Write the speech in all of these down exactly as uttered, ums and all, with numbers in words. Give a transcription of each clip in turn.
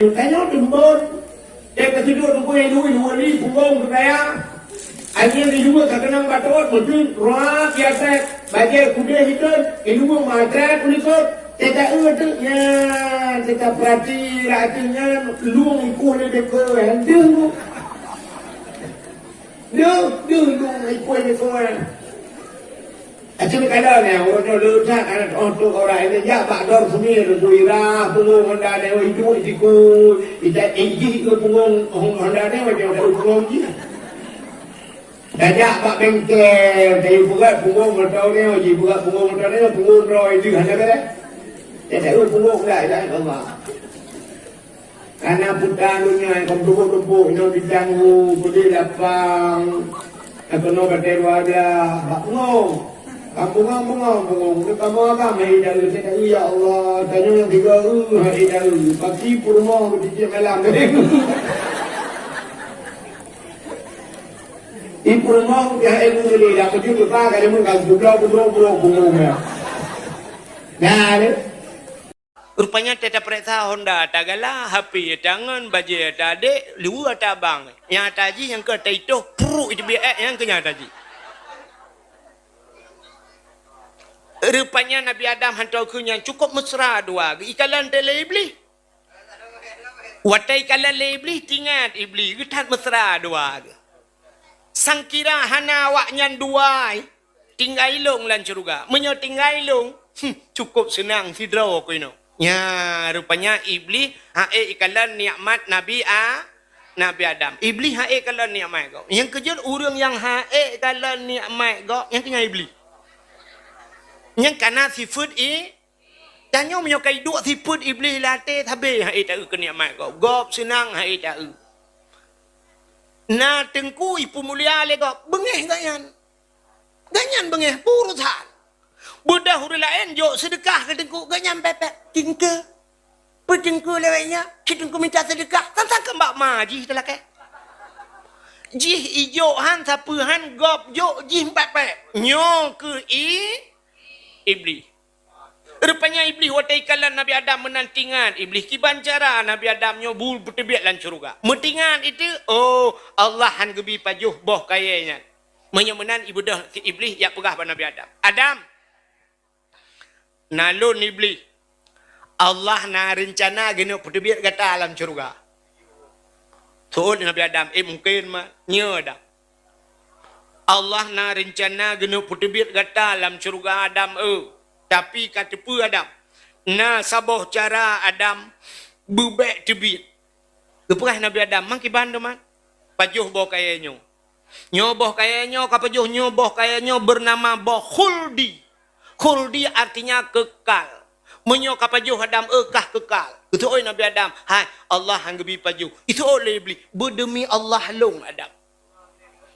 Tanyoe teumbon, teuka sidroe teungku nyang luwih wali punggong keu kaya. Angén di luwa ka keunong batot, meuteun rua kiatet, bajée kudeh hiton, di luwa matet ulikot. Teuka eu teuk nyan, teuka peurati rati nyan, lueng ikôh lé deukeu, henteu. Deuh, deuh, lueng ikôh lé deukeu. Aci meukalan nyan, uroe nyoe le that aneuk oh trok orang ini jak bak dor sumir, Teungku Ira, punggong honda nyoe iduek siku, ita ijih ke punggong honda nyoe, macam ada punggong jih. Dah jak bak bengkel, kayu berat punggong motor nyoe, ji berat punggong motor nyoe, punggong droe jih, hana beres. Dak tahu punggong dah, ya Allah. Kana puta donya nyang tumpôk-tumpôk, inoe di Canggu, peudeh lapang, keunoe batée dua blah, bak bungong. Bak bungong-bungong, bungong, kamoe agam hai daru, saya kata, "Ya Allah, tanyoe nyang tiga eu hai daru, paki peurumoh beutijak malam." Di peurumoh, di hai guru ni, dah kejut lupa, kada mun, kalau gublau, gublau, gublau, bungong, ya. Nah, ni. Rupanya teuka tapareksa honda tagala, H P tangan, bajée tadek, luwa tabang. Nyang tajih nyang ka taitoh, pruk itu biek, eh, nyang keu nyan tajih. Rupanya Nabi Adam hantom keu nyan cukup mesra dua geuh, ikalon teuh lé Iblih. Watée ikalon lé Iblih, tingat Iblih, geuthat mesra dua geuh. Sangkira hana awaknyan dua, tinggai lôn lam syeuruga. Meunyoe tinggai lôn, hmm, cukup seunang sidroe ku inoe. Nya, rupanya Iblih ha'e ikalon nikmat Nabi A-, Nabi Adam. Iblih ha'e kalon nikmat gob. Nyang keujeuet ureuëng nyang ha'e kalon nikmat gob, nyang keu nyan Iblih. Nyang kana sifeuet i-, tanyoe meunyoe ka iduek sifeuet Iblih lam até, sabé ha'e taeu keu nikmat gob. Gob seunang ha'e taeu. Na teungku ipeumulia lé gob, beungéh gobnyan. Gobnyan beungéh, peue urosan. Beudôh ureuëng laén jok seudeukah keu teungku, gobnyan pépét. Teungku, peue teungku lewat nyan, si teungku minta seudeukah, sang-sang keu bak ma jih teulakée. Jih ijok han, sapeue han, gob jok, jih pépét. Nyoe keuh i-, Iblih. Rupanya Iblih watée ikalon Nabi Adam meunan tingat Iblih kiban cara Nabi Adam nyoe bu-, beuteubiet lam syeuruga. Meutingat itu, oh, Allah han geubi pajoh boh kayée nyan. Meunyoe meunan ibeudôh si Iblih jak peugah bak Nabi Adam, "Adam, na lôn Iblih. Allah na reuncana geuneuk peuteubiet gata lam syeuruga." Seuôt Nabi Adam, "Eh, mungken ma, nyoe Adam. Allah na reuncana geuneuk peuteubiet gata lam syeuruga Adam, eu. Tapi ka teupeue Adam, na saboh cara Adam beubék teubiet." Geupeugah Nabi Adam, "Mang kiban teuma? Pajoh boh kayée nyoe. Nyoe boh kayée nyoe ka pajoh, nyoe boh kayée nyoe beunama boh khuldi." Khuldi artinya kekal. Meunyoe ka pajoh Adam, eu, kah kekal. Geuseuôt Nabi Adam, "Hai, Allah han geubi pajoh." Iseuôt lé Iblih, "Beudeumi Allah lôn, Adam.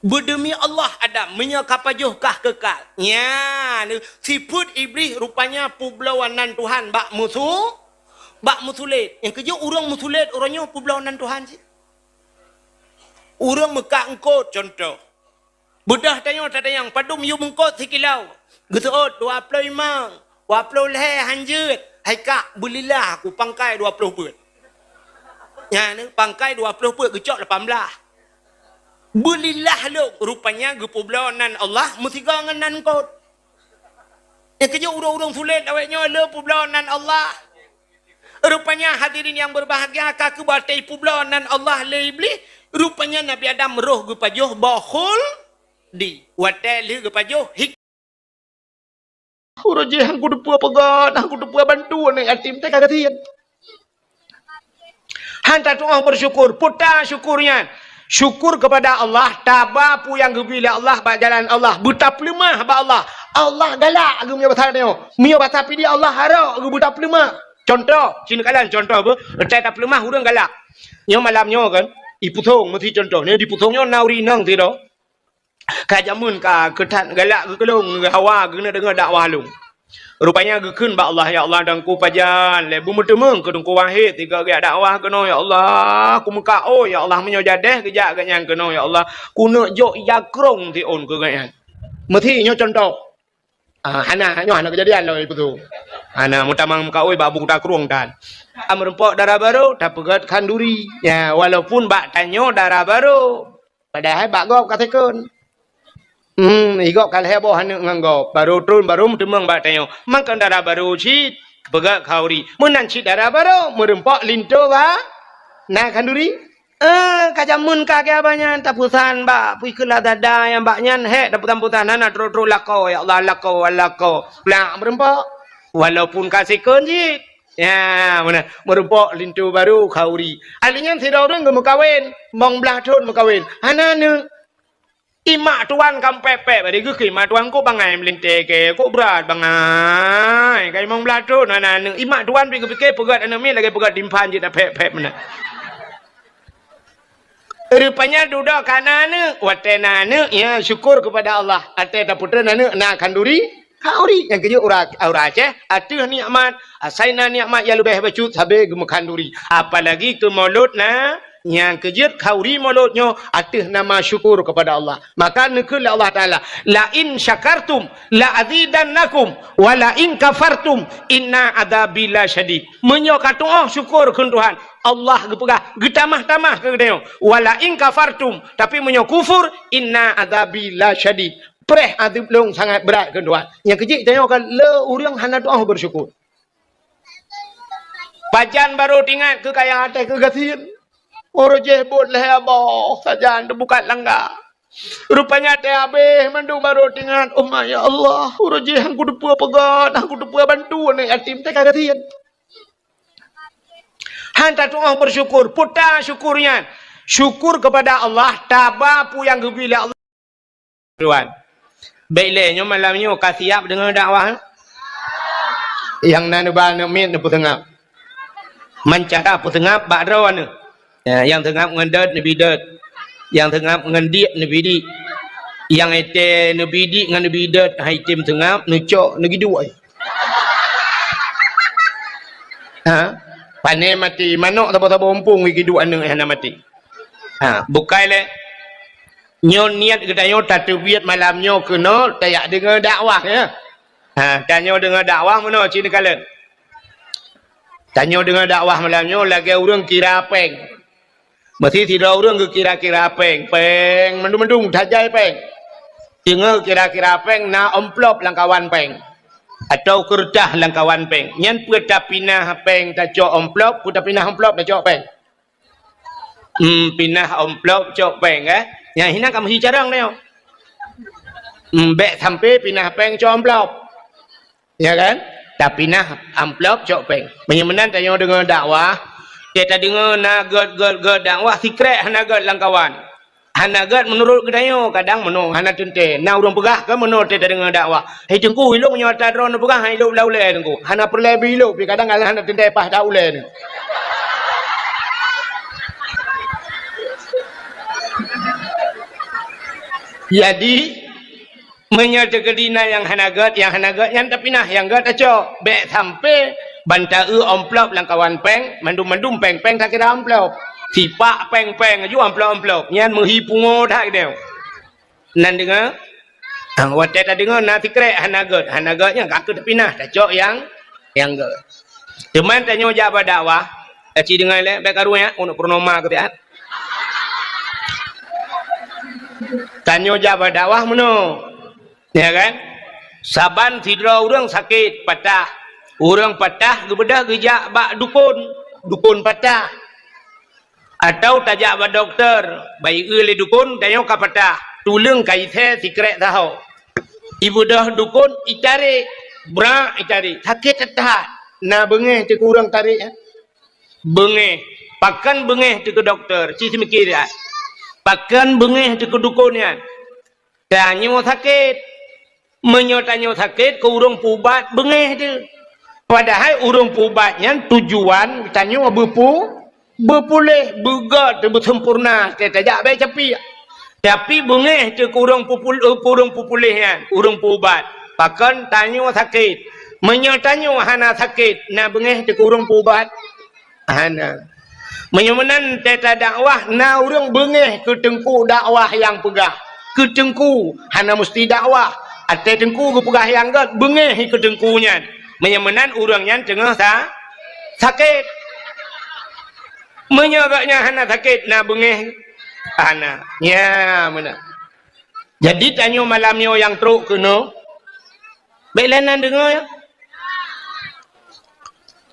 Beudeumi Allah, Adam, meunyoe ka pajoh kah kekal." Nyan, sifeuet Iblih rupanya peubloe nan Tuhan bak meusu-, bak meusulet. Nyang keujeuet ureuëng meusulet uroe nyoe peubloe nan Tuhan cit. Ureuëng meukat eungkôt, contoh. Beudôh tanyoe tatanyong, padum yub eungkôt sikilo? Geuseuôt dua ploh limong, dua ploh lhée han jeuet, hai kak, beulilah aku pangkai dua ploh peuet. Nyan, pangkai dua ploh peuet geucok lapan blah. Beulilah lôn, rupanya geupeubloe nan Allah meusigoe ngon nan eungkôt. Nyang keujeuet ureuëng-ureuëng sulet awaknyoe le peubloe nan Allah. Rupanya hadirin yang berbahagia, ka keuh watée ipeubloe nan Allah lé Iblih, rupanya Nabi Adam roh geupajoh boh khuldi. Watée lheueh geupajoh hik-, uroe jih han kuteupeu peugah, han kuteupeu bantu aneuk yatim, teuka gasien. Han tatuoh beusyukur, peue ta syukur nyan? Syukur kepada Allah, taba peue nyang geubri lé Allah bak jalan Allah, beutapeuleumah bak Allah. Allah galak geuh meunyoe basa tanyoe. Meunyoe basa Pidie Allah harok geuh beutapeuleumah. Contoh, sinoe kalon contoh beuh, teuka tapeuleumah ureuëng galak. Nyoe malam nyoe kan, ipusong meusi contoh, nyoe dipusong nyoe na ureuëng inong sidroe. Ka jameun ka keu that galak geukeulong, geuhawa geuneuk deungoe dakwah lôn. Rupanya geukheun bak Allah, "Ya Allah, dan ku pajan lé beumeuteumeung keu Teungku Wahid sigoe geujak dakwah keunoe, ya Allah. Ku meukaôi, ya Allah, meunyoe jadeh geujak gobnyan keunoe, ya Allah. Ku neuk jok ija krong siôn keu gobnyan." Meusi nyoe contoh. Ah, hana, nyoe hana keujadian lom ipeue tu. Hana, meutamang meukaôi bak buku takrueng tan. Ah, meurumpok dara barô, tapeugét khanduri. Ya, walaupun bak tanyoe dara barô. Padahai bak gob ka second. Hmm, i gob ka lhèe boh aneuk ngon gob. Barô tron, barô meuteumong bak tanyoe. Mangkon dara barô cit, peugét khanduri. Meunan cit dara barô, meurumpok linto ba na khanduri. Eh, ka jameun ka keu abah nyan, tapeusan bak, pih keu Lazada nyang bak nyan, hék, tapeusan-peusan, hana trok-trok lakoe, ya Allah, lakoe, lakoe. Plak meurumpok. Walaupun ka second cit. Ya, meunan. Meurumpok linto barô khanduri. Ahli nyan sidroe ureueng geumeukawen, limong blaih thon meukawen. Hana aneuk. Imak tuan ka pèk-pèk, bari geukheun imak tuan, "Kok bangai meulintèe kèe, kok brat bangai. Ka limong blaih thon hana aneuk." Imak tuan pih geupike peugét aneuk miet lagèe peugét timphan jeuet tapèk-pèk meunan. Rupanya dudoe ka na aneuk. Watèe na aneuk, ya, syukur kepada Allah. Watèe tapeutreun aneuk na khanduri, khanduri. Nyang keujeuet ureueng, ureueng Aceh, ateueh nikmat, asai na nikmat nyang leubeh bacut sabe geumeukhanduri. Apalagi keu mulod na, nyang keujeuet khanduri mulod nyoe ateueh nama syukur kepada Allah. Maka neukheun lé Allah Taala, "La in syakartum la azidannakum, wa la in kafartum inna adzabi lasyadid." Meunyoe ka tu'oh syukur kheun Tuhan, Allah geupeugah, geutamah-tamah keu geutanyoe. "Wa la in kafartum," tapi meunyoe kufur, "inna adzabi lasyadid." Preh azeub lôn sangat brat kheun Tuhan. Nyang keujeuet tanyoe ka le ureueng hana tu'oh beusyukur. Pajan barô teuingat keu kayang até keu gasien. Uroe jéh buet lhèe boh sajan teubukat langga. Rupanya teuh habéh mandum barô teuingat, "Oh ma, ya Allah, uroe jéh han kuteupeue peugét, han kuteupeue bantu aneuk yatim teuka gasien." Han tatu'oh beusyukur, peue ta syukur nyan? Syukur kepada Allah, taba peue nyang geubri lé Allah. Tuan. Bèk lé nyoe malam nyoe ka siap deungoe dakwah? Nyang na neuba aneuk miet neupeuseungab. Meucara peuseungab bak droeneuh. Ya, nyang seungab ngon dot neubi dot. Nyang seungab ngon diek neubi diek. Nyang étée neubi diek ngon neubi dot hai tem seungab neucok neugiduek. Ha? Pane maté manok saboh-saboh umpung giduek aneuk hana maté. Ha, bukai lé. Nyoe niet geutanyoe tateubiet malam nyoe keunoe tajak deungoe dakwah, ya. Ha, tanyoe deungoe dakwah meunoe cit neukalon. Tanyoe deungoe dakwah malam nyoe lagèe ureueng kira péng. Meusi sidroe ureueng geukira-kira péng, péng mandum-mandum tajai péng. Teungoh kira-kira péng na amplop lam kawan péng. Atau keureutah lam kawan péng. Nyan peue tapinah péng tacok amplop, peue tapinah amplop tacok péng. Hmm, pinah amplop cok péng, eh. Nyang hinan ka meuhi carông nyoe. Hmm, bèk sampai pinah péng cok amplop. Ya kan? Tapinah amplop cok péng. Meunyoe meunan tanyoe deungoe dakwah, teuka tadeungoe na gèt-gèt-gèt dakwah sikrek hana gèt lam kawan. Hana gèt meunurot geutanyoe, kadang meunoe hana teuntèe. Na ureueng peugah keu meunoe teuka tadeungoe dakwah. "Hei Teungku, ilok meunyoe atra droeneuh peugah, han ilok lam ulèe Teungku. Hana peureulèe beuilok pih kadang hana teuntèe paih that ulèe nyoe." Jadi, meunyoe teukeudi na nyang hana gèt, nyang hana gèt nyan tapinah, nyang gèt tacok. Bèk sampai ban ta-eu amplop lam kawan péng, mandum-mandum péng-péng takira amplop. Sipak péng-péng aju amplop-amplop. Nyan meuhi pungo that geutanyoe. Nan deungoe? Ha, watèe tadeungoe na sikrek hana gèt, hana gèt nyan ka keuh tapinah, tacok nyang, nyang gèt. Teuma tanyoe jak bak dakwah, aci deungoe lé, bèk karu nyan, untuk purnoma keu siat. Tanyoe jak bak dakwah meunoe. Ya kan? Saban sidroe ureueng sakét, patah. Ureueng patah geubeudôh geujak bak dukon. Dukon patah. Atau tajak bak dokto, bak ié lé dukon, tanyoe ka patah. Tuleueng ka isé sikrek saho. Ibeudôh dukon, itarek. Brak itarek. Sakét that-that. Na beungéh teuh keu ureueng tarek, eh? Beungéh. Pakon beungéh teuh keu dokto? Ci seumiké that. Pakon beungéh teuh keu dukon nyan? Tanyoe sakét. Meunyoe tanyoe sakét, keu ureueng peuubat beungéh teuh. Padahai ureueng peuubat nyan tujuan tanyoe beupeu-, beupuléh, beugèt, beuseumpurna, teuka tajak bèe capiek. Tapi beungéh teuh keu ureueng peupul-, eh, keu ureueng peupuléh nyan, ureueng peuubat. Pakon tanyoe sakét. Meunyoe tanyoe hana sakét, na beungéh teuh keu ureueng peuubat? Hana. Meunyoe meunan teuka dakwah, na ureueng beungéh keu teungku dakwah nyang peugah. Keu teungku, hana musti dakwah. Até teungku geupeugah nyang gét, beungéh keu teungku nyan. Meunyoe meunan ureuëng nyan teungoh sa-, sakét. Meunyoe gobnyan hana sakét, na beungéh? Hana. Nya meunan. Jadi tanyoe malam nyoe nyang trok keunoe, bék lé nan deungoe, ya.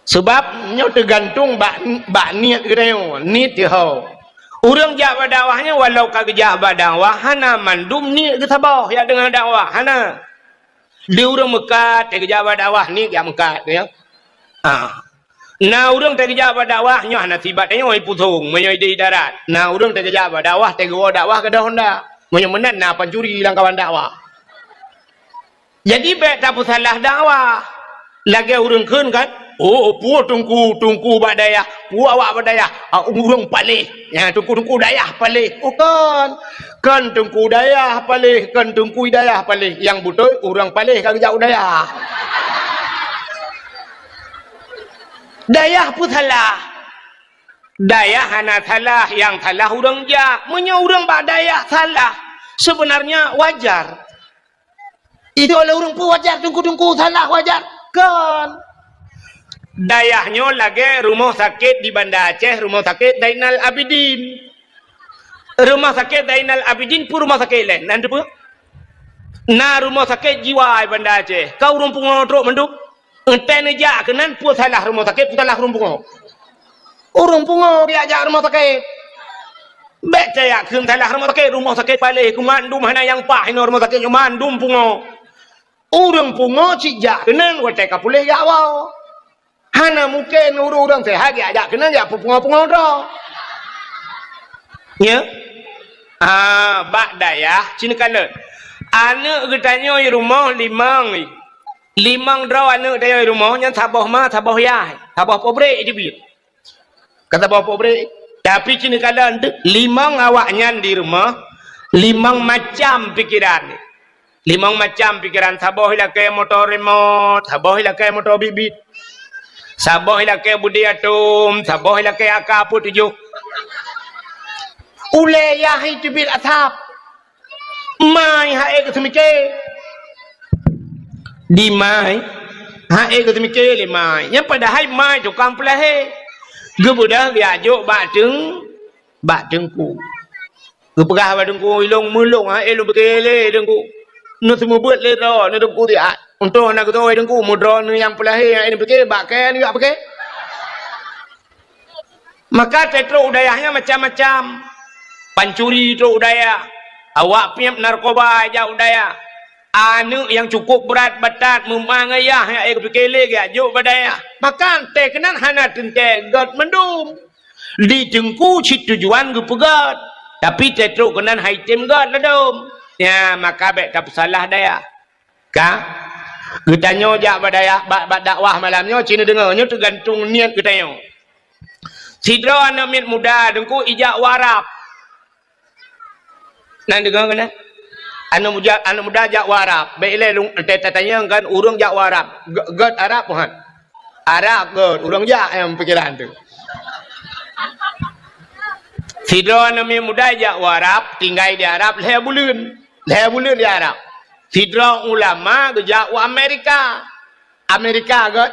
Sabab nyoe teugantung bak, bak niet geutanyoe, niet teuho. Ureuëng jak bak dakwah nyoe walau ka geujak bak dakwah, hana mandum niet geusaboh jak deungon dakwah, hana. Di ureuëng meukat, teugeujak bak dakwah, niet jak meukat, ya. Ah. Na ureuëng teugeujak bak dakwah, nyoe hana sibat tanyoe pusong, meunyoe di darat. Na ureuëng teugeujak bak dakwah, teugeubôh dakwah keudeh honda. Meunyoe meunan na pancuri lam kawan dakwah. Jadi bék tapeusalah dakwah. Lagée ureuëng kheun kan, "Oh, peue teungku, teungku bak dayah, peue awak bak dayah, ah, ureuëng paléh." Nyan teungku-teungku dayah paléh. Oh, kon. Kon teungku dayah paléh, kon teungku dayah paléh. Nyang beutôi ureuëng paléh ka geujak u dayah. Dayah peusalah. Dayah hana salah, nyang salah ureuëng jak. Meunyoe ureuëng bak dayah salah, sebenarnya wajar. Itu oleh ureuëng peue wajar, teungku-teungku salah wajar? Kon. Dayah nyoe lagée rumoh sakét di Banda Aceh, Rumoh Sakét Zainal Abidin. Rumoh Sakét Zainal Abidin peue rumoh sakét laén? Nan teupeue? Na rumoh sakét jiwa di Banda Aceh. Ka ureuëng pungo trok mandum? Entée neujak keunan, peue salah rumoh sakét, peue salah ureuëng pungo? Ureuëng pungo geujak rumoh sakét. Bék tajak kheun salah rumoh sakét, rumoh sakét paléh, keu mandum hana nyang paih inoe rumoh sakét nyoe mandum pungo. Ureuëng pungo cit jak keunan watée ka puléh jak woe. Hana mungken ureuëng-ureuëng seuhat jak, jak keunan jak peupungo-pungo droe. Nya? Ah, bak dayah cit neukalon. Aneuëk geutanyoe rumoh limong. Limong droe aneuëk tanyoe rumoh nyan saboh ma, saboh yah, saboh pabrék teubiet. Ka saboh pabrék. Tapi cit neukalon limong awaknyan di rumoh, limong macam pikeran. Limong macam pikeran, saboh ilakée moto remote, saboh ilakée moto bit-bit. Saboh ilakée budi atom, saboh ilakée AK peuet tujoh. Ulée yah teubiet asab. Mai hai geuseumiké. Di mai, hai geuseumiké lé mai. Nyang padahai mai tukang peulahé. Geubeudôh geujak jok bak teung-, bak teungku. Geupeugah bak teungku, "Ilong meulong, hai lôn piké lé teungku. Neuseumeubeuet lé droe, neu teungku siat. Untông hana geutoe teungku, meudroe neu nyang peulahé, hai lôn piké, bak kée neujak piké." Maka teutrok u dayah nyan macam-macam. Pancuri trok u dayah, awak piep narkoba jak u dayah. Aneuëk nyang cukup brat batat meumang ayah nyang ék piké lé geujak jok bak dayah. Maka teuh keunan hana teuntée gét mandum. Di teungku cit tujuan geupeugét, tapi teutrok keunan hai tem gét ladôm. Nya, maka bék tapeusalah dayah. Ka? Geutanyoe jak bak dayah, bak, bak dakwah malam nyoe, cit neudeungoe, nyoe teugantung niet geutanyoe. Sidroe aneuëk miet muda teungku ijak u Arab. Nan deungoe keunan? Aneuëk muda, aneuëk muda jak u Arab. Bék ilée lôn, teu-, tatanyong kan ureuëng jak u Arab. Gét, gét Arab, han? Arab gét, ureuëng jak nyang pikeran teuh. Sidroe aneuëk miet muda jak u Arab, tinggai di Arab lhée buleuen. Lhée buleuen di Arab. Sidroe ulama geujak u Amerika. Amerika gét.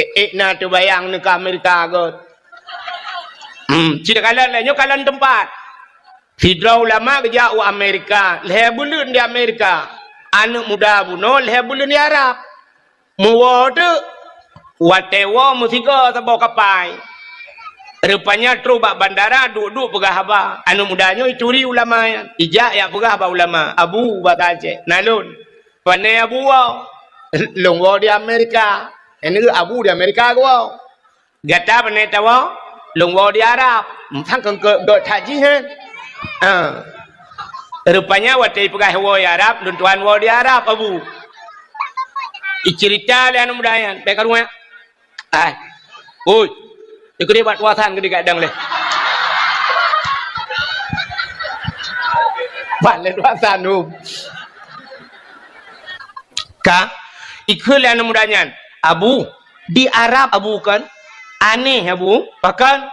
Ék, ék na teubayang neuka Amerika gét. Hmm, cit kalon lé, nyoe kalon teumpat. Sidroe ulama geujak u Amerika, lhée buleuen di Amerika. Aneuëk muda bunoe lhée buleuen di Arab. Meuwoe teuk, watée woe meusigoe saboh kapai. Rupanya trok bak bandara, duek-duek peugah haba. Aneuëk muda nyoe ituri ulama nyan. Ijak jak peugah bak ulama, "Abu," basa Aceh, "Na lôn." "Pane Abu woe?" "Lôn woe di Amerika." "Nyan keuh Abu di Amerika geuwoe." "Gata pane tawoe?" "Lôn woe di Arab." Sang keu gét that jih, han? Ha. Rupanya watée ipeugah woe di Arab, "Lôn tuan woe di Arab, Abu." Iceurita lé aneuëk muda nyan, bék karu nyan. Ai. Oi. Ikeu bak tuasan keu digadang lé. Bak lé tuasan tu. Ka, ikeu lé aneuëk muda nyan, "Abu, di Arab, Abu, kan? Aneh, Abu, pakon?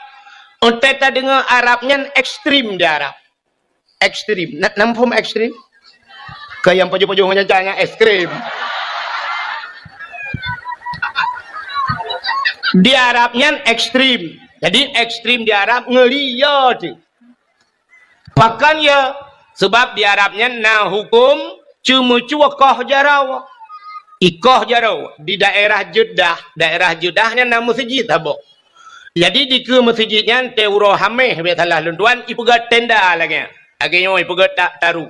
Untée tadeungoe Arab nyan ekstrem di Arab." Ekstrem. Na, na muphom ekstrem? Tayang pajoh-pajoh macam-macam nyan es krim. Di Arab nyan ekstrim. Jadi ekstrim di Arab ngeri ya tu. Pakon ya? Sebab di Arab nyan na hukum ceumeucue koh jaroe. Ikoh jaroe di daerah Jeddah, daerah Jeddah nyan na meuseujid saboh. Jadi dikeue meuseujid nyan teuroe Hameh, bèk salah lôn tuan, ipeugöt tenda lagèe nyan. Lagèe nyoe ipeugöt ta-, taru.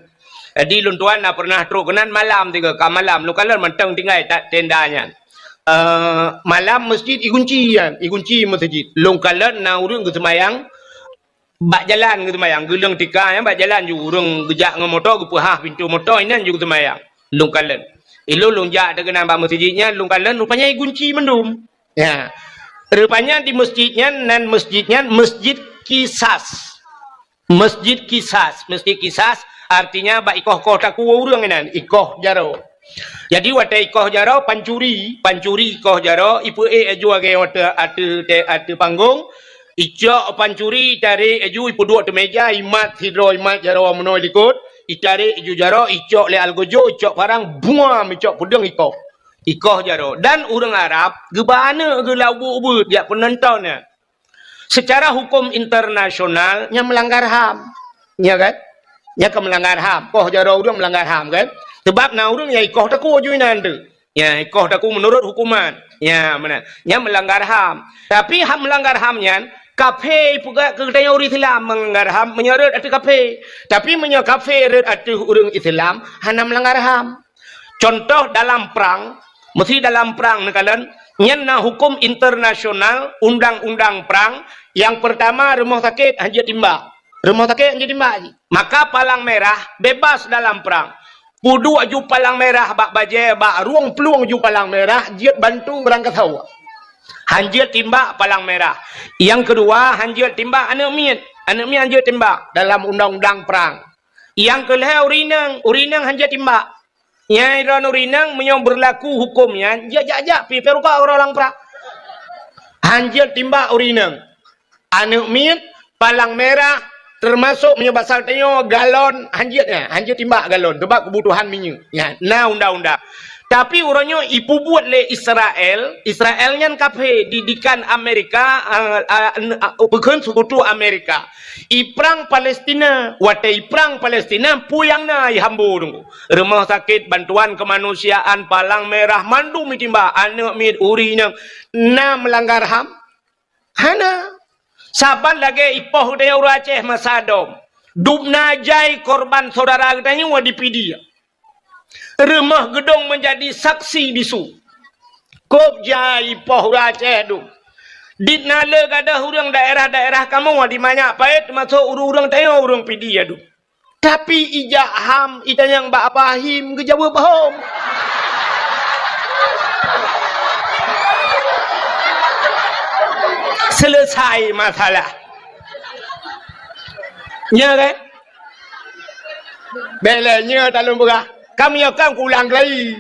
Jadi lôn tuan na pernah trok keunan malam tiga, ka malam lôn kalon mantong tinggai ta-, tenda nyan. Eh, malam meuseujid igunci nyan, igunci meuseujid. Lôn kalon na ureueng geuseumayang bak jalan geuseumayang, geuleueng tika nyan bak jalan ju ureueng geujak ngon moto geupeuhah pintoe moto inan ju geuseumayang. Lôn kalon. Ilôn lôn jak teuh keunan bak meuseujid nyan, lôn kalon rupanya igunci mandum. Ya. Rupanya di meuseujid nyan, nan meuseujid nyan Meuseujid Qisas. Meuseujid Qisas, Meuseujid Qisas artinya bak ikoh-koh takue ureueng inan, ikoh jaroe. Jadi watèe ikoh jaroe pancuri, pancuri ikoh jaroe, ipeuék laju lagèe watèe ateueh, ateueh panggong, icok pancuri, itarek laju, ipeuduek ateueh meja, imat sidroe, imat jaroe meunoe likot, itarek laju jaroe, icok lé algojo, icok parang, buam, icok peudeueng ikoh. Ikoh jaroe. Dan ureueng Arab geuba aneuk geuh lam ubit-ubit jak peunonton nyan. Secara hukum internasional, nyan meulanggar ham. Ya kan? Nyan ka meulanggar ham. Koh jaroe ureueng meulanggar ham kan? Sebab na ureueng nyang ikoh takue ju inan teuh. Ya, ikoh takue meunurot hukuman. Ya, meunan. Nyan meulanggar ham. Tapi hak meulanggar ham nyan, kafé ipeugah keu geutanyoe ureueng Islam meulanggar ham meunyoe rhot ateueh kafé. Tapi meunyoe kafé rhot ateueh ureueng Islam, hana meulanggar ham. Contoh dalam prang, meusi dalam prang neukalon, nyan na hukum internasional, undang-undang prang, nyang peurtama rumoh sakét hanjeuet timbak. Rumoh sakét hanjeuet timbak jih. Maka palang merah bebas dalam prang. Peuduek ju palang merah bak bajèe, bak rueng plueng ju palang merah, jeuet bantu meurangkasoe. Hanjeuet timbak palang merah. Nyang keudua, hanjeuet timbak aneuk miet. Aneuk miet hanjeuet timbak dalam undang-undang prang. Nyang keulhèe ureueng inong, ureueng inong hanjeuet timbak. Nyang droeneuh ureueng inong meunyoe beurlaku huköm nyan, jeuet jak-jak pih, pih rukok keudroe lam prang. Hanjeuet timbak ureueng inong. Aneuk miet, palang merah, teumasok meunyoe basa tanyoe galon, hanjeuet nyan, hanjeuet timbak galon, sabab keubutuhan minyeuk. Nyan, na undang-undang. Tapi uroe nyoe ipeubuet lé Israel, Israel nyan kafé, didikan Amerika, a, a, a, peukheun seukutu Amerika. Iprang Palestina, watèe iprang Palestina, peue nyang na ihambo teungku. Rumoh sakét, bantuan keumanusiaan, palang merah, mandum itimbak, aneuk miet, ureueng inong, na meulanggar ham? Hana. Saban lagèe ipoh geutanyoe ureueng Aceh masa dom. Dubna jai korban syedara geutanyoe dipidie. Rumoh geudong meunjadi saksi bisu. Kôb jai ipoh ureueng Aceh dum. Dit na le gadôh ureueng daerah-daerah kamoe di Manyak Payet, teumasok ureueng-ureueng tanyoe ureueng pidie dum. Tapi ijak ham itanyong bak Abah Him geujaweueb hom. Selesai masalah. Nya kan? Bèk lé nyoe talôn peugah. Kami akan kuulang lagi.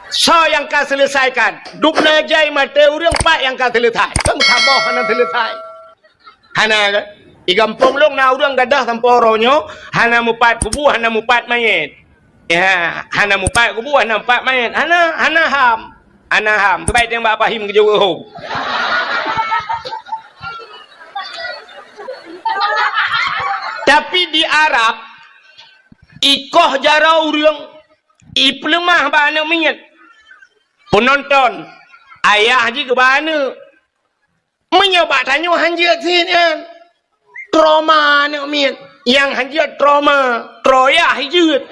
Soe nyang ka selesaikan? Dubna jai maté ureueng, pat nyang ka selesai? Kan saboh hana selesai. Hana kan? Di gampông lôn na ureueng gadôh sampoe uroe nyoe, hana mupat kubu, hana mupat manyét. Ya, hana mupat kubu, hana mupat manyét. Hana, hana ham. Hana ham. Teubai teueng bak Abah Him geujaweueb hom. Tapi di Arab, ikoh jaroe ureueng, ipeuleumah bak aneuk miet. Peunonton, ayah jih geuba aneuk. Meunyoe bak tanyoe hanjeuet sit nyan, trauma aneuk miet. Nyang hanjeuet trauma, troyah jeuet.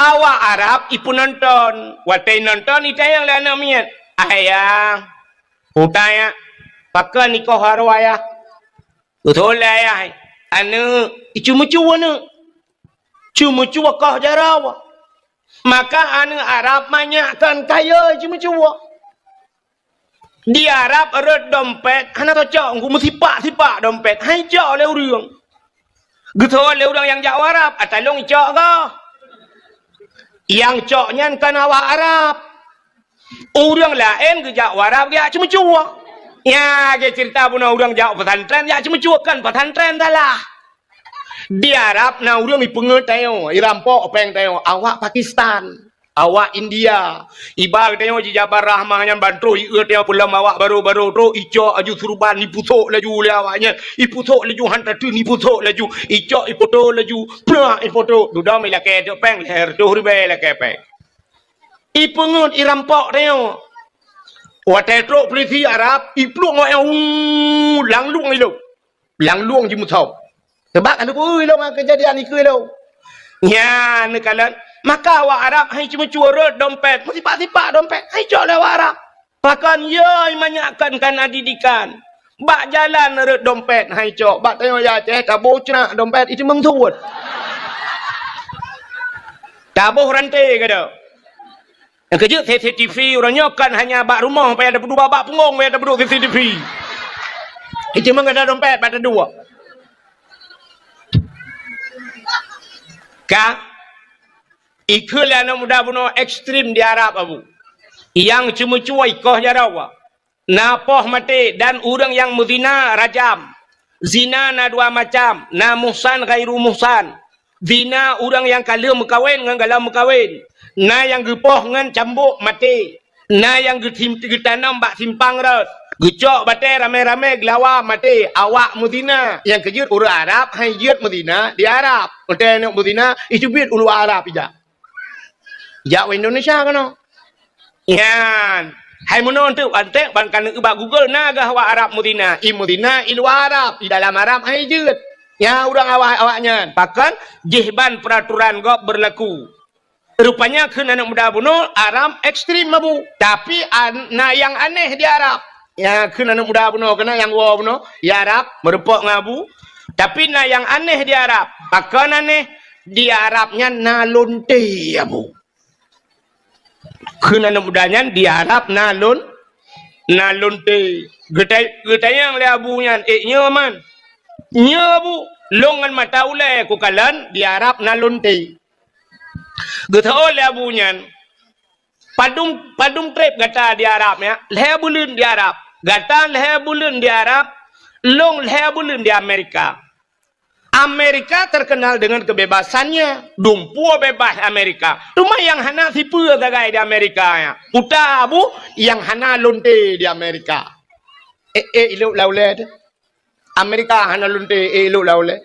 Awak Arab ipeunonton, watèe nonton itanyong lé aneuk miet, "Ayah, peue tanyong, pakon ikoh jaroe ayah?" Geutanyong lé ayah, "Aneuk, iceumeucue aneuk. Ceumeucue koh jaroe." Maka aneuk Arab manyak kon kayèe ceumeucue. Di Arab rhot dompet hana tacok, meusipak-sipak dompet, han icok lé ureueng. Geutanyong lé ureueng nyang jak u Arab, "Ata lôn icok kah?" Nyang cok nyan kon awak Arab. Ureueng laén geujak u Arab geujak ceumeucue. Nyan lagèe ceurita bunoe ureueng jak pesantren, jak ceumeucue, kon pesantren salah. Di Arab na ureueng ipeungeut tanyoe, irampok péng tanyoe, awak Pakistan, awak India. Iba geutanyoe jijabar rahmah nyan ban troh ieu tanyoe peulom awak barô-barô troh, icok laju surban, ipusok laju lé awak nyan, ipusok laju han tateun, ipusok laju, icok ipoto laju, prak ipoto, dudoe ilakèe teuk péng, lhèe reutôh ribèe ilakèe péng. Ipeungeut irampok tanyoe. Watèe trok pulisi Arab, iplueng awak nyan, uu, langlueng ilong. Langlueng jimusôb. Sabab ka neupeu ilong ngon keujadian ikeu ilong. Nyan neukalon, maka awak Arab han ceumeucue rhot dompet, meusipak-sipak dompet, han icok lé awak Arab. Pakon yo manyak kon kana didikan. Bak jalan rhot dompet han icok, bak tanyoe ya Aceh taboh ceurak dompet, itu meusuet. Taboh ranté geudo. Nyang keujeuet C C T V uroe nyoe kon hanya bak rumoh payah tapeuduek, bak punggong payah tapeuduek C C T V. Itu meugadang dompet bak taduek. Ka ikheun lé aneuk muda bunoe ekstrem di Arab, Abu. Nyang ceumeucue ikoh jaroe. Na poh maté dan ureueng nyang meuzina rajam. Zina na dua macam, na muhsan ghairu muhsan. Zina ureueng nyang ka lheueh meukawen ngon galom meukawen. Na nyang geupoh ngon cambuk maté. Na nyang geusim-, geutanom bak simpang rot. Geucok batèe ramé-ramé geulawa maté. Awak meuzina. Nyang keujeuet ureueng Arab han jeuet meuzina di Arab. Watèe neuk meuzina, icubit u luwa Arab ijak. Jak u Indonesia keunoe. Nyan. Hai meunoe teuk, antek ban ka neuk bak Google na gah awak Arab meuzina. I meuzina i luwa Arab, i dalam Arab han jeuet. Nyan ureueng awak, awak nyan. Pakon? Jih ban peuraturan gob beurlaku. Rupanya kheun aneuk muda bunoe, Arab ekstrem, Abu. Tapi an-, na nyang aneh di Arab. Nyang kheun aneuk muda bunoe keunan nyang woe bunoe, ya Arab, meurumpok ngon Abu. Tapi na nyang aneh di Arab. Pakon aneh? Di Arab nyan na lonte, Abu. Kheun aneuk muda nyan di Arab na lon-, na lonte. Geuta-, geutanyong lé Abu nyan, "Eh, nyoe man?" "Nyoe, Abu, lôn ngon mata ulèe kukalon di Arab na lonte." Geuseuôt lé Abu nyan, "Padum, padum trép gata di Arab, ya?" "Lhèe buleuen di Arab." "Gata lhèe buleuen di Arab, lôn lhèe buleuen di Amerika." "Amerika terkenal dengan kebebasannya, dumpeue beubaih Amerika. Teuma nyang hana sipeue sagai di Amerika nyan." "Peue ta, Abu?" "Nyang hana lonte di Amerika." Eh, eh, ilok lam ulèe teuh. Amerika hana lonte, eh, ilok lam ulèe.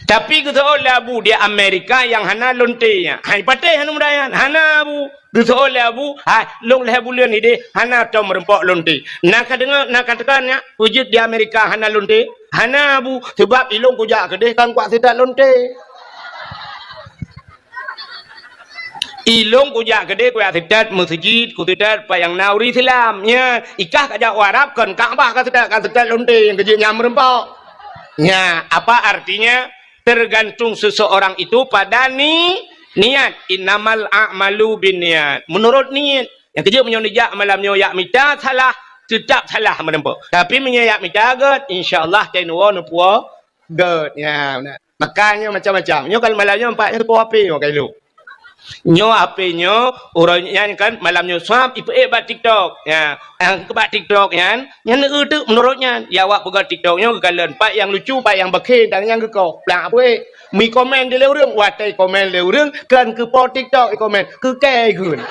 Tapi geuseuôt lé Abu di Amerika nyang hana lonte nyan. Hai patéh aneuk muda nyan, "Hana, Abu." Geuseuôt lé Abu, "Hai, lôn lhèe buleuen idéh hana tom meurumpok lonte." "Na kadeungö, na kateuka nyak, peue jeuet di Amerika hana lonte?" "Hana, Abu, sabab ilôn kujak keudéh kon kuseutôt lonte." "Ilôn kujak keudéh kujak seutôt meuseujid, kuseutôt pat nyang na ureueng Islam." Nyan, ikah kajak u Arab kon Ka'bah kaseutôt, kaseutôt lonte nyang keujeuet nyan meurumpok. Nyan, apa artinya? Tergantung seseorang itu pada ni-, niat. "Innamal a'malu binniyat." Menurut niet. Nyang keujeuet meunyoe neujak malam nyoe jak mita salah, teutap salah meurumpok. Tapi meunyoe jak mita göt, insya Allah teunoe neupuwoe göt. Nyan, beuna. Makanya macam-macam. Nyoe kalau malam nyoe nampak nyoe teupeue H P nyoe ka ilok. Nyoe H P nyoe, uroe nyan kan malam nyoe swab ipeuék bak TikTok. Ya, nyang keu bak TikTok nyan, nyan neueu teuk meunurot nyan. Ya awak peugah TikTok nyoe geukalon pat nyang lucu, pat nyang bakhe, dan nyang geukoh. Plang apeuék. Mi komen di lé ureueng, watèe komen lé ureueng, kan keu po TikTok i komen. Keu kèe kheun.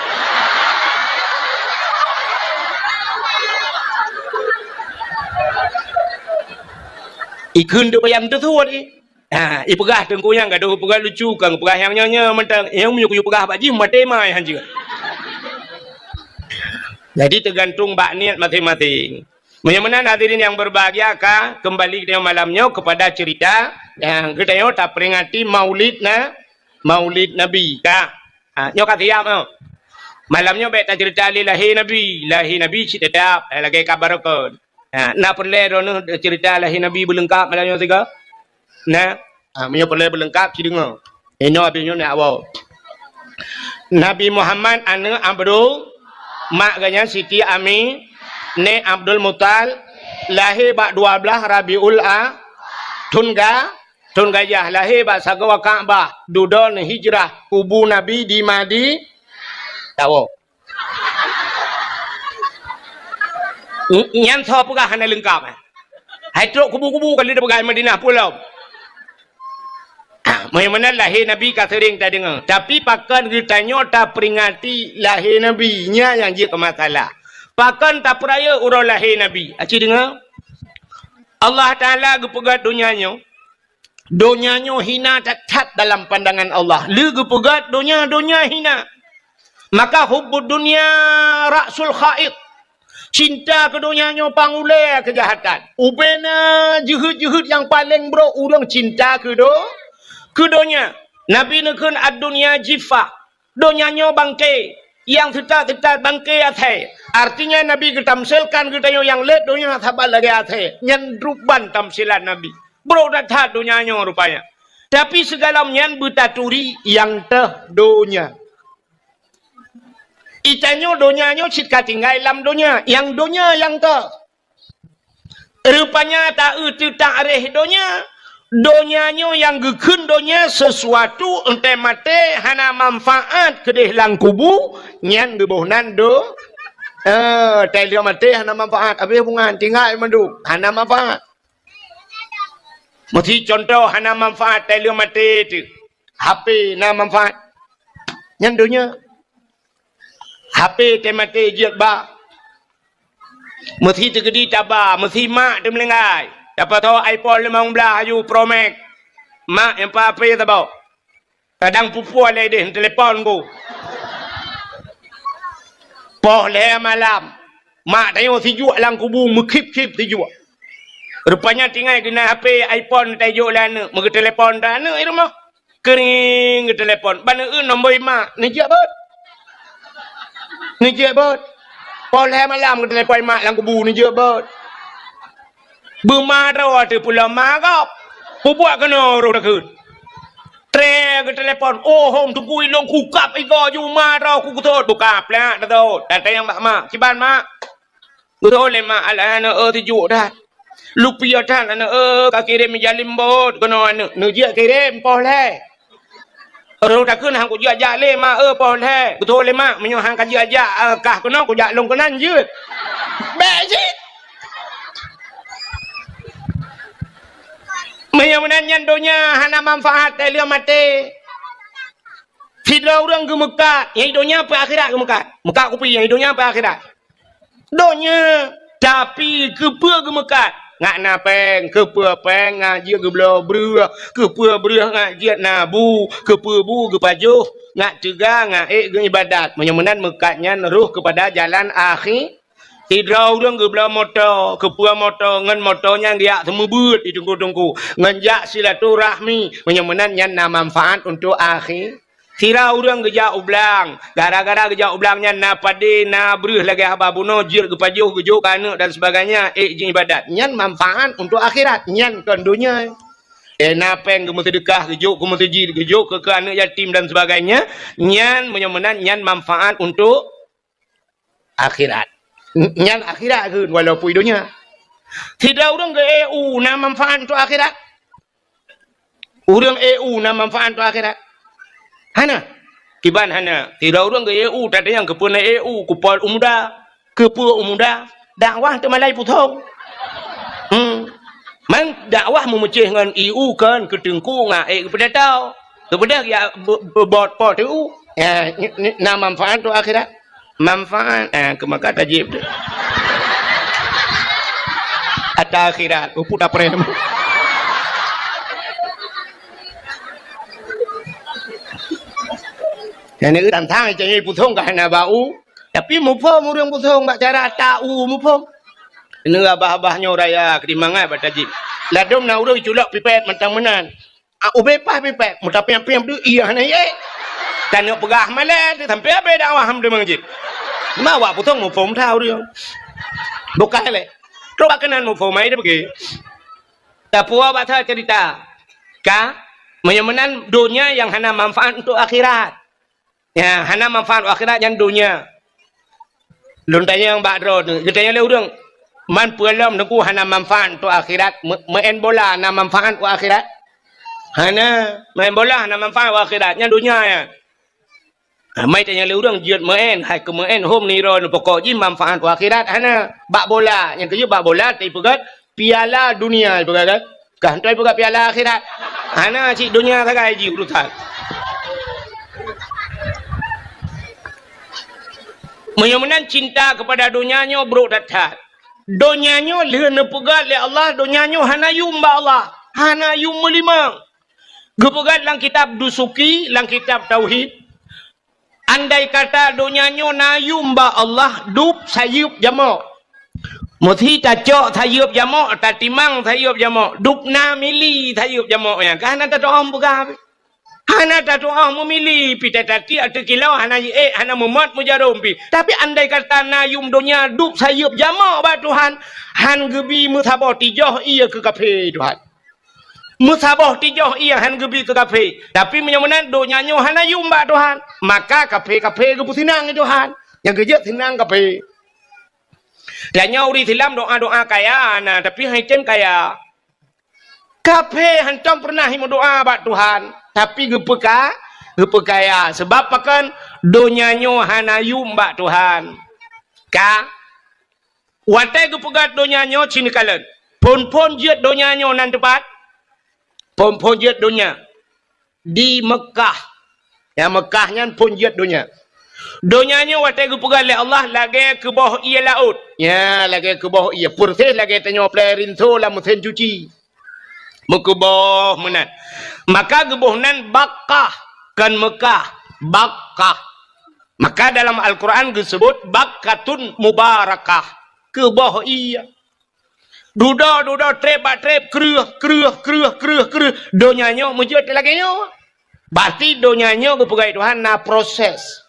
Ikheun tu payah teusuet i. Ha, ipeugah teungku nyang gadoh peugah lucu, kang peugah nyang nyoe-nyoe mantong. Nyang meunyoe kuyue peugah bak jih maté mai hanjeuet. Jadi teugantung bak niet maséng-maséng. Meunyoe meunan hadirin yang berbahagia ka kembali kita malam nyoe kepada cerita yang geutanyoe taperingati Maulid na, Maulid Nabi ka. Ha, nyoe ka siap nyoe. Malam nyoe bèk tacerita lé lahé Nabi. Lahé Nabi cit teutap, eh, lagèe kabar kon. Ha, na peureulèe droeneuh cerita lahé Nabi beuleungkap malam nyoe sigoe? Na? Ha, meunyoe peureulèe beuleungkap, ci deungö. Inoe abéh nyoe nyak woe. Nabi Muhammad aneuk Abdul, mak geuh nyan Siti Ami, nèk Abdul Muthalib, lahé bak dua blaih Rabiul A, thon ga-, thon gajah, lahé bak sagoe Ka'bah, dudoe hijrah, kubu Nabi di Madi-, tawoe. Nyan soe peugah hana leungkap, eh? Hai trok kubu-kubu ka lheueh peugah Madinah pulo. Ah, meunyoe meunan lahé Nabi ka seuring tadeungoe. Tapi pakon geutanyoe taperingati lahé Nabi? Nyan nyang jeuet keu masalah. Pakon tapeurayeuk uroe lahé Nabi? Aci deungoe. Allah Taala geupeugah donya nyoe. Donya nyoe hina that-that dalam pandangan Allah. Lé geupeugah donya, donya hina. Maka hubbud dunya ra'sul khaid. Cinta keu donya nyoe pangulée keujahatan. Ubena jeuhet-jeuhet nyang paleng brok ureuëng cinta keu do-, keu donya. Nabi neukheun ad-dunya jifah. Donya nyoe bangke, nyang seutat-seutat bangke asèe. Artinya Nabi geutamsilkan geutanyoe nyang lét donya saban lagée asèe. Nyan ruban tamsilan Nabi. Brok that-that donya nyoe rupanya. Tapi sigohlom nyan beutaturi nyang teuh donya. Itanyoe donya nyoe cit ka tinggai lam donya, nyang donya nyang teuh. Rupanya ta-eu teutak réh donya. Donya nyoe nyang geukheun donya sesuatu, entée maté hana manfaat keudeh lam kubu, nyan geuboh nan do-, eh, tai lheueh maté hana manfaat, habéh hubungan, tinggai mandum, hana manfaat. Meusi contoh hana manfaat tai lheueh maté teuh. H P na manfaat. Nyan donya. H P teumaté jeuet ba. Meusi teukeudi taba, meusi mak teumeulinggai. Tapasoe iPhone limong blaih aju Pro Max. Mak nyang pa H P saboh. Kadang pupue lé deh telepon ku. Poh lhée malam. Mak tanyoe sijuek lam kubu meukhip-khip sijuek. Rupanya tinggai geunan H P iPhone tajok lé aneuk, meugeutelepon dah aneuk di rumoh. Keuring geutelepon, ban eu nombor mak, neujak bot. Neujak bot. Poh lhée malam geutelepon mak lam kubu, neujak bot. Beuma droe teuh pulo ma gob. Peubuet keunoe roh takheun. Tré geutelepon, "Oh, hom teungku ilong kukab igoe ju ma droe ku geutot." Buka plak tatot. Datang bak mak. "Kiban mak?" Geutot lé mak, "Alah aneuk eu, sijuek that. Lupiah that aneuk eu, ka kirém jalim bot keunoe aneuk." Neujak kirém poh lhée. Roh takheun, "Han kujak-jak lé mak eu, poh lhée." Geutot lé mak, "Meunyoe han kajak-jak, eh, kah keunoe kujak lôn keunan jeuet." Bék jeuet. Meunyoe meunan nyan donya hana manfaat, tai lheueh maté. Sidroe ureuëng geumeukat, nyang donya peu akhirat geumeukat. Meukat kupi, nyang donya peu akhirat. Donya, tapi keupeue geumeukat? Ngat na péng, keupeue péng, ngat jeuet geubloe breueh, keupeue breueh ngat jeuet na bu, keupeue bu geupajoh, ngat teuga, ngat ék geuibadat. Meunyoe meunan meukat nyan roh keupada jalan akhi-, Sidroe ureuëng geubloe moto, keupeue moto, ngon moto nyan geujak seumeubeuet di teungku-teungku, ngon jak silaturahmi, meunyoe meunan nyan na manfaat untuk akhi-, Sira ureuëng geujak u blang, gara-gara geujak u blang nyan na padé, na breueh lagée haba bunoe, jeuet geupajoh, geujok keu aneuk dan sebagainya, ék jiibadat. Nyan manfaat untuk akhirat, nyan kon donya. Eh, na péng geumeuseudeukah, geujok keu meuseujid, geujok keu, keu aneuk yatim dan sebagainya, nyan meunyoe meunan nyan manfaat untuk akhirat. N-, nyan akhirat kheun walaupun donya. Sidroe ureuëng geu-E U na manfaat untuk akhirat? Ureuëng E U na manfaat untuk akhirat? Hana. Kiban hana. Sidroe ureuëng geu-E U, tatanyong keupeue na E U, keu pol u muda. Keupeue u muda? Dakwah teumalai pusong. Hmm. Man dakwah meumeucéh ngon E U kon keu teungku ngon ék geupeudata. Geupeudeh ya be-, be-, bot po teu. Ya, ni, ni, na manfaat tu akhirat. Manfaat, ah, keu maka tajib tu. Ata akhirat, upu taprem. Yang ni tantang cari pusong ka hana bau, tapi muphom ureuëng pusong bak cara ata u muphom. Ini abah-abah nyoe raya keu mangat bak tajib. Ladom na ureuëng culok pipet mantong meunan. Ah, ubé pah pipet, meuta piang-piang tu, iya hana ye. Tanyoe peugah malée tu sampai habéh dakwah ham deungon jih. Ma awak pusong muphom that ureuëng. Bukai lé. Trok bak keunan muphom ai dia pergi. Tapuwoe bak that cerita. Ka, meunyoe meunan donya nyang hana manfaat untuk akhirat. Ya, hana manfaat u akhirat nyan donya. Lôn tanyong bak droeneuh, geutanyong lé ureuëng, "Man peue lom Teungku hana manfaat untuk akhirat? Me-, meu'en bola na manfaat u akhirat?" Hana, meu'en bola hana manfaat u akhirat, nyan donya nyan. Amai tanyong lé ureuëng jeuet meu'en, hai keu meu'en hom nirôn pokok jih manfaat u akhirat hana. Bak bola, nyang keujeuet bak bola teupeugét piala dunia ipeugét kan? Ka hana ipeugét piala akhirat. Hana cit dunia sagai jih urusan. Meunyoe meunan cinta keupada donya nyoe brok that-that. Donya nyoe lheueh neupeugét lé Allah, donya nyoe hana yum bak Allah, hana yum meulimong. Geupeugét lam kitab Dusuki, lam kitab Tauhid, andai kata donya nyoe na yum bak Allah, dub sayeuep jamok. Meusi tacok sayeuep jamok, tatimang sayeuep jamok, dub na mili sayeuep jamok nyan. Ka hana tatu'oh peugah pih. Hana tatu'oh meumili pih, tati ateueh kilo hana jiék, hana meumot meujarom pih. Tapi andai kata na yum donya dub sayeuep jamok bak Tuhan, han geubi meusaboh tijoh ié keu kafé Tuhan. Meusaboh tijoh ié han geubi keu kafé. Tapi meunyoe meunan donya nyoe hana yum bak Tuhan, maka kafé-kafé geupeuseunang lé Tuhan. Nyang keujeuet seunang kafé. Tanyoe ureuëng Islam doa-doa kaya na, tapi han item kaya. Kafé hantom peureunah meudoa bak Tuhan, tapi geupeuka-, geupeukaya. Sabab pakon? Donya nyoe hana yum bak Tuhan. Ka? Watée geupeugét donya nyoe cit neukalon. Phon-phon jeuet donya nyoe nan teupat? Phon-phon jeuet donya di Meukah. Nyang Meukah nyan phon jeuet donya. Donya nyoe watée geupeugét lé Allah lagée keuboh ié laôt. Nya, lagée keuboh ié. Peureséh lagée tanyoe plée rinso lam meusén cuci. Meukeuboh meunan. Maka geuboh nan Bakkah, kon Meukah. Bakkah. Maka dalam Al-Quran geuseubut Bakkatun Mubarakah. Keuboh ié. Dudoe, dudoe, treb bak treb, kreueh, kreueh, kreueh, kreueh, kreueh. Donya nyoe meujeuet lagée nyoe. Berarti donya nyoe geupeugét Tuhan na proses.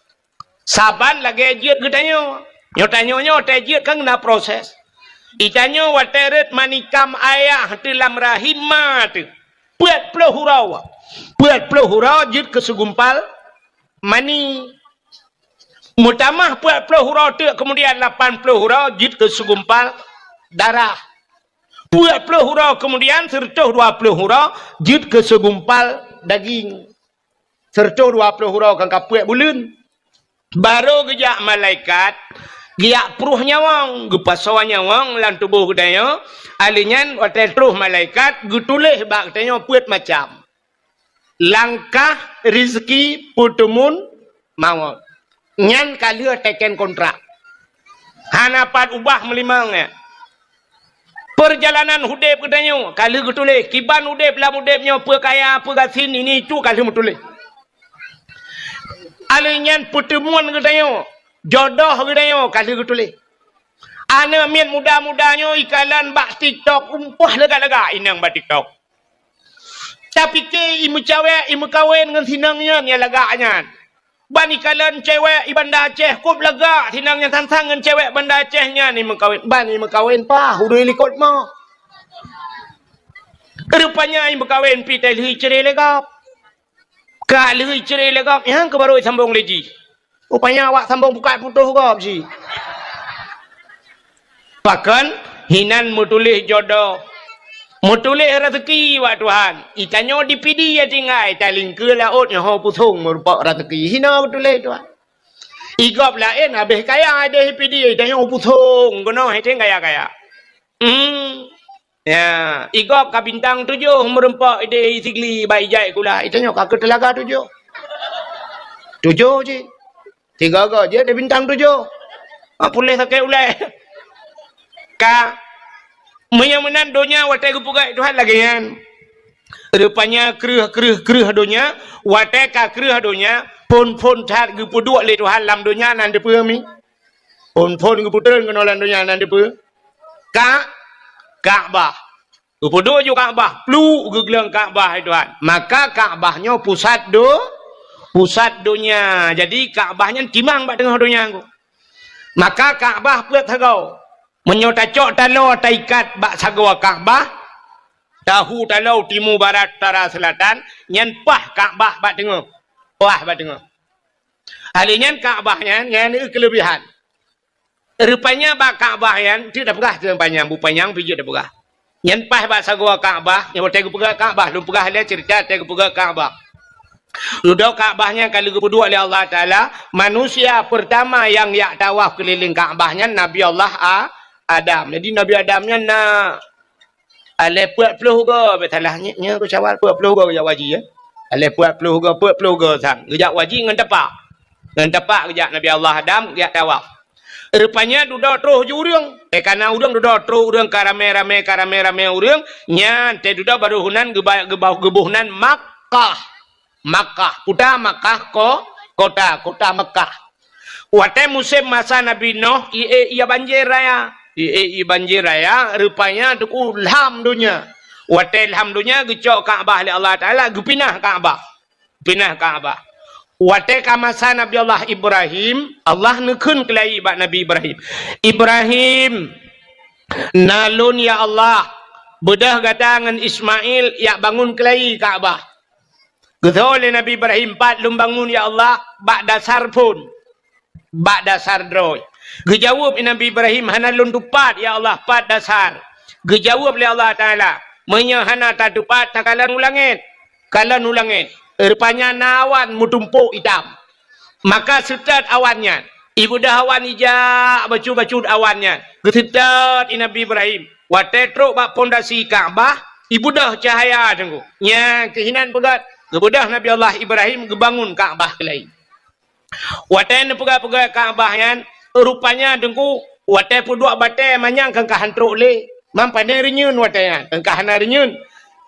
Saban lagée jeuet geutanyoe. Nyoe tanyoe nyoe watée jeuet kan na proses. Itanyoe watée rhot manikam ayah teuh lam rahim ma teuh. Peuet ploh uroe. Peuet ploh uroe jeuet keu segumpal mani. Meutamah peuet ploh uroe teuk, keumudian lapan ploh uroe jeuet keu segumpal darah. Peuet ploh uroe keumudian, seureutôh dua ploh uroe jeuet keu segumpal daging. Seureutôh dua ploh uroe kan ka peuet buleuen. Barô geujak malaikat, geujak pruh nyawöng, geupasoe nyawöng lam tuboh geutanyoe. Alheuh nyan watée troh malaikat geutuléh bak geutanyoe peuet macam. Langkah, rizki, peuteumun, mawöt. Nyan ka lheueh teken kontrak. Hana pat ubah meulimong nyan. Peurjalanan udeb geutanyoe ka lheueh geutuléh. Kiban udeb lam udeb nyoe, peue kaya, peue gasien, ini itu ka lheueh meutuléh. Alheuh nyan peuteumun geutanyoe, jodoh geutanyoe ka lheueh geutuléh. Aneuk miet muda-muda nyoe ikalon bak TikTok, umpah lagak-lagak inong bak TikTok. Tapike imeucawek, imeukawen ngon sinong nyan nyang lagak nyan. Ban ikalon cewek i Banda Aceh, kôb lagak sinong nyan sang-sang ngon cewek Banda Aceh nyan imeukawen. Ban imeukawen paih u dua likot mo. Rupanya imeukawen pih teuh lheueh icre lé gob. Ka lheueh icre lé gob, nyang keuh barô isambong lé jih. Rupanya awak sambong bukai putôh gob jih. Pakon hinan meutuléh jodoh, meutuléh raseuki bak Tuhan. Itanyoe di Pidie tinggai, talingkeue laôt nyoe ho pusong meurumpok raseuki. Hina meutuléh Tuhan. Igob laén habéh kaya ideh Pidie, itanyoe pusong keunoe hideh kaya-kaya. Hmm. Ya, igob ka bintang tujoh meurumpok ideh Sigli bak ijai kula. Itanyoe ka keu teulaga tujoh. Tujoh cit. Tiga go jeuet di bintang tujoh. Ah, puléh sakét ulée. Ka, meunyoe meunan donya watée geupeugah Tuhan lagée nyan. Rupanya kreueh, kreueh, kreueh donya, watée ka kreueh donya, phon-phon that geupeuduek lé Tuhan lam donya nan dipeue mi? Phon-phon geupeutreun keunoe lam donya nan dipeue? Ka, Ka'bah. Geupeuduek ju Ka'bah, pluek geugleueng Ka'bah, hai Tuhan. Maka Ka'bah nyoe pusat do-, pusat donya. Jadi Ka'bah nyan timang bak teungoh donya nyoe. Maka Ka'bah peuet sagoe. Meunyoe tacok taloe taikat bak sagoe Ka'bah, tahu taloe timu, barat, utara, seulatan, nyan paih Ka'bah bak teungoh. Paih bak teungoh. Ahli nyan Ka'bah nyan, nyan keuleubihan. Rupanya bak Ka'bah nyan, teuk tapeugah teuh panyang, bu panyang pih jeuet tapeugah. Nyan paih bak sagoe Ka'bah, nyang watée geupeugah Ka'bah, lôn peugah lé ceurita watée geupeugah Ka'bah. Dudoe Ka'bah nyan ka lheueh geupeuduek lé Allah Taala, manusia peurtama nyang jak tawaf keulileng Ka'bah nyan Nabi Allah A-, Adam. Jadi Nabi Adam nyan na alèh peuet ploh goe, bèk salah, nyoe, nyoe syawal peuet ploh goe geujak haji, ya. Alèh peuet ploh goe, peuet ploh goe sang. Geujak haji ngon tapak. Ngon tapak geujak Nabi Allah Adam geujak tawaf. Rupanya dudoe troh ju ureueng. Eh, kana ureueng dudoe troh ureueng ka ramè-ramè, ka ramè-ramè ureueng, nyan teuh dudoe baroe nan geuba-, geuba-, geuboh nan Makkah. Makkah, kota Makkah, ko-, kota, kota Makkah. Watèe musém masa Nabi Nuh, ié, ié banjir raya. Ié, ié banjir raya, rupanya teungku lham donya. Watèe lham donya, geucok Ka'bah lé Allah Taala, geupinah Ka'bah. Pinah Ka'bah. Watèe ka masa Nabi Allah Ibrahim, Allah neukheun keulayi bak Nabi Ibrahim. "Ibrahim, na lôn ya Allah, beudôh gata ngon Ismail jak bangun keulayi Ka'bah." Geutho lé Nabi Ibrahim, "Pat lôn bangun ya Allah, bak dasar phon." Bak dasar droe. Geujaweueb Nabi Ibrahim, "Hana lôn teupat ya Allah, pat dasar." Geujaweueb lé Allah Taala, "Meunyoe hana tateupat, takalon u langèt." Kalon u langèt. Rupanya na awan meutumpôk itam. Maka seutôt awan nyan. Ibeudôh awan ijak bacut-bacut awan nyan. Geuseutôt Nabi Ibrahim. Watèe trok bak pondasi Ka'bah, ibeudôh cahya teungku. Nyan keuh inan peugah, geubeudôh Nabi Allah Ibrahim geubangun Ka'bah keulayi. Watèe neupeugah-peugah Ka'bah nyan, rupanya teungku, watèe peuduek batèe manyang ka, ka han trok lé. Mam pane reunyeun watèe nyan, ka hana reunyeun.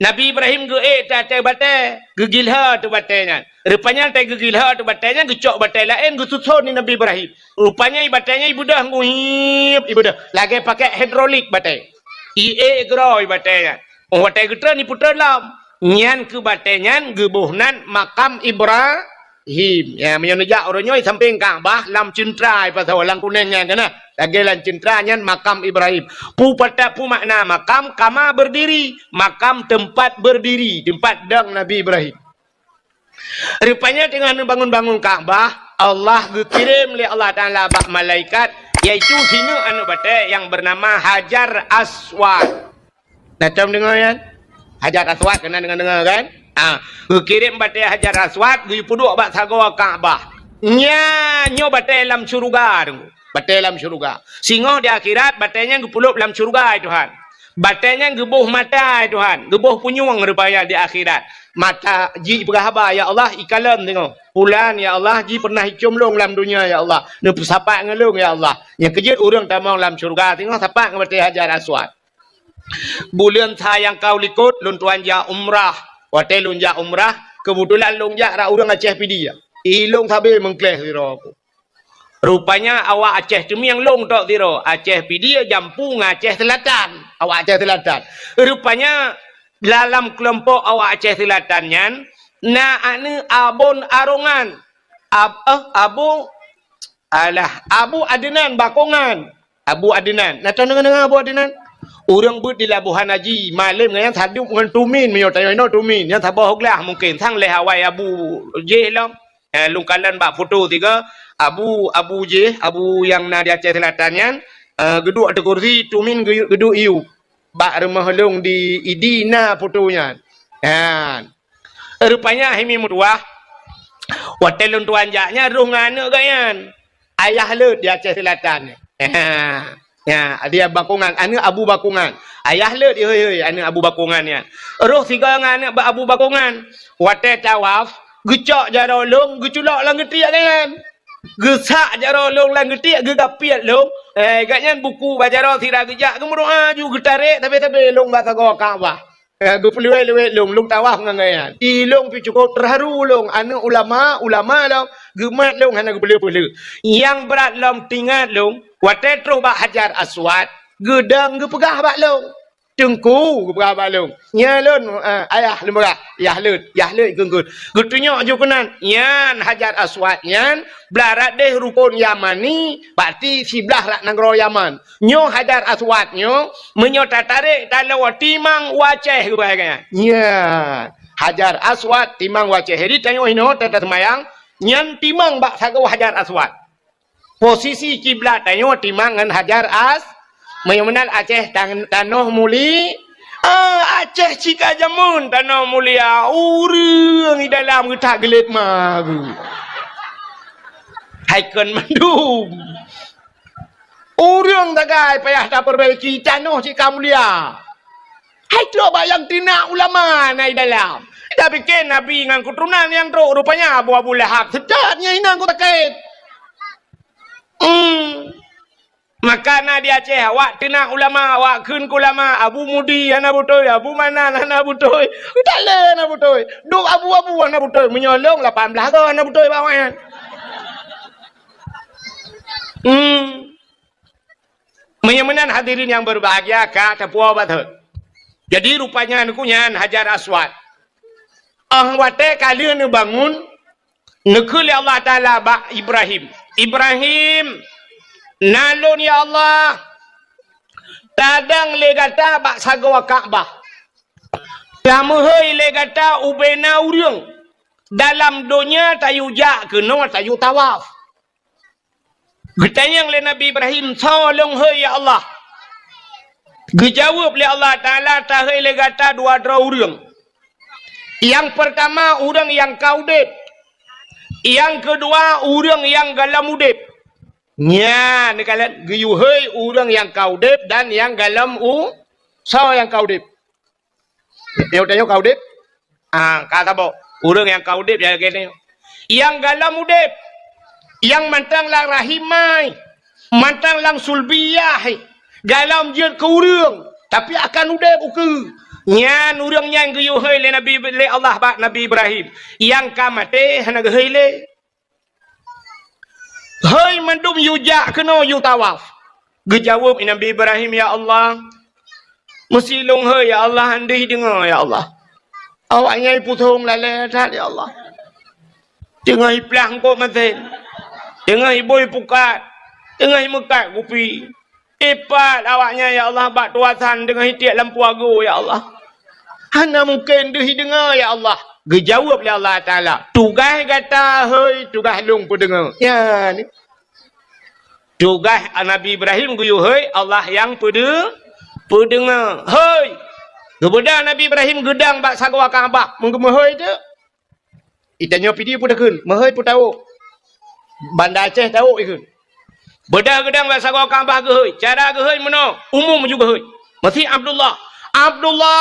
Nabi Ibrahim geuék ateueh batèe, geugilhô ateueh batèe nyan. Rupanya watèe geugilhô ateueh batèe nyan, geucok batèe laén geususon lé Nabi Ibrahim. Rupanya batèe nyan ibeudôh, nguhiep ibeudôh. Lagèe pakèk hidrolik batèe. Iék keudroe batèe nyan. Óh watèe geutreun, ipeutreun lom. Nyan keuh batèe nyan geuboh nan Makam Ibrahim. Ya, meunyoe neujak uroe nyoe sampéng Ka'bah lam ceuntra, pasoe lam kunèng nyan keuh na. Lagèe lam ceuntra nyan Makam Ibrahim. Peue pat, peue makna makam? Kama berdiri. Makam tempat berdiri, tempat dong Nabi Ibrahim. Rupanya teungoh neubangun-bangun Ka'bah, Allah geukirém lé Allah Taala bak malaikat, yaitu sineuk aneuk batèe nyang beunama Hajar Aswad. Na tom deungö nyan? Hajar Aswad, keunan deungö-deungö kan? Ah, geukirém batèe Hajar Aswad, geupeuduek bak sagoe Ka'bah. Nyan nyoe batèe lam syeuruga teungku. Batèe lam syeuruga. Singoh di akhirat, batèe nyan geupeulop lam syeuruga, hai Tuhan. Batèe nyan geuboh mata, hai Tuhan. Geuboh punyueng rupanya di akhirat. Mata jih peugah haba, "Ya Allah, ikalon teungoh. Pulan, ya Allah, jih pernah icöm lôn lam dunia, ya Allah. Neupeusapat ngon lôn, ya Allah." Nyang keujeuet ureueng tamong lam syeuruga, teungoh sapat ngon batèe Hajar Aswad. Buleuen sa nyang ka u likot, lôn tuan jak umrah. Watèe lôn jak umrah, keubeutulan lôn jak rot ureueng Aceh Pidie. I lôn sabe meungkléh sidroe. Rupanya awak Aceh Teumieng lôn tok sidroe, Aceh Pidie jampu ngon Aceh Selatan. Awak Aceh Selatan. Rupanya dalam keulompok awak Aceh Selatan nyan, na aneuk Abon Arongan. Ab-, eh, Abu, alah, Abu Adnan Bakongan. Abu Adnan. Na tom deungö-deungö Abu Adnan? Ureueng beuet di Labuhan Haji, malém ngon nyan sadub ngon Tumin, meunyoe tanyoe inoe Tumin, nyan saboh glah mungken, sang lhèe awai Abu jih lom. Eh, lôn kalon bak foto sigoe, Abu, Abu jih, Abu nyang na di Aceh Selatan nyan, eh, geuduek ateueh kursi, Tumin geu-, geuduek iyup. Bak rumoh lôn di Idi na foto nyan. Nyan. Rupanya hai mi meutuwah, watèe lôn tuan jak nyan rôh ngon aneuk geuh nyan. Ayah Lôt di Aceh Selatan. Ha. Ya, dia Bakongan, aneuk Abu Bakongan. Ayah Lôt, hôi-hôi, aneuk Abu Bakongan nyan. Rôh sigoe ngon aneuk Abu Bakongan. Watèe tawaf, geucok jaroe lôn, geuculok lam geutiek geuh nyan. Geusak jaroe lôn lam geutiek, geugapiet lôn. Eh, geuh nyan buku bak jaroe sira geujak, geumeudoa ju geutarek, sabé-sabé lôn bak sagoe Ka'bah. Eh, geupeuleuwet-leuwet lôn, lôn tawaf ngon geuh nyan. I lôn pih cukôp teuharu lôn, aneuk ulama, ulama lôn, geumat lôn hana geupeuleueh-peuleueh. Nyang brat lom teuingat lôn, watèe trôh bak Hajar Aswad, geudong geupeugah bak lôn. Teungku, geupeugah bak lôn. Nyan lôn, eh, ayah lôn peugah, Yah Lôt, Yah Lôt geukheun. Geutunyok ju keunan, nyan Hajar Aswad nyan, blah rot deh rukon Yamani, berarti siblah rot nanggroe Yaman. Nyoe Hajar Aswad nyoe, meunyoe tatarek taloe timang u Aceh geupeugah nyan. Nyan, Hajar Aswad timang u Aceh. Jadi tanyoe inoe tateumanyong, nyan timang bak sagoe Hajar Aswad. Posisi kiblat tanyoe timang ngon Hajar As-, meunyoe meunan Aceh tan-, tanoh muli-, ah, Aceh cit ka jameun tanoh mulia, ureuëng di dalam geutak geulet ma geuh. Hai kon mandum. Ureuëng sagai payah tapeubaiki, tanoh cit ka mulia. Hai trok bak nyang teunak ulama na di dalam. Tapike nabi ngon keuturonan nyang trok, rupanya Abu, Abu Lahab. Seutôt nyan inong ku sakét. Hmm. Maka na di Aceh, awak teunak ulama, awak kheun keu ulama, Abu Mudi hana beutôi, Abu Manan hana beutôi, Talé hana beutôi, duek abu-abu hana beutôi, meunyoe lôn lapan blaih go hana beutôi bak awaknyan. Hmm. Meunyoe meunan hadirin nyang berbahagia ka tapuwoe batot. Jadi rupanya nyan Hajar Aswad. Óh watée ka lheueh neubangun, neukheun lé Allah Taala bak Ibrahim, "Ibrahim, na lôn ya Allah, tadong lé gata bak sagoe Ka'bah. Tameuhôi lé gata ubena ureuëng dalam donya tayue jak keunoe tayue tawaf." Geutanyong lé Nabi Ibrahim, "Soe lôn hôi ya Allah?" Geujaweueb lé Allah Taala, "Tahôi lé gata dua droe ureuëng. Nyang peurtama ureuëng nyang ka udeb, nyang keudua ureuëng nyang gohlom udeb." Nyan neukalon geuyue hôi ureuëng nyang ka udeb dan nyang gohlom u-, soe nyang ka udeb? Nyoe tanyoe ka udeb? Ah, ka saboh. Ureuëng nyang ka udeb nyang lagée nyoe. Nyang gohlom udeb, nyang mantong lam rahim mai, mantong lam sulbiyah, gohlom jeuet keu ureuëng, tapi akan udeb ukeue. Nyan ureuëng nyan geuyue hôi lé Nabi, lé Allah bak Nabi Ibrahim. Nyang ka maté hana geuhôi lé. "Hôi mandum yue jak keunoe yue tawaf." Geujaweueb Nabi Ibrahim, "Ya Allah, meusi lôn hôi ya Allah, han deuh deungoe ya Allah. Awaknyan pusong lalée that ya Allah. Teungoh iplah eungkôt masén, teungoh ibui pukat, teungoh imeukat kupi. Ipat awaknyan ya Allah bak tuasan teungoh itiek lam puago ya Allah. Hana mungken deuh ideungoe ya Allah." Geujaweueb lé Allah Taala, "Tugaih gata hôi, tugaih lôn peudeungoe." Nyan. Tugaih Nabi Ibrahim geuyue hôi, Allah nyang peudeu-, peudeungoe. Hôi! Geubeudôh Nabi Ibrahim geudong bak sagoe Ka'bah, meugeuhôi teuk. Itanyoe Pidie peue takheun, meuhôi peue tawök. Banda Aceh tawök ikheun. Beudôh geudong bak sagoe Ka'bah geuhôi. Cara geuhôi meunoe, umum ju geuhôi. Meusi Abdullah. Abdullah!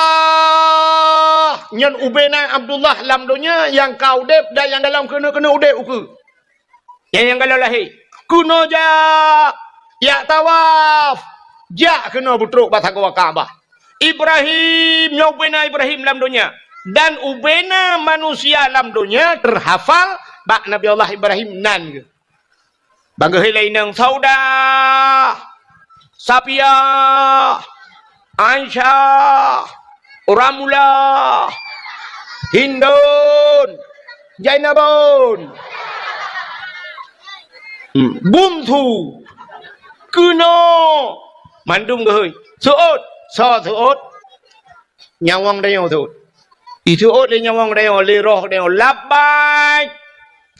Nyan ubena Abdullah lam donya nyang ka udeb dan nyang gohlom keuneuk-keuneuk udeb ukeue. Nyang, nyang gohlom lahé. Keunoe jak, jak tawaf. Jak keunoe beutrok bak sagoe Ka'bah. Ibrahim, nyoe ubena Ibrahim lam donya. Dan ubena manusia lam donya teuhafal bak Nabi Allah Ibrahim nan geuh. Ban geuhôi lé inong Saudah, Safiah, Aisyah, Ramlah, Hindun, Zainabun, hmm, Buntu, keunoe, mandum geuhôi. Seuôt, soe seuôt? Nyawöng tanyoe seuôt. Iseuôt lé nyawöng tanyoe, lé roh tanyoe, "Labbaik!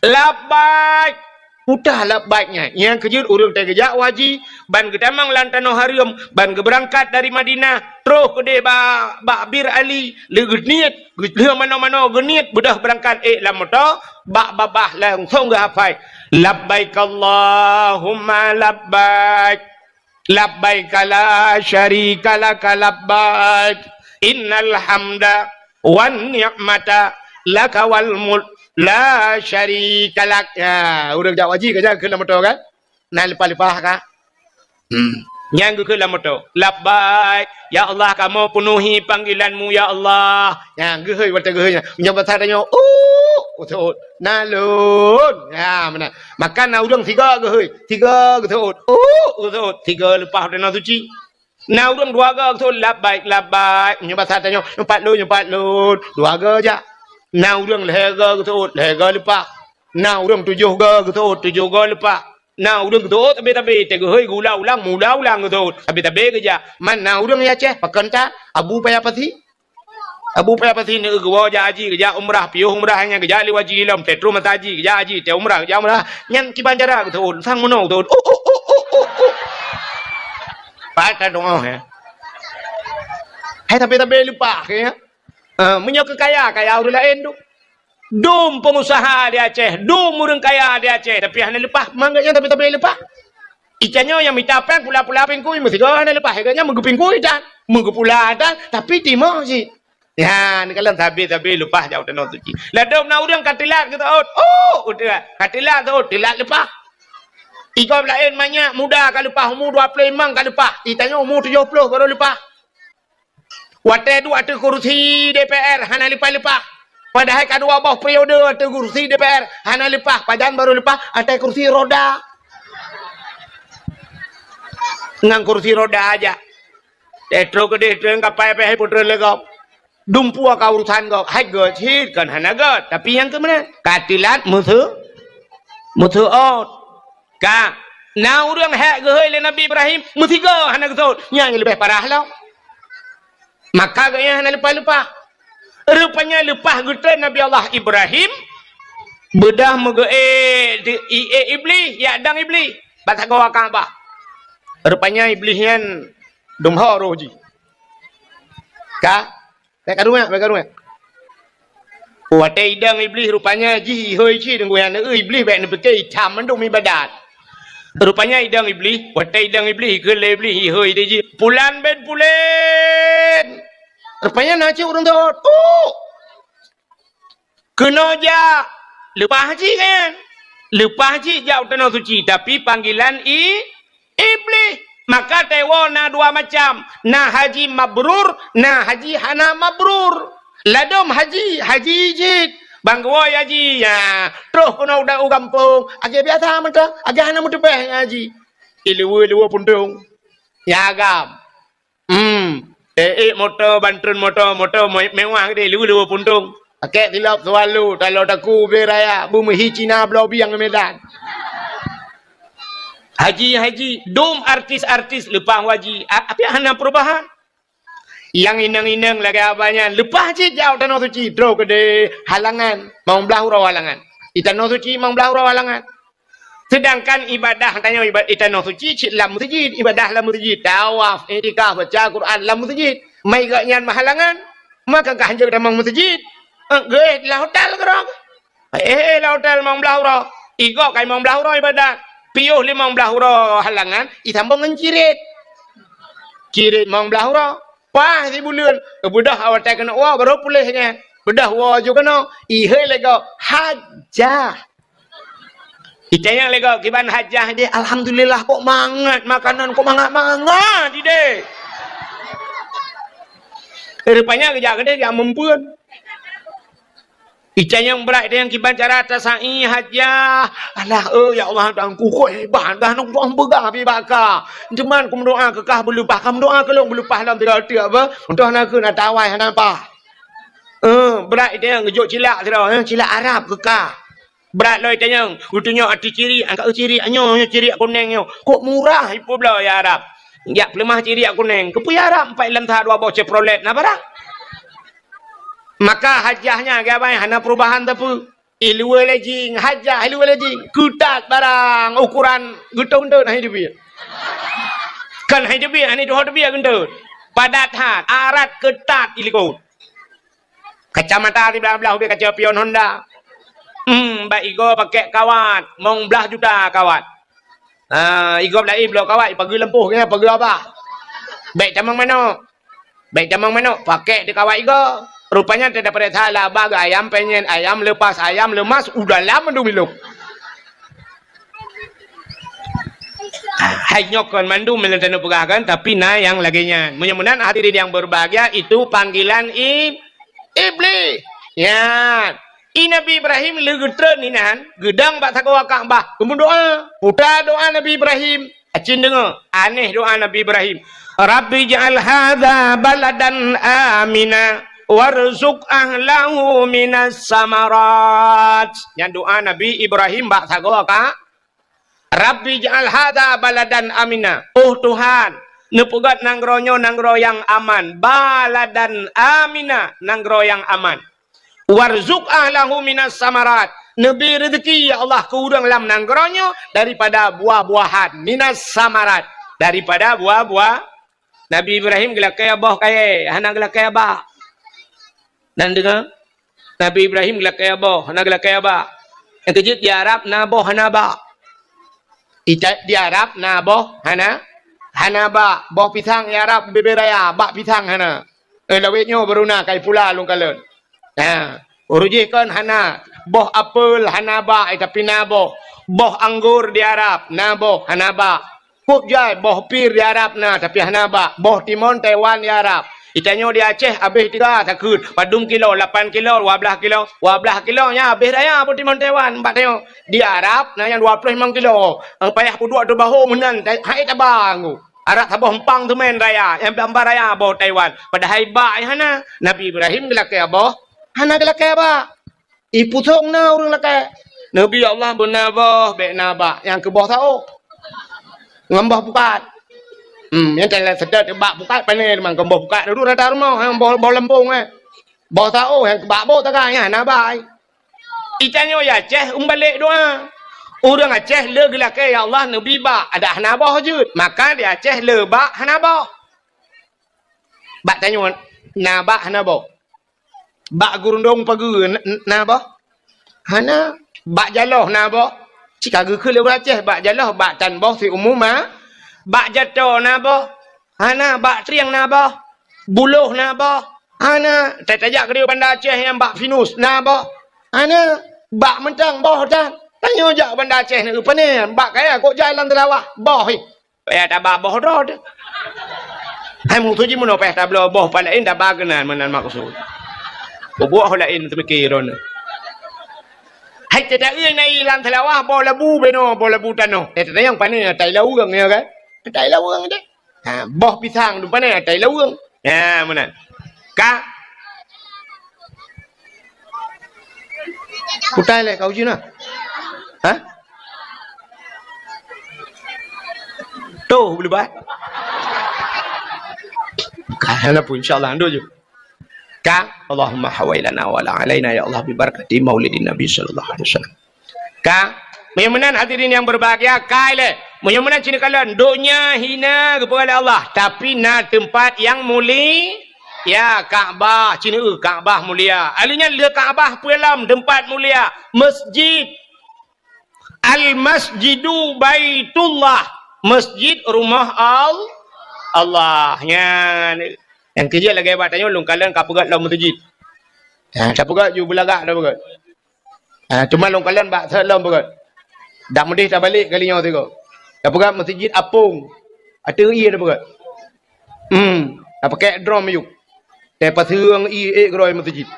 Labbaik!" Peue teuma labbaik nyan? Nyang keujeuet ureuëng teugeujak u haji, ban geutamong lam tanoh hareuem, ban geubeurangkat dari Madinah, troh keudeh ba-, bak Bir Ali, lé geuniet, geu-, lheueh manoe-manoe geuniet, beudôh beurangkat ék lam moto, bak babah langsong geuhafai, "Labbaik Allahumma labbaik." Labbaika la syarika laka labbaik, innal hamda wan ni'mata laka wal mulk la syarika lak. Ya, ureuëng jak haji ka jak keu lam moto kan? Na leupah-leupah ka? Hmm. Nyang geukheun lam moto, "Labbaik, ya Allah, kamoe peunuhi panggilan-Mu, ya Allah." Nyang geuhôi watée geuhôi nyan. Meunyoe basa tanyoe, "Uh, uh, uh." Na lôn. Ya, meunan. Maka na ureuëng sigoe geuhôi, sigoe geuseuôt. Uh, geuseuôt, sigoe leupah u tanoh suci. Na ureuëng dua goe geuseuôt, "Labbaik, labbaik." Meunyoe basa tanyoe, "Nyoe pat lôn, nyoe pat lôn." Dua goe jak. Na ureuëng lhée goe geuseuôt, lhée goe leupah. Na ureuëng tujoh goe geuseuôt, tujoh goe leupah. Na ureuëng geuseuôt tabe-tabe, teuh geuhôi geuulang-ulang, meuulang-ulang geuseuôt. Tabe-tabe geujak. Man na ureuëng ya ceh, pakon that, Abu Paya Pasi. Abu Paya Pasi neu geuwoe jak haji, geujak umrah, piôh umrah nyan geujak lé haji ilom, teutrom masa haji, geujak haji, teuh umrah, geujak umrah. Nyan kiban cara geuseuôt, sang meunoe geuseuôt. Uh, uh, uh, uh, uh, uh. Pat that doa, ya. Hai sabe-sabe leupah, ya. Ah, meunyoe keu kaya, kaya ureueng laén tu. Dum peungusaha di Aceh, dum ureueng kaya di Aceh, tapi hana leupah, mangat nyan sabe-sabe leupah. Itanyoe nyang mita péng pula-pula pingkui, meusigoe hana leupah, gobnyan meugeupingkui tan, meugeupula tan, tapi timoh cit. Nyan, kalon sabe-sabe leupah jak u Tanoh Suci. Ladôm na ureueng ka teulat geuseuôt, oh, ka teulat, ka teulat seuôt, teulat leupah. Igob laén manyak muda ka leupah, umu dua ploh limong ka leupah, itanyoe umu tujoh ploh baru leupah. Watée duek ateueh kursi D P R hana leupah-leupah. Padahai ka dua boh periode ateueh kursi D P R hana leupah, pajan baru leupah ateueh kursi roda. Ngon kursi roda aja. Teuh troh keudeh, teuh kapai pih putreun lé gob. Dumpeue ka urusan gob, hai gét cit kon hana gét, tapi nyang keu meunan ka teulat meuseu-, meuseuôt. Ka na ureueng hék geuhôi lé Nabi Ibrahim, meusigoe hana geuseuôt, nyan leubeh parah lom. Maka geuhnyan hana leupah-leupah. Rupanya leupah geutreun Nabi Allah Ibrahim, beudôh meugeuék di, i-, ék Iblih, jak dong Iblih, bak sagoe Ka'bah. Rupanya Iblih nyan dum ho roh jih. Ka? Bèk karueng, bèk karueng. Watèe idong Iblih rupanya jih ihôi cit deungon aneuk Iblih bèk neupike icam mandum ibadat. Rupanya idong Iblih, watèe idong Iblih, ikheun lé Iblih ihôi di jih. Pulan ben pulen. Rupanya na cit ureueng teuôt. Uh! Keunoe jak, leupah cit kan? Leupah cit jak u Tanoh Suci, tapi panggilan i-, Iblih. Maka teuôt na dua macam, na haji mabrur, na haji hana mabrur. Ladôm haji, haji cit. Ban geuwoe haji, ya, troh keunoe u gampông, lagèe biasa mantong, lagèe hana meuteupèh haji. Ileue-leue puntông. Ya agam. Hmm. Eh, eh, moto, bantrön moto, moto me-, mewah gede, leue-leue puntông. Pakèk silop Swallow, talo taku ubé raya, beumeuhi Cina bloe biang Medan. Haji, haji, dum artis-artis leupah haji. A-, tapi hana perubahan. Nyang inong-inong lagèe abah nyan, leupah cit jak u Tanoh Suci, troh keudéh halangan. Mong blah uroe halangan. Di Tanoh Suci mong blah uroe halangan. Seudangkan ibadah tanyoe iba-, i Tanoh Suci cit lam meuseujid, ibadah lam meuseujid, tawaf, iktikaf, baca Quran lam meuseujid. Mai gobnyan meuhalangan, maka ka hanjeuet tamong meuseujid. Eh, geuéh lam hotel keudroe. Eh, eh, lam hotel limong blah uroe. Igob ka limong blah uroe ibadat. Piôh limong blah uroe halangan, isambông ngon cirit. Cirit limong blah uroe. Paih sibuleuen, beudôh awai watèe keuneuk woe, barô puléh nyan. Beudôh woe ju keunoe, ihôi lé gob, hajah. Itanyong lé gob, "Kiban hajah idéh?" "Alhamdulillah, kok mangat makanan, kok mangat-mangat idéh." Rupanya geujak keudéh jak meumpeuen. Itanyong brat, itanyong kiban cara tasai hajah. "Alah, eh, ya Allah, Tuhanku, kok hebat dah, nong Tuhan peugah pih bak kah. Teuma kumeudoa keu kah beuleupah, ka meudoa keu lôn beuleupah lom tiga teuk apa? Untôh na keu na tawai hana pah." Eh, brat itanyong geujok cilak sidroe, eh, cilak Arab keu kah. Brat lom itanyong, geutunyok ateueh cirik, angkat cirik nyoe, nyoe cirik kunéng nyoe. Kok murah ipeubloe ya Arab. Jak peuleumah cirik kunéng. Keupeue ya Arab, empat lam that dua boh Chevrolet na barang. Maka hajah nyan, geubai hana perubahan teupeu. Ileue lé jing, hajah ileue lé jing. Keutat barang ukuran geuteuntôt hai teubiet. Kan hai teubiet, hai tuho teubiet geuteuntôt. Padat that, arat keutat ilikot. Kacamata siblah-blah ubé kaca pion Honda. Hmm, bak igob pakèk kawat, mong blah juta kawat. Ha, igob laén bloe kawat, ipageue lampôh keunan, pageue abah. Bèk tamong manok. Bèk tamong manok, pakèk di kawat igob. Rupanya teudapat salah, abah geuayam penyet, ayam lepas, ayam lemas, u dalam mandum ilông. Hai nyoe kon mandum meunyoe taneuk peugah kan, tapi na nyang lagèe nyan. Meunyoe meunan hadirin yang berbahagia, itu panggilan i-, Iblih. Nyan. I Nabi Ibrahim lé geutreun inan, geudong bak sagoe Ka'bah, geumeudoa. Peue doa Nabi Ibrahim? Acin deungoe, aneh doa Nabi Ibrahim. "Rabbi ij'al hadza baladan amina warzuq ahlahu minas samarat." Nyan doa Nabi Ibrahim bak sagoe Ka-, "Rabbi ij'al hadza baladan amina." Oh Tuhan, neupeugöt nanggroe nyoe nanggroe nyang aman. Baladan amina, nanggroe nyang aman. "Warzuq ahlahu minas samarat." Neubri reuzeki, ya Allah, keu ureueng lam nanggroe nyoe daripada buah-buahan. Minas samarat, daripada buah-buah. Nabi Ibrahim geulakée boh kayée, hana geulakée bak. Nan deungoe? Nabi Ibrahim geulakée boh, hana geulakée bak. Nyang keujeuet di Arab na boh hana bak. Ita-, di Arab na boh hana, hana bak. Boh pisang di Arab bibée raya, bak pisang hana. Eh, lawét nyoe baru na kai pula lôn kalon. Ha, ureueng jih kon hana. Boh apel hana bak, eh, tapi na boh. Boh anggor di Arab na boh, hana bak. Kop jai, boh pir di Arab na, tapi hana bak. Boh timon Taiwan di Arab. Di tanyoe di Aceh habéh tiga takheun. Padum kilo, lapan kilo, dua blaih kilo. Dua blaih kilo nyan habéh raya boh timon Taiwan. Bak tanyoe di Arab na nyang dua ploh limong kilo. Nyang payah peuduek teubaho meunan, hai taba nggu. Arak saboh empang teumén raya, nyang bamba raya boh Taiwan. Padahai bak nyang hana. Nabi Ibrahim geulakée boh, hana geulakée bak. Ipusong na ureueng lakée. Nabi Allah beuna boh, bék na bak, nyang keu boh saôh. Ngon boh pukat. Hmm, nyang teulah seudeuet bak pukat pané teuma, kon boh pukat dulu rata rumoh, nyang boh, boh lempong, eh. Boh saôh, nyang keu bak boh taga, nyang hana bai. Di tanyoe di Aceh, umbalek doa. Ureueng Aceh le geulakée, "Ya Allah, neubi bak," adak hana boh jeuet. Maka di Aceh le bak hana boh. Bak tanyoe na bak hana boh. Bak gurundong pageue na, na boh? Hana. Bak jaloh na boh? Cit ka geukheun lé ureueng Aceh, bak jaloh, bak tan boh siumu ma. Bak jato na boh? Hana. Bak trieng na boh? Buloh na boh? Hana. Tajak keudéh Banda Aceh nyang bak pinus na boh? Hana. Bak mantong boh tan. Tanyoe jak Banda Aceh na, pane? Bak kaya kok jalan teurawah boh, eh. Payah taba boh droe teuh. Hai musoh jih meunoe payah tabloe boh pat laén taba keunan meunan maksud. Peubuet ho laén teumiki droeneuh. Hai teuta-eu na ilang seulawah boh labu benoe, boh labu tanoh. Eh, teuta nyang pane atai laweueng, ya kan? Atai laweueng deh. Ha, boh pisang tu pane atai laweueng. Ha, meunan. Ka? Kutai lé kau jina. Ha? Tuh, boleh bah. Ka, hana pun, insya Allah, ando je. Ka, Allahumma hawailana wala alaina, ya Allah, bi barakati maulidin Nabi sallallahu alaihi wasallam. Ka, meunyoe meunan hadirin yang berbahagia, ka ilée. Meunyoe meunan cit kalon, donya hina geupeugah lé Allah, tapi na teumpat nyang muli-, ya, Ka'bah, cit, eh, Ka'bah mulia. Ahli nyan le Ka'bah peue lom teumpat mulia, masjid. Al-Masjidu Baitullah, masjid rumah Al-, Allah. Nyan, nyang keujeuet lagée bak tanyoe lôn kalon ka peugét lom masjid. Ha, ka peugét ju beulagak dah peugét. Ha, teuma lôn kalon bak sat lom peugét. Dak meudeh tabalek kali nyoe sigoe. Tapeugah masjid apong. Ateueh ié tapeugah. Hmm, tapakai drom ayub. Tapaseueng ié ék keudroe masjid.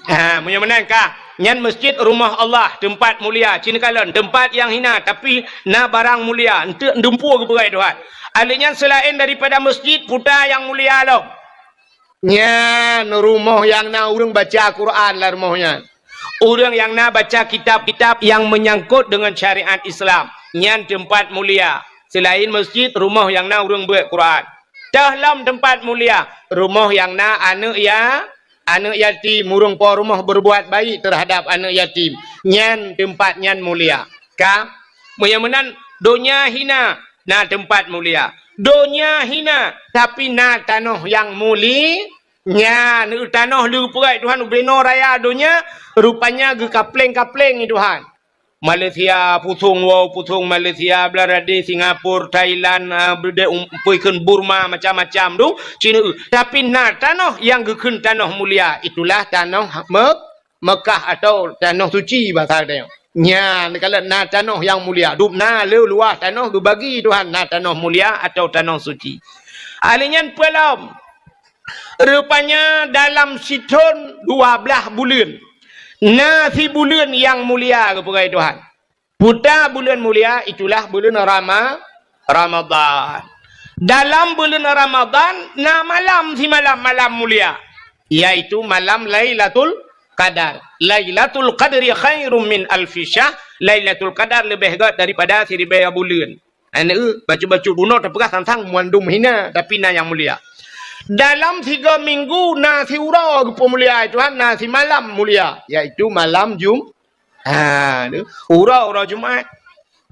Ha, meunyoe meunan ka, nyan masjid rumah Allah, teumpat mulia, cit kalon, teumpat nyang hina, tapi na barang mulia, eunteuk dumpeue geupeugah Tuhan. Ahli nyan seulaén daripada masjid, peue nyang mulia lom. Nyan rumoh nyang na ureuëng baca Quran lam rumoh nyan. Ureuëng nyang na baca kitab-kitab nyang meunyangkot deungon syariat Islam, nyan teumpat mulia. Seulaén masjid, rumoh nyang na ureuëng beuet Quran. Teuh lom teumpat mulia, rumoh nyang na aneuëk ya-, aneuëk yatim, ureuëng po rumoh beureubuat baik teuhadab aneuëk yatim, nyan teumpat nyan mulia. Ka? Meunyoe meunan, donya hina, na teumpat mulia. Donya hina, tapi na tanoh nyang muli-, nyan, tanoh le geupeugah Tuhan ubenoe raya donya, rupanya geukapleng-kapleng Tuhan. Malaysia, pusong wow, pusong Malaysia, Bangladesh, Singapura, Thailand, ah, beudé um-, peue kheun Burma, macam-macam tu, Cina. Tapi na tanoh nyang geukheun tanoh mulia, itulah tanoh Me-, Mekah atau tanoh suci basa geutanyoe. Nyan, kalau na tanoh nyang mulia, dum na le luwah tanoh geubagi Tuhan, na tanoh mulia atau tanoh suci. Ahli nyan peue lom? Rupanya dalam sithon dua blaih buleuen, na sibuleuen nyang mulia geupeugah Tuhan. Peue buleuen mulia, itulah buleuen Rama-, Ramadhan. Dalam buleuen Ramadhan na malam simalam, malam mulia, yaitu malam Lailatul Qadar. Lailatul Qadri khairum min alfi syahr. Lailatul Qadar leubeh gét daripada siribèe buleuen. Aneuëk, bacut-bacut bunoe tapeugah sang-sang mandum hina, tapi na nyang mulia. Dalam tiga minggu na siuroe geupeumulia Tuhan, na simalam mulia, yaitu malam Jum-, ha, tu, uroe-uroe Jumat.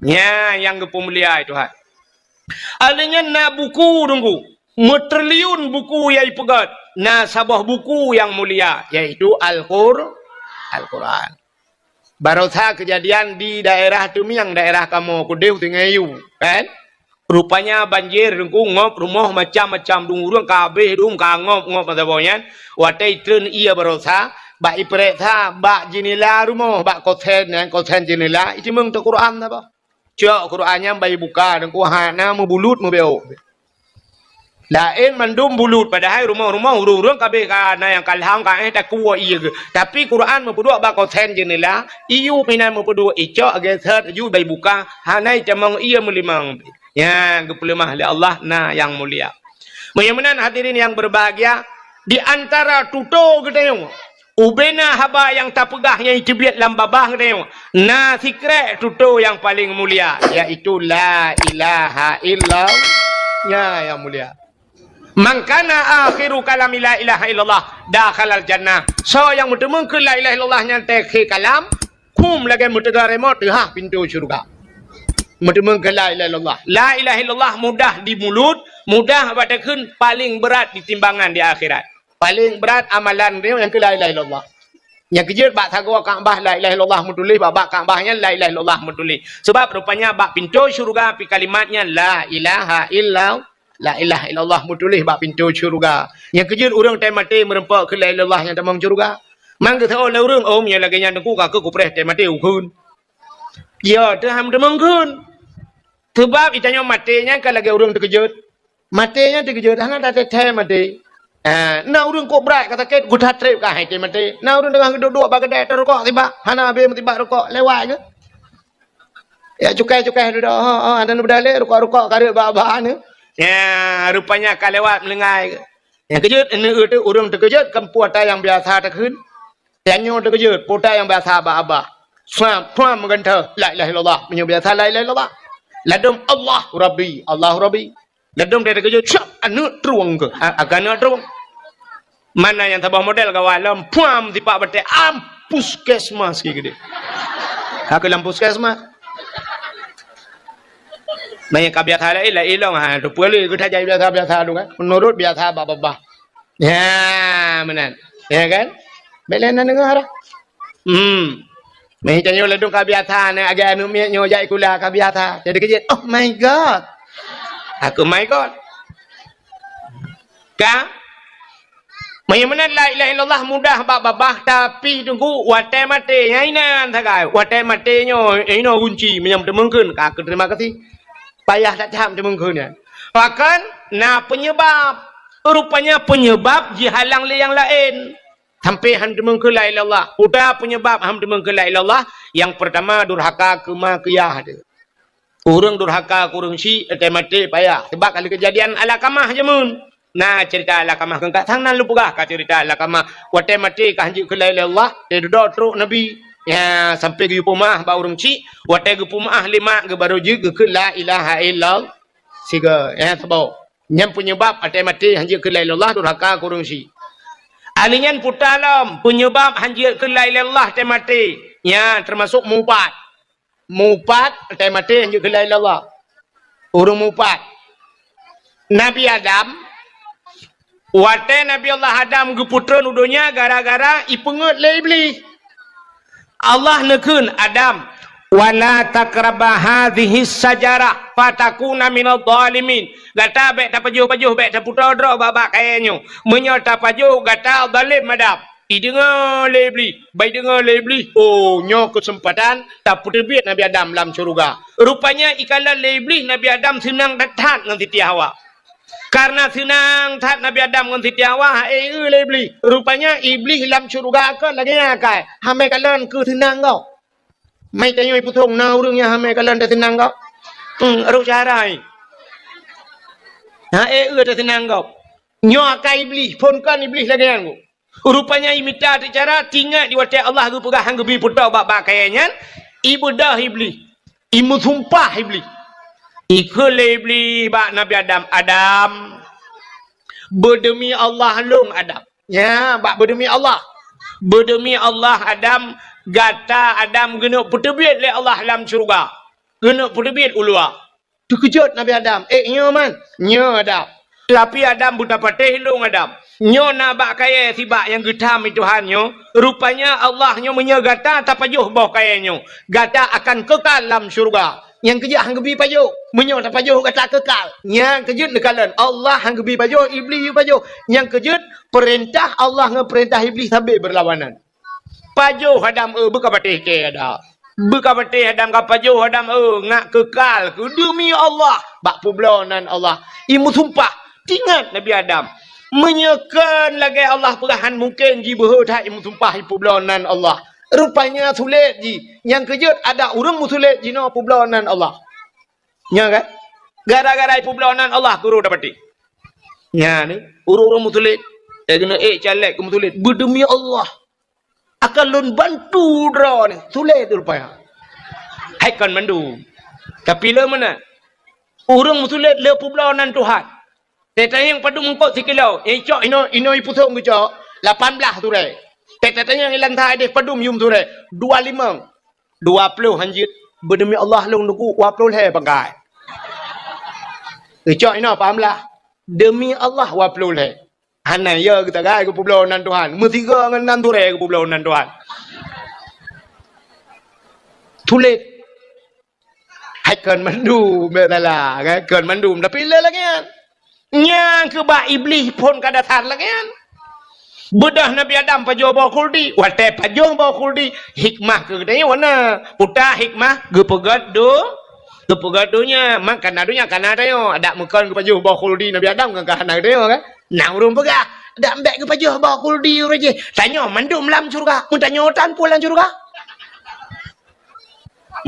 Nyan nyang geupeumulia Tuhan. Ahli nyan na buku teungku. meutriliun buku nyang ipeugét, na saboh buku nyang mulia, yaitu Al-Qur-, Al-Quran. Barosa keujadian di daerah Teumiang, daerah kamoe keudeh Sungai Yu, kan? Rupanya banjir, Teungku, ngop rumoh macam-macam, dum ureuëng ka habéh dum, ka ngop-ngop masa boh nyan. Watée treun ié barosa, bak ipeuriksa bak jeunela rumoh, bak kosen nyan, kosen jeunela, iteumeung teuk Quran saboh. Cok Quran nyan bak ibuka, Teungku, hana meubulut meubeuk. Laén mandum bulut, padahai rumoh-rumoh ureuëng-ureuëng ka habéh ka na nyang kalham ka éh takue ié geuh. Tapi Quran meupeuduek bak kosen jeunela, iyup inan meupeuduek, icok geser ju bak ibuka, hana itamong ié meulimong. Nyan geupeuleumah lé Allah na nyang mulia. Meunyoe meunan hadirin nyang berbahagia, di antara tutoe geutanyoe, ubena haba nyang tapeugah nyang iteubiet lam babah geutanyoe, na sikrek tutoe nyang paleng mulia, yaitu la ilaha illallah. Nyan nyang mulia. "Man kana akhiru kalami la ilaha illallah dakhalal jannah." Soe nyang meuteumeung keu la ilaha illallah nyan teukhe kalam, khum lagée meuteuga remote teuhah pintoe syeuruga. Meuteumeung keu la ilaha illallah. La ilaha illallah mudah di mulut, mudah bak takheun, paleng brat di timbangan di akhirat. Paleng brat amalan droe nyang keu la ilaha illallah. Nyang keujeuet bak sagoe Ka'bah la ilaha illallah meutuléh, bak, bak Ka'bah nyan la ilaha illallah meutuléh. Sebab rupanya bak pintoe syeuruga pih kalimat nyan la ilaha illallah. La ilaha illallah meutuléh bak pintoe syeuruga. Nyang keujeuet ureuëng teumaté meurumpok keu la ilaha illallah nyang tamong syeuruga. Man geuseuôt lé ureuëng, "Oh, meunyoe lagée nyan Teungku, ka keuh kupreh teumaté ukheun." Ya, teuham tamong kheun. Sebab itanyoe maté nyan ka lagée ureuëng teukeujot. Maté nyan teukeujot, hana tathèe-thèe maté. Ah, na ureuëng kok brat ka sakét, geuta treb ka hai teumaté. Na ureuëng teungoh geuduek-duek bak keudè, tarukok sibak, hana habéh meusibak rukok, lewat geuh. Ya, cukai-cukai dudoe, ha, ha, dan beudalé rukok-rukok ka rhot bak-bak ni. Ya, rupanya ka lewat meulinggai. Nyang keujot, neu-eu teuh ureuëng teukeujot, kan peue ata nyang biasa takheun. Tanyoe teukeujot, peue ata nyang biasa bak babah. Swab, swab meugantoe, la ilaha illallah. Meunyoe biasa la ilaha illallah. Ladom Allah Rabbi, Allah Rabbi. Ladom teukeujot, swab, aneuk trueng keuh. A-, akan aneuk trueng. Mana nyang saboh model gawat lom, puam sipak batèe, am, puskesmas geuh geude. Ka keuh lam puskesmas. Meunyoe ka biasa laén, laén lom, ha, tu peue lé geutanyoe biasa-biasa tu kan. Meunurot biasa bak babah. Ya, meunan. Ya kan? Bèk lé na deungö dah. Hmm. Meutanyoe ladom ka biasa, na lagèe aneuk miet nyoe jak sikula ka biasa. Jadi keujeuet, "Oh my God." Aku my God. Ka? Meunyoe meunan la ilaha illallah mudah bak babah, tapi teungku watèe maté nyan inan sagai. Watèe maté nyoe inoe gunci meunyoe teumeungkeun ka keu terima kasih. Payah that cam teumeungkeun nyan. Bahkan na penyebab. Rupanya penyebab jihalang lé nyang laén. Sampai han teumeungkeun la ilaha illallah. Peue penyebab han teumeungkeun la ilaha illallah? Yang pertama durhaka keu ma keu yah teuh. Ureueng durhaka keu ureueng syik, watèe maté payah. Sebab ka lheueh keujadian Alakamah jameun. Na cerita Alakamah, keu ka sang nan lôn peugah ka cerita Alakamah. Watèe maté ka han jeuet keu la ilaha illallah, watèe dudoe trok Nabi. Ya, sampai geuyue peumeu'ah bak ureueng syik, watèe geupeumeu'ah lé mak geuh baru jeuet geukheun la ilaha illallah. Sigoe, ya, saboh. Nyan penyebab watèe maté han jeuet keu la ilaha illallah, durhaka keu ureueng syik. Ahli nyan puta lom, penyebab han jeuet keu la ilaha illallah watèe maté. Nyan teumasok mupat. Mupat, watèe maté han jeuet keu la ilaha illallah. Ureueng mupat. Nabi Adam, watèe Nabi Allah Adam geupeutreun u donya gara-gara ipeungeuet lé Iblih. Allah neukheun, "Adam, wala taqraba hadhihi syajarah fatakuna minadh dhalimin." Gata bèk tapajoh-pajoh, bèk taputoe droe bak-bak kayèe nyoe. Meunyoe tapajoh, gata zalem Adam. Ideungö lé Iblih, bak ideungö lé Iblih, oh, nyoe keuseumpatan tapeuteubiet Nabi Adam lam syeuruga. Rupanya ikalon lé Iblih Nabi Adam seunang that-that ngon Siti Hawa. Karena seunang that Nabi Adam ngon Siti Hawa, ha, eu lé Iblih. Rupanya Iblih lam syeuruga kon lagèe nyan akai, hamé kalon keu seunang gob. Meutanyoe ipeusong na ureueng nyang hamé kalon teuseunang gob. Hmm, rôh cara. Ha, eu teuseunang gob. Nyoe akai Iblih, phon kon Iblih lagèe nyan gob. Rupanya imita teucara, teuingat di watèe Allah geupeugah han geubi putoe bak-bak kayèe nyan, ibeudôh Iblih, imeusumpah Iblih. Ikheun lé Iblih bak Nabi Adam, "Adam, beudeumi Allah lôn Adam." Nya, bak beudeumi Allah. "Beudeumi Allah Adam, gata Adam geuneuk peuteubiet lé Allah lam syeuruga. Geuneuk peuteubiet u luwa." Teukeujot Nabi Adam, "Eh, nyoe man?" "Nyoe Adam." Tapi Adam beutapatéh lôn Adam. Nyoe na bak kayée sibak nyang geutham i Tuhan nyoe. Rupanya Allah nyoe meunyoe gata tapajoh boh kayée nyoe, gata akan keukal lam syeuruga. Nyang keujeuet han geubi pajoh. Meunyoe tapajoh gata keukal. Nyang keujeuet neukalon Allah han geubi pajoh, Iblih yue pajoh. Nyang keujeuet peurintah Allah ngon peurintah Iblih sabe beurlawanan. Pajoh Adam, eh, beukapatéh kée Adam. Beukapatéh Adam, kapajoh Adam, eh, ngak keukal keu deumi Allah bak peubloe nan Allah. I meusumpah, tingat Nabi Adam. Meunyoe kon lagée Allah peugah han mungken jibeuhe that i meusumpah i peubloe nan Allah. Rupanya sulet jih. Nyang keujeuet ada ureuëng meusulet jinoe peubloe nan Allah. Nya kan? Gara-gara i peubloe nan Allah kuro dapatéh. Nya ni, ureuëng-ureuëng meusulet. Eh, keuneuk ék caleg keu meusulet. Beudeumi Allah. Akan lôn bantu droeneuh. Sulet rupanya. Hai kon mandum. Tapi le meunan. Ureuëng meusulet le peubloe nan Tuhan. Teuh tanyong padum eungkôt sikilo. Eh, cok inoe, inoe ipusong geucok. Lapan blaih turée. Teuh tanyong ilantai deh padum yum turée. Dua limong. Dua ploh han jeuet. Beudeumi Allah lôn nuku dua ploh lhée pangkai. Geucok inoe paham lah. Deumi Allah dua ploh lhée. Hana ya geutagai geupeubloe nan Tuhan. Meusigoe ngon nan turée geupeubloe nan Tuhan. Tuléh. Hai kon mandum, bèk salah, kan? Kon mandum. Tapi le lagèe nyan. Nyang keu bak Iblih phôn ka dasar lagèe nyan. Beudôh Nabi Adam pajoh boh khuldi. Watèe pajoh boh khuldi, hikmah keu geutanyoe na. Peue hikmah? Geupeugöt do-, geupeugöt donya. Mak kana donya, kana tanyoe. Adak meukon geupajoh boh khuldi Nabi Adam, kan ka hana geutanyoe, kan? Na ureueng peugah, "Dak bèk geupajoh boh khuldi ureueng jih." Tanyoe mandum lam syeuruga. Meutanyoe tan peue lam syeuruga?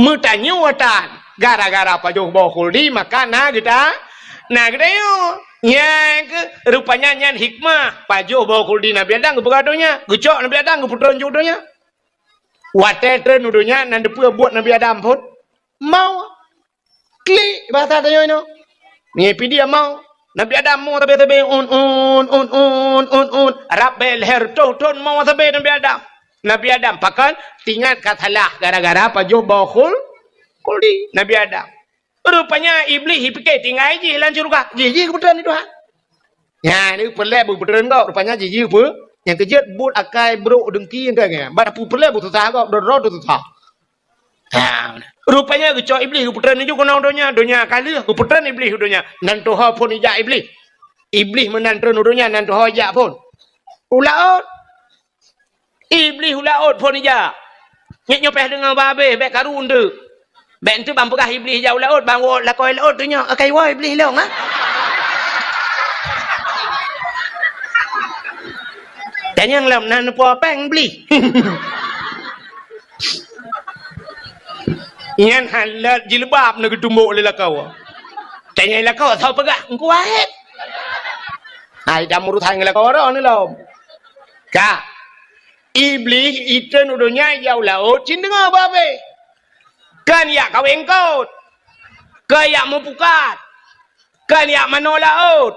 Meutanyoe tan, gara-gara pajoh boh khuldi, maka na geuta-, na geutanyoe. Nyang keu, rupanya nyan hikmah pajoh boh khuldi Nabi Adam geupeugöt donya, geucok Nabi Adam geupeutreun u donya. Watèe treun u donya, na teupeue buet Nabi Adam phôn? Mau. Klik, bahasa tanyoe nyoe. Ngieng pih dia mau. Nabi Adam mo sabe-sabe, un, un, un, un, un, un. Rab bèe lhèe reutôh thôn mo sabe Nabi Adam. Nabi Adam, pakon? Tingat ka salah gara-gara pajoh boh khul-, khuldi Nabi Adam. Rupanya Iblih jipike tinggai jih lam syeuruga. Jih, jih geupeutreun di Tuhan. Nyan, ni peureulèe beupeutreun gob. Rupanya jih, jih peu-, nyang keujeuet buet akai brôk deungki nyang ka nyan. Bak peureulèe beususah gob, droe-droe susah. Ha, rupanya geucok Iblih geupeutreun laju keunoe donya, donya ka lheueh geupeutreun Iblih u donya. Nan tuho phôn ijak Iblih. Iblih meunan treun u donya, nan tuho ijak phôn. U laôt. Iblih u laôt phôn ijak. Nyoe nyoe pèh deungoe bah abéh, bèk karu eunteuk. Bèk eunteuk ban peugah Iblih ijak u laôt, ban woe lakoe laôt tu nyoe. Akai woe Iblih lôn, ha? Tanyong lom na neupo péng Iblih. Nyan hana jilbab na geutumbok lé lakoe. Tanyong lakoe, soe peugah? Engku Waheb. Hai, dak meurusan ngon lakoe droe ni lom. Ka. Iblih itreun u donya ijak u laôt, cit deungoe bah abéh. Kan ijak kawé eungkôt. Kan ijak meupukat. Kan ijak manoe laôt.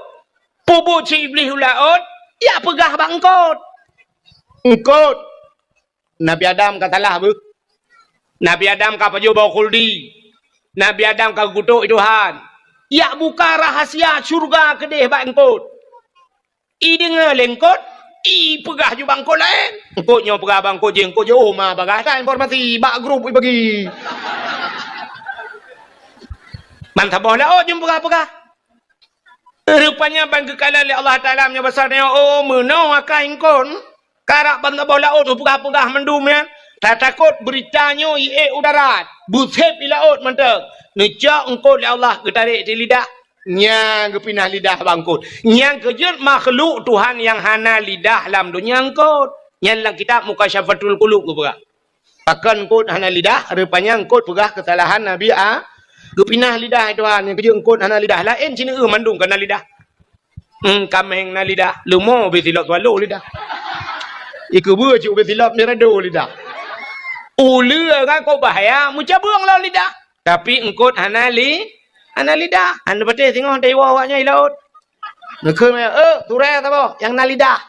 Peubuet si Iblih u laôt, ijak peugah bak eungkôt. Eungkôt. Nabi Adam ka salah beuh. Nabi Adam ka pajoh boh khuldi. Nabi Adam ka geukutok i Tuhan. Ijak buka rahasia syeuruga keudeh bak eungkôt. Ideungoe lé eungkôt, ipeugah ju bak eungkôt laén. Eungkôt nyoe peugah bak eungkôt jih, eungkôt jih, oh, ma bagah that informasi bak grup ibagi. Ban saboh laôt jeuem peugah-peugah. Rupanya ban geukalon lé Allah Taala meunyoe basa nyoe, oh, meunoe akai eungkôt. Karab ban saboh laôt meupeugah-peugah mandum nyan. Tatakot beurita nyoe iék u darat, beusép i laôt mantong. Neucok eungkôt lé Allah geutarek di lidah. Nyang geupinah lidah bak eungkôt. Nyang keujeuet makhluk Tuhan nyang hana lidah lam donya eungkôt. Nyan lam kitab Mukasyafatul Qulub geupeugah. Pakon eungkôt hana lidah, rupanya eungkôt peugah keusalahan Nabi A-, geupinah lidah Tuhan, nyang keujeuet eungkôt hana lidah. Laén sineuk mandum ka na lidah. Hmm, kaméng na lidah, leumo ubé silop swallow lidah. Ikeubeue cit ubé silop mirado lidah. Uleue kan kok bahaya, meucabeueng lom lidah. Tapi eungkôt hana li-, hana lidah. Hana patéh singoh taiwoe awaknyan i laôt. Neukheun, "Eh, turée saboh nyang na lidah."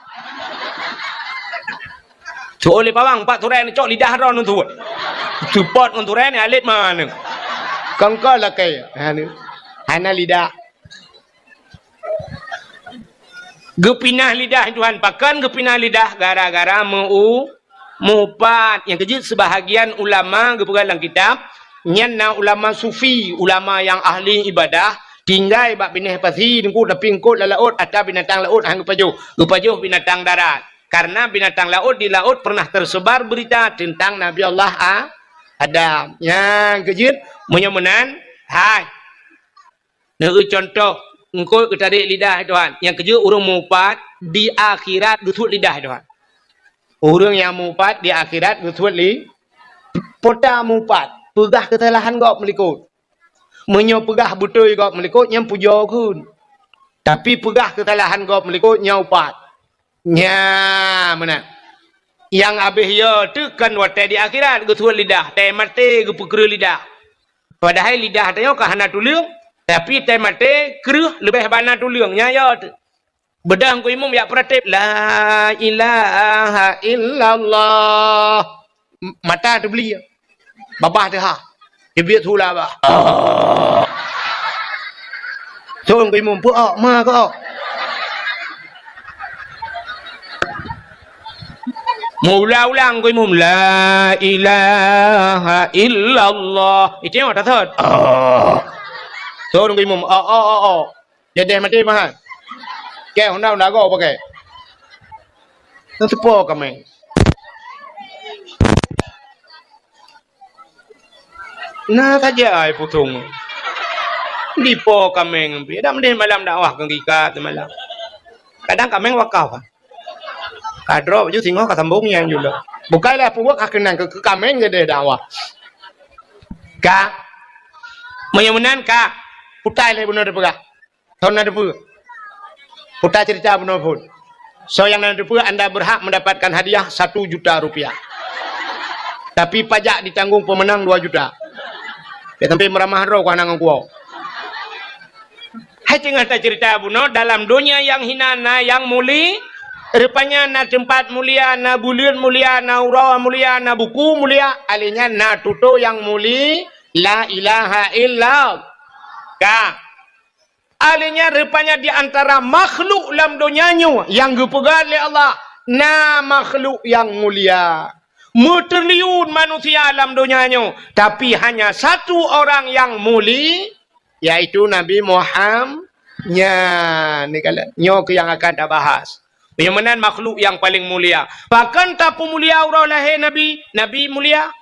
Cok lé pawang, pat turée neucok lidah droe neutut. Seupôt ngon turée ni alet mana? Kongkol lakée. Hana, hana lidah. Geupinah lidah Tuhan, pakon geupinah lidah? Gara-gara meu-, meuupat. Nyang keujeuet, seubahagian ulama geupeugah lam kitab, nyan na ulama sufi, ulama nyang ahli ibadah, tinggai bak binéh pasi teungku, tapi eungkôt lam laôt, ata binatang laôt han geupajoh. Geupajoh binatang darat. Karena binatang laôt di laôt pernah tersebar berita tentang Nabi Allah A-, Adam. Nyang keujeuet, meunyoe meunan, hai. Neueu cuntoh, eungkôt geutarek lidah Tuhan. Nyang keujeuet ureuëng meuupat di akhirat geusuet lidah Tuhan. Ureuëng nyang meuupat di akhirat geusuet li-, peue ta meuupat, peugah keusalahan gob meulikôt. Meunyoe peugah beutôi gob meulikôt, nyan pujoe kheun. Tapi peugah keusalahan gob meulikôt, nyan upat. Nya, meunan. Nyang habéh yo teuh kon watée di akhirat geusuet lidah, tée maté geupeukreueh lidah. Padahai lidah tanyoe ka hana tuleueng, tapi tée maté kreueh leubeh bana tuleueng. Nya yo teuh. Beudôh Teungku Imum jak peuratéb, "La ilaha illallah." M-, mata teubli. Babah teuhah. Teubiet hula bah. Teungku Imum, peu-ok, ma keu-ok. Meuulang-ulang Teungku Imum, "La ilaha illallah." Itu yang atas. Teungku Imum, "Ok, ok, ok, ok." Jadeh maté mahan. Keh honda-honda go pakai. Nang teupo kaméng. Na saja ai pusong. Dipo kaméng pih. Dak meudeh malam dakwah keu gika semalam. Kadang kaméng wakaf. Ka droe ju singoh ka sambong nyang jula. Bukai lah puwak ka keunan keu, keu kaméng jadeh dakwah. Ka. Meunyoe meunan ka. Utai lé beuna teupeugah. Thon na teupeue. Utai cerita bunoe phon. Soe nyang na teupeue, anda berhak mendapatkan hadiah satu juta rupiah. Tapi pajak ditanggung pemenang dua juta. Bèk sampai meuramah droe keu hana ngon kuwoe. Hai teungoh tacerita bunoe, dalam donya nyang hina na nyang muli-, rupanya na teumpat mulia, na buleuen mulia, na uroe mulia, na buku mulia, alèh nyan na tutoe nyang muli, la ilaha illallah. Ka. Alèh nyan rupanya di antara makhluk lam donya nyoe nyang geupeugah lé Allah, na makhluk nyang mulia. Meutriliun manusia lam donya nyoe, tapi hanya satu orang yang muli-, yaitu Nabi Muham-, nyan, ni kala-, nyoe keuh nyang akan tabahas. Nyang meunan makhluk nyang paleng mulia. Pakon tapeumulia uroe lahé Nabi? Nabi mulia.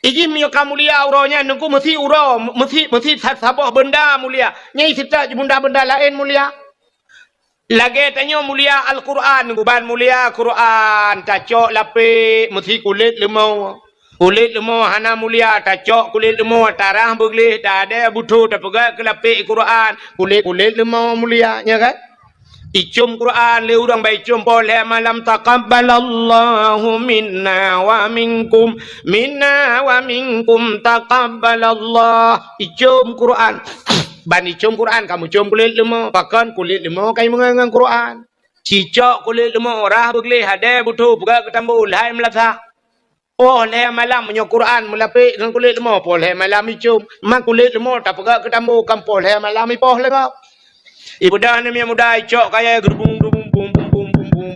Ijih meunyoe ka mulia uroe nyan, Teungku, meusi uroe, meusi, meusi sa-, saboh beunda mulia. Nyan seutôt bunda-bunda laén mulia. Lagèe tanyoe mulia Al-Qur'an, Teungku, ban mulia Qur'an, tacok lapék, meusi kulét leumo. Kulét leumo hana mulia, tacok kulét leumo, tarah beugleh, tadèe butho, tapeugah keu lapék Qur'an, kulét, kulét leumo mulia, nya kan? Icôm Quran lé ureuëng, bah icôm poh lhèe malam, "Taqabbalallahu minna wa minkum, minna wa minkum taqabbalallah." Icôm Quran. Ban icôm Quran, kamoe côm kulét leumo. Pakon kulét leumo ka imeungon ngon Quran. Cicok kulét leumo, rah beugleh, hadèe butho, peugah keu tambo, lhai meulasah. Poh lhèe malam meunyoe Quran meulapék ngon kulét leumo, poh lhèe malam icôm. Man kulét leumo tapeugah keu tambo, kan poh lhèe malam ipoh lé gob. Ipeugah namiet muda icok kayèe geurubung, rubung, bung, bung, bung.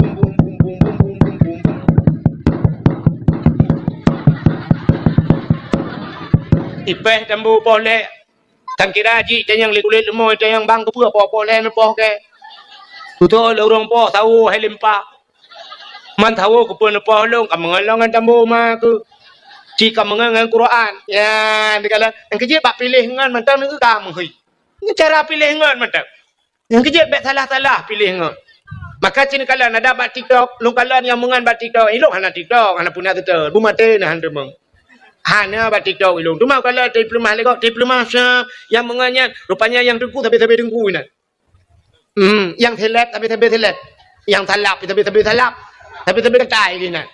Ipéh tambo poh lhèe. Tan kira jih tanyong lé kulét leumo, tanyong bang keupeue poh-poh lhèe neupoh kèe. Tutoe lé ureuëng poh sawo hai limpa. Man sawo keupeue neupoh lôn, ka meungon lôn ngon tambo ma keuh. Ci ka meungon ngon Quran. Ya, dikala nyang keujeuet bak piléh ngon mantong neu ka meuhôi. Ngon cara piléh ngon mantong. Nyang keujeuet bèk salah-salah piléh ngon. Maka cit kalon na bak TikTok, lôn kalon nyang meungon bak TikTok, ilôn hana TikTok, hana puna tutoe, bumaté na han teumeung. Hana bak TikTok ilôn. Teuma kalon teupeuleumah lé gob, teupeuleumah sa nyang meungon nyan, rupanya nyang teungku sabe-sabe teungku inan. Hmm, nyang seleb sabe-sabe seleb. Nyang salab sabe-sabe salab. Sabe-sabe katai inan.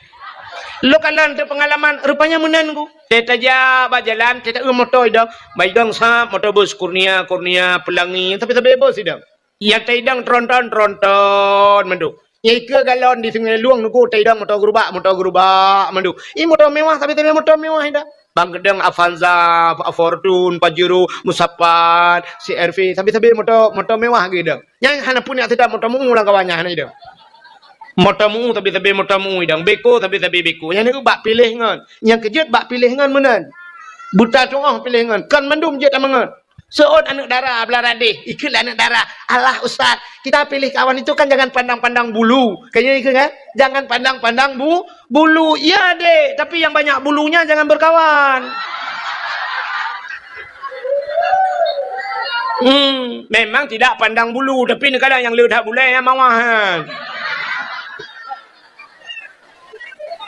Lôn kalon teupeungalaman, rupanya meunan ku. Teutajak bak jalan, teuta eu moto idong, bak idong sab moto bus Kurnia, Kurnia, Pelangi, sabe-sabe bus idong. Nyang taidong tronton, tronton mandum. Nyang ikeue galon di Sungai Lueng nunggu taidong moto gerubak, moto gerubak mandum. I moto mewah, tapi-tapi moto mewah ida. Ban keudong Avanza, Fortuner, Pajero, Musapat, C R V, sabe-sabe moto, moto mewah geuh dong. Nyan hana pun nyang sidang moto meu lam kawan nyan hana idong. Moto meu sabe-sabe moto meu idong, beko sabe-sabe beko. Nyan bak piléh ngon. Nyang keujeuet bak piléh ngon meunan. Buta tuoh piléh ngon. Kon mandum jeuet amangat. Seuôt aneuk dara beuladeh, ikheun lé aneuk dara, "Alah ustaz, kita pilih kawan itu kan jangan pandang-pandang bulu." Kan nyan ikheun kan? "Jangan pandang-pandang bu-, bulu." Iya dek, tapi yang banyak bulunya jangan berkawan. Hmm, memang tidak pandang bulu, tapi neukala nyang le that bulée nyang mawah nyan.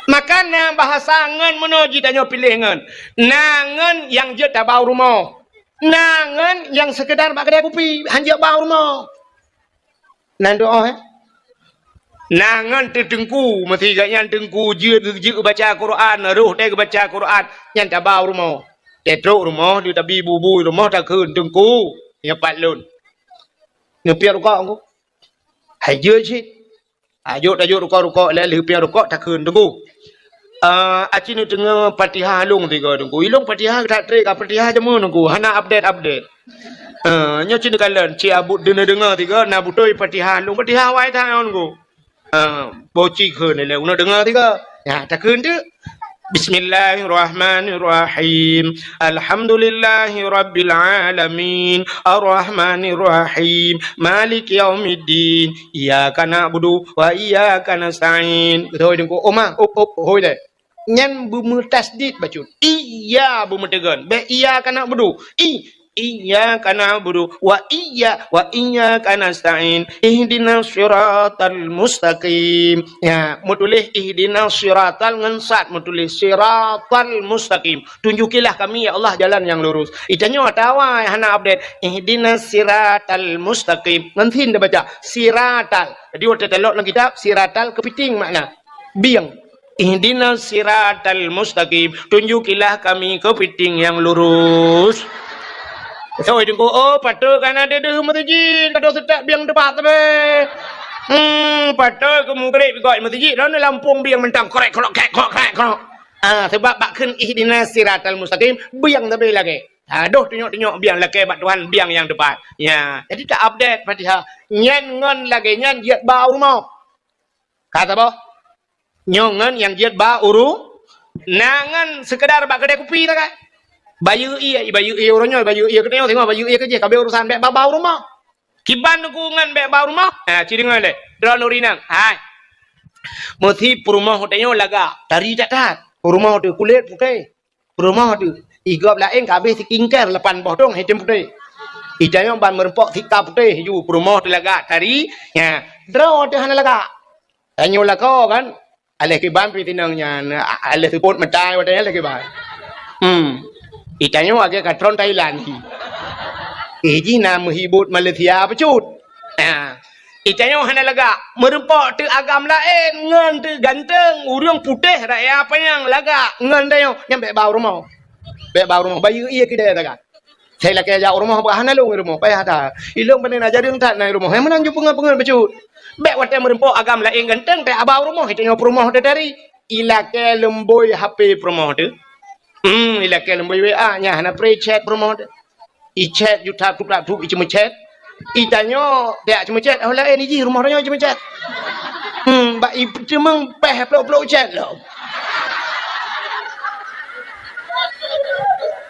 Maka na bahasa ngon meunoe jitanyoe piléh ngon. Na ngon nyang jeuet tabau rumoh. Na ngon nyang sekedar bak keudè kupi, hanjeuet bau rumoh. Na doa, eh? Na ngon teuteungku, meusigoe nyan teungku jeuet, jeuet baca Quran, roh teuh baca Quran, nyan tabau rumoh. Teutrok rumoh, di tabi bubui rumoh takheun teungku, nyoe pat lôn. Neupiep rukok ku. Hai jeuet cit. Tajok-tajok rukok-rukok, lheuh piep rukok takheun teungku. Ah, aci neuteungoh Fatihah lôn tiga teungku. Ilôn Fatihah that trek ka Fatihah jameun teungku. Hana update-update. Ah, nyoe cit neukalon, cit abut deungoe-deungoe tiga, na beutôi Fatihah lôn. Fatihah wai that teungku. Ah, boci kheun lé, uneuk deungoe tiga. Ya, takheun teuk. Bismillahirrahmanirrahim. Alhamdulillahirabbil alamin. Arrahmanirrahim. Maliki yaumiddin. Iyyaka na'budu wa iyyaka nasta'in. Beutôi teungku. Oma, up, up, hôi deh. Nyan beumeutasydid bacut. Iya beumeuteugon. Bèk iyyaka na'budu. I, iyyaka na'budu wa iyya-, wa iyyaka nasta'in. Ihdinas siratal mustaqim. Ya, meutuléh ihdinas siratal ngon sad meutuléh siratal mustaqim. Tunjukilah kami, ya Allah, jalan yang lurus. Itanyoe atawa hana update. Ihdinas siratal mustaqim. Ngon sin tabaca. Siratal. Jadi, watèe talok lam kitab, siratal keupiting makna. Bieng. Ihdinas siratal mustaqim. Tunjukilah kami keupiting yang lurus. Beutôi teungku, oh, patôt ka na deuh-deuh meuseujid, ka deuh seutôt bieng teupat sabe. Hmm, patôt keu mugreb bigok meuseujid, lôn lampông bieng mantong, krek, krok, krek, krok, krek, krok. Ah, sabab bak kheun ihdinas siratal mustaqim, bieng sabe lagèe. Adoh tunyok-tunyok bieng lakèe bak Tuhan, bieng nyang teupat. Ya, jadi ta-update Fatihah. Nyan ngon lagèe nyan jeuet ba u rumoh. Ka saboh. Nyoe ngon nyang jeuet ba u ru-, na ngon seukeudar bak keudè kupi takai. Bayeue ie, bayeue ie uroe nyoe, bayeue ie keunoe, singoh bayeue ie keujih, ka abéh urusan bèk ba, ba u rumoh. Kiban teungku ngon bèk ba u rumoh? Ha, ci deungö lé. Droeneuh ureueng inong. Hai. Meusi peurumoh tanyoe lagak, tari that-that. Peurumoh teuh kulét putéh. Peurumoh teuh, i gob laén ka abéh skincare lapan boh dong, hitam putéh. Itanyoe ban meureumpok sika putéh ju, peurumoh teuh lagak tari, nya, droe teuh hana lagak. Tanyoe lakoe kan, aléh kiban pih tinong nyan, a-, aléh seupôt meutai watèe nyan aléh kiban. Hmm. Itanyoe lagèe katron Thailand hi. Eh, jih na meuhibot Malaysia bacut. Ha. Itanyoe hana lagak, meureumpok teuh agam laén ngon teuh ganteng, ureueng putéh raya panyang lagak ngon tanyoe, nyan bèk ba u rumoh. Bèk ba u rumoh, bayeue ie keudè takai. Sai lakèe jak u rumoh, bah hana lôn u rumoh, payah that. Ilôn pane na jareueng that na i rumoh, hai meunan ju peungeut-peungeut bacut. Bèk watèe meureumpok agam laén ganteng, teuh ba u rumoh, itanyoe peurumoh teuh tari. Ilakèe leumbôi H P peurumoh teuh. Hmm, ilakèe leumbôi W A, nyan hana pre-chat peurumoh teuh. Ichat ju that, tuklak that, iceumeuchat. Itanyoe, jak ceumeuchat, oh laén ijih rumoh tanyoe iceumeuchat. Hmm, bak iteumeung péh plôk-plôk chat lom.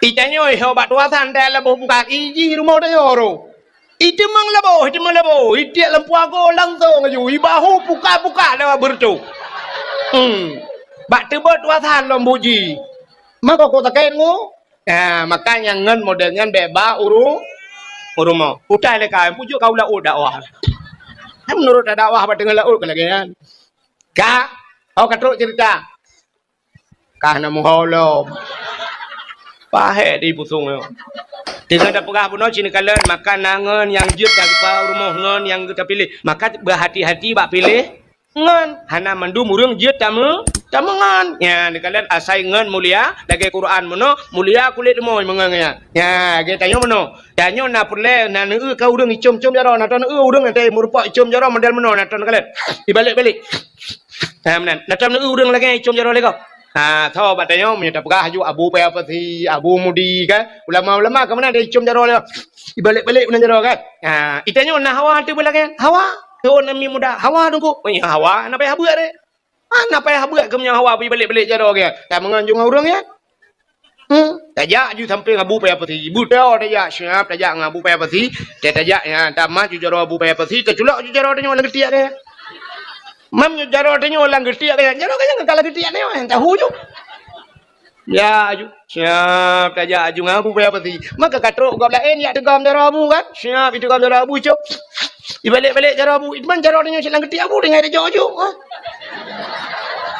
Itanyoe, ho bak tuasan, teuh laboh buka, ijih rumoh tanyoe ro. Iteumeung laboh, iteumeung laboh, itiek lam puago langsong aju, ibahu puka-puka lewat beureutoh. Hmm. Bak teubeuet tuasan lom buji. Mako ko sakét ngu? Ah, makanya ngon model nyan bèk ba u ru-, u rumoh. Utai lé ka, pujok ka u laôt dakwah. Hai meunurot dakwah bak teungoh laôt ka lagèe nyan. Ka, oh ka trok cerita. Ka na muho lom. Pahé di pusong nyoe. Teungoh tapeugah bunoe cit neukalon, maka na ngon nyang jeuet ka geuba u rumoh ngon nyang geuta piléh. Maka beuhati-hati bak piléh. Ngon, hana mandum ureueng jeuet tameu-, tameungon. Nya, neukalon asai ngon mulia, lagèe Quran meunoe, mulia kulét rumoh meungon nyan. Nya, lagèe tanyoe meunoe. Tanyoe na peureulèe, na neueu ka ureueng icom-com jaroe, na tanoh neueu ureueng nyang meureumpok icom jaroe model meunoe, na tanoh neukalon. Ibalek-balek. Ha, meunan. Na tanoh neueu ureueng lagèe icom jaroe lé gob. Ha, tho bak tanyoe meunyoe tapeugah aju Abu Paya Pasi, Abu Mudi kan. Ulama-ulama ka meunan ada icom jaroe lé. Ibalek-balek meunan jaroe kan. Ha, itanyoe na hawa teuh beulagan. Hawa. Tuan Nabi muda. Hawa Teungku. Oh, ya, hawa. Na payah buet deh. Ha, na payah buet keu meunyoe hawa ibalek-balek jaroe kan. Tameungon jong ureueng ya. Hmm, tajak aju sampéng Abu Paya Pasi. Beutôi tajak siap tajak ngon Abu Paya Pasi. Tajak ya, tamah aju jaroe Abu Paya Pasi, taculok aju jaroe tanyoe lam geutiek deh. Mam nyoe jaroe tanyoe lam geutiek kaya, jaroe kaya ka lam geutiek nyoe, nyang tahu ju. Ya, aju. Siap tajak aju ngon Abu Paya Pasi. Maka ka trok gob laén yak teugom jaroe Abu kan? Siap iteugom jaroe Abu, cok. Ibalek-balek jaroe Abu. Iman jaroe tanyoe cit lam geutiek Abu, tinggai tajok ju. Ha?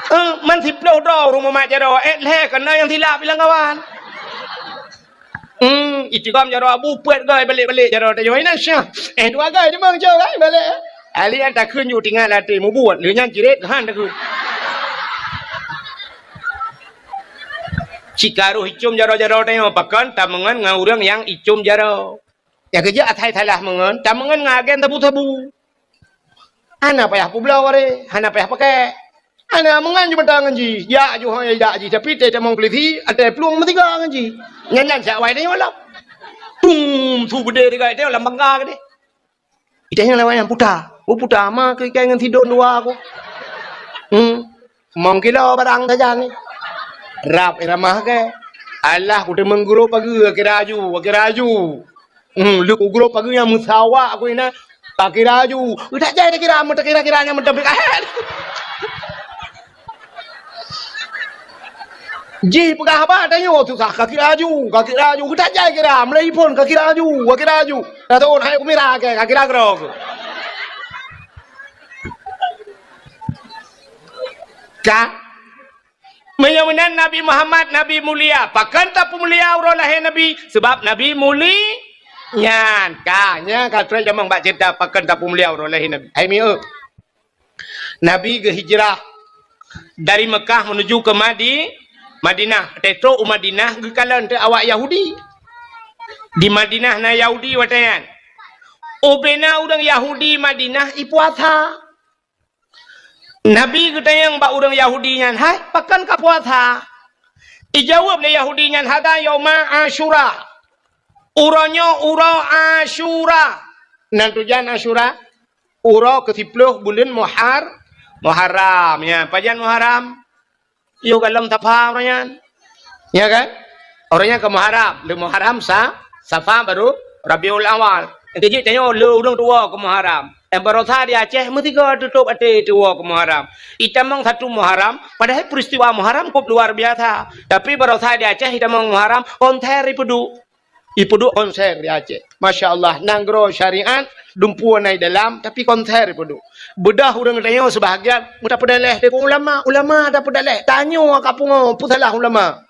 Eh, man siploh droe ureueng mumat jaroe, eh, lhèe keunoe nyang silap ilang kawan. Hmm, iteugom jaroe Abu peuet goe balek-balek jaroe tanyoe. Inan syah. Eh, dua goe teuma cok kan balek. Ahli nyan takheun ju tinggai lam até mubuet, lheueh nyan cirét han takheun. Cit ka roh icom jaroe-jaroe tanyoe, pakon tameungon ngon ureueng nyang icom jaroe. Nyang keujeuet asai salah meungon, tameungon ngon agen sabu-sabu. Hana payah peubloe, hana payah pakèk. Hana meungon ju mata ngon jih, jak ju hôi jak jih, tapi teuh tamong peulisi, até plueng meusigoe ngon jih. Nyan nan siat wai tanyoe lom. Tum, su beudé digai tanyoe lam bangga keudéh. Itanyoe lewat nyang puta. Oh, puta ma keu ikai ngon sidon dua ku. Hmm. Mong kilo barang sajan ni. Rab irama ke. Alah, ku teumeng gurop pageue, kira aju, kira aju. Hmm, lheueh ku gurop pageue nyang meusawa ku inan. Ka kira aju. Udah jai dah kira, meutakira-kira nyang meuteumpe kahet. Jih peugah haba tanyoe susah, ka kira aju, ka kira aju. Udah jai kira, mulai phon ka kira aju, ka kira aju. Dah tahun hai ku mira ke, ka kira keudroe. Ka? Meunyoe meunan Nabi Muhammad, Nabi mulia. Pakon tapeumulia uroe lahé Nabi? Sabab Nabi muli-, nyan. Ka, nyan ka trok jamong bak ceurita pakon tapeumulia uroe lahé Nabi. Hai mieu. Nabi geuhijrah dari Mekah menuju ke Madi-, Madinah. Watèe trok u Madinah geukalon teuk awak Yahudi. Di Madinah na Yahudi watèe nyan. Ubena ureueng Yahudi Madinah ipuasa. Nabi geutanyong bak ureueng Yahudi nyan, "Hai, pakon ka puasa?" Ijaweueb lé Yahudi nyan, "Hadza yauma Asyura." Uroe nyoe uroe Asyura. Nan tujan Asyura, uroe keusiploh buleuen Muhar-, Muharram. Ya, pajan Muharram? Yoh goh lom Safa uroe nyan. Ya kan? Uroe nyan ka Muharram. Lheueh Muharram sa-, Safa baru Rabiul Awal. Keujeuet tanyoe lé ureueng tuwoe keu Muharram. Eh, baroesa di Aceh meusigoe tutôp até tuwoe keu Muharram. Itamong satu Muharram, padahai peristiwa Muharram cukup luar biasa. Tapi baroesa di Aceh itamong Muharram, konser ipeuduek. Ipeuduek konser di Aceh. Masya Allah, nanggroe syariat, dumpeue na i dalam, tapi konser ipeuduek. Beudôh ureueng tanyoe seubahagian, meutapeudaléh deungon ulama, ulama tapeudaléh. Tanyoe ka pungo, peue salah ulama?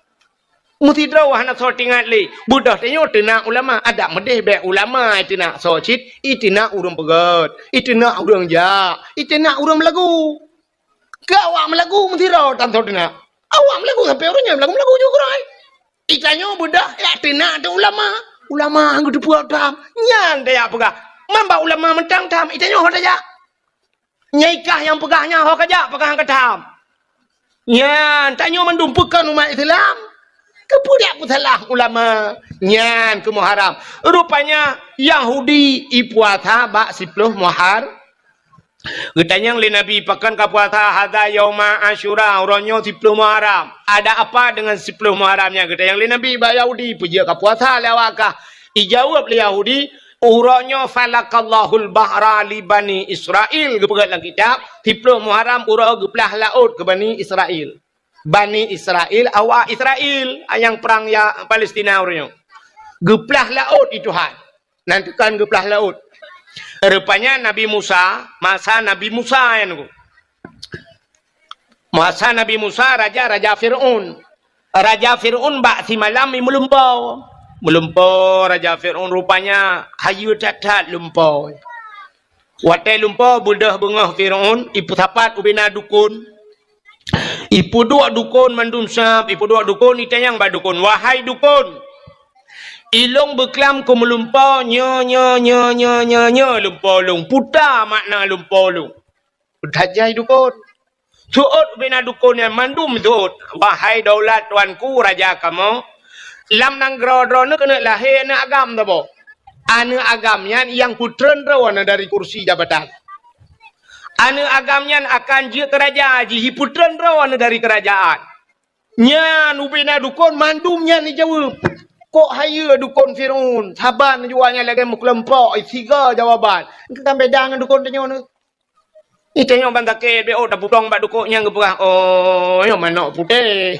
Meusidroe hana soe teuingat lé. Beudôh tanyoe teunak ulama, adak meudeh bèk ulama iteunak soe cit, iteunak ureueng peugöt, iteunak ureueng jak, iteunak ureueng meulagu. Keu awak meulagu meusidroe tan soe teunak. Awak meulagu sampoe uroe nyoe meulagu-meulagu ju keudroe. Itanyoe beudôh jak teunak teuh ulama. Ulama geuteupeue tham. Nyan tajak peugah. Man bak ulama mantong tham, itanyoe ho tajak. Nyai kah nyang peugah nyan ho kajak, peugah nyang ka tham. Nyan, tanyoe mandum peue kon umat Islam. Keupeue dak peusalah ulama? Nyan keu Muharram. Rupanya Yahudi ipuasa bak siploh Muhar-, Geutanyong lé Nabi, "Pakon ka puasa?" "Hadza yauma Asyura, uroe nyoe siploh Muharram." "Ada apa dengan siploh Muharram nyan?" geutanyong lé Nabi bak Yahudi, "Peue jeuet ka puasa lé awak kah?" Ijaweueb lé Yahudi, "Uroe nyoe falaqallahul bahra li Bani Israil." Geupeugah lam kitab, siploh Muharram uroe geuplah laôt keu Bani Israil. Bani Israil, awak Israil, nyang prang ya Palestina uroe nyoe. Geuplah laôt di Tuhan. Nan teukan geuplah laôt. Rupanya Nabi Musa, masa Nabi Musa nyan ku. Masa Nabi Musa, raja-raja Fir'aun. Raja Fir'aun bak simalam i meulumpoe. Meulumpoe raja Fir'aun rupanya hayeue that-that lumpoe. Watèe lumpoe beudôh beungoh Fir'aun, ipeusapat ubena dukon. Ipeuduek dukon mandum sab, ipeuduek dukon, itanyong bak dukon, "Wahai dukon, ilôn beuklam keu meulumpoe nyoe, nyoe, nyoe lumpoe lôn. Peue makna lumpoe lôn?" That jai dukon. Seuôt ubena dukon nyan mandum seuôt. Wahai daulat tuanku raja kamoe, lam nanggroe droeneuh keuneuk lahé aneuëk agam saboh. Aneuëk agam nyan nyang peutreun droeneuh dari kursi jabatan. Aneuëk agam nyan akan jeuet keu raja, jipeutreun droeneuh dari keurajaan. Nyan ubena dukon mandum nyan jijaweueb. Kok hayeue dukon Fir'aun, saban jua nyan lagée meukeuleumpok, siga jawaban. Kan beda ngon dukon tanyoe nyoe. Ih, tanyoe ban sakét, beu taputong bak dukon nyang geupeugah, "Oh, nyoe manok putéh."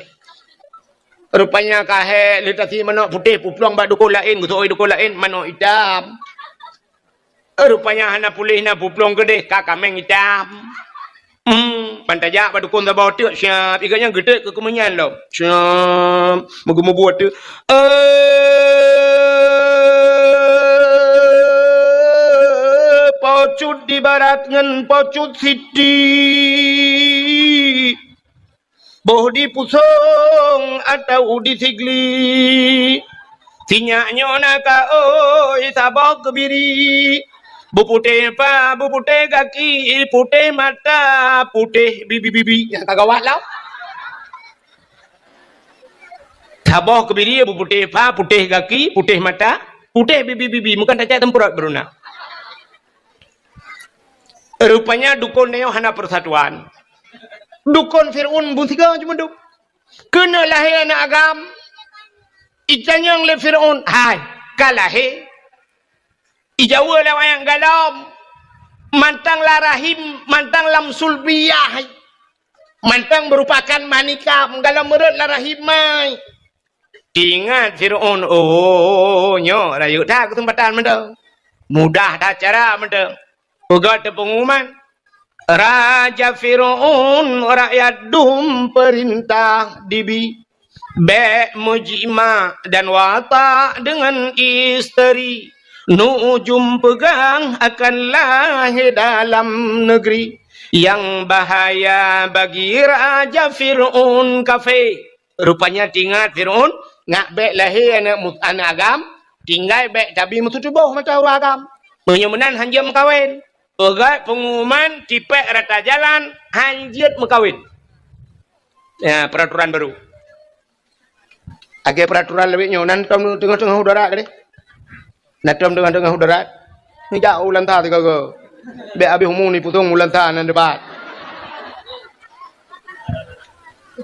Rupanya ka hék lé tasi manok putéh, putong bak dukon laén, geuseuôt dukon laén, manok itam. Rupanya hana puléh na putong keudeh, ka kaméng itam. Hmm, ban tajak bak dukon saboh teuk, siap. Ikat nyang geutek keu keumeunyang lom. Siap. Meugeumeubuet teuk. Eh, pocut di barat ngon pocut siti. Boh di pusong atau di sigli. Sinyak nyoe na ka oi saboh keubiri. Beuputéh pa, beuputéh gaki, putéh mata, putéh bibi-bibi. Nyang ka gawat lah. Saboh keubiri beuputéh pa, putéh gaki, putéh mata, putéh bibi-bibi. Meukan tacak teumpeurot beuruna. Rupanya dukon nyoe hana persatuan. Dukon Fir'aun beusigoe cuma duek. Keuneuk lahé aneuëk agam, itanyong lé Fir'aun, "Hai, ka lahé?" Ijaweueb lé awaknyan, "Galom, mantong lam rahim, mantong lam sulbiyah, mantong meurupakan manikam, galom meurot lam rahim mai." Ingat Fir'aun, "Oh, nyoe rayeuk that keuseumpatan mantong. Mudah that cara mantong." Peugah teupeunguman, Raja Fir'aun rakyat dum peurintah dibi. Bék meujimak dan watak deungon isteri. Nujum peugah akan lahé dalam negeri. Nyang bahaya bagi Raja Fir'aun kafé. Rupanya tingat Fir'aun, ngak bék lahé aneuëk mu-, aneuëk agam, tinggai bék tabi meututoboh mata ureuëng agam. Meunyoe meunan hanjeuet meukawen. Peugah peunguman tipék rata jalan, hanjeuet meukawen. Ya, peraturan baru. Lagée peraturan lawét nyoe, nan tom teungoh-teungoh udara tadi. Nan tom teungoh-teungoh udara. Nijak u lanta sigoe-goe. Bék habéh umu nipusong u lanta nan debat.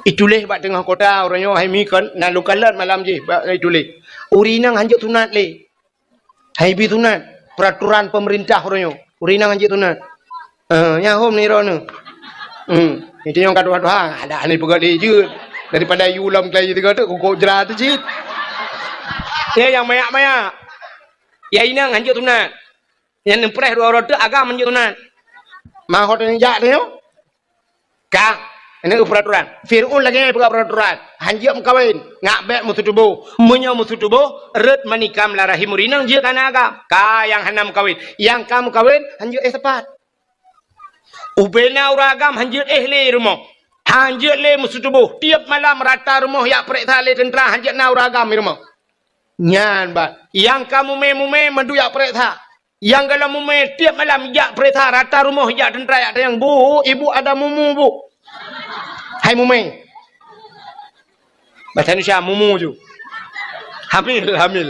Ituléh bak teungoh kota uroe nyoe hai mi kon, nan lukalon malam jih bak ituléh. Ureuëng inong hanjeuet sunat lé. Hai bi sunat, peraturan pemerintah uroe nyoe. Ureuëng inong hanjeuet sunat. Eh, nyang hom ni droeneuh. Hmm, itu nyang ka tuha-tuha, ada ni peugah lé jeuet. Daripada yu lom kelai tiga tu, kukok jera tu cit. Ya, nyang mayak-mayak. Ya, inong hanjeuet sunat. Nyang neupreh dua uroe tu agam hanjeuet sunat. Mahot nyang jak tu nyoe. Ka, ini peraturan. Fir'aun lagée nyan peugah peraturan. Hanjeuet meukawen, ngak bék meututoboh. Meunyoe meututoboh, rot manikam lam rahim ureuëng inong jeuet keu aneuëk agam. Ka nyang hana meukawen. Nyang ka meukawen, hanjeuet éh sapat. Ubena ureuëng agam hanjeuet éh lé rumoh. Hanjeuet lé meututoboh. Tiep malam rata rumoh jak peureksa lé teuntra hanjeuet na ureuëng agam di rumoh. Nyan bah. Nyang ka mumé-mumé mandum jak peureksa. Nyang galom mumé tiep malam jak peureksa rata rumoh jak teuntra jak tanyong, "Bu, ibu ada mumu, Bu?" Hai mumé. Bahasa Indonesia, mumu ju. Hamil, hamil.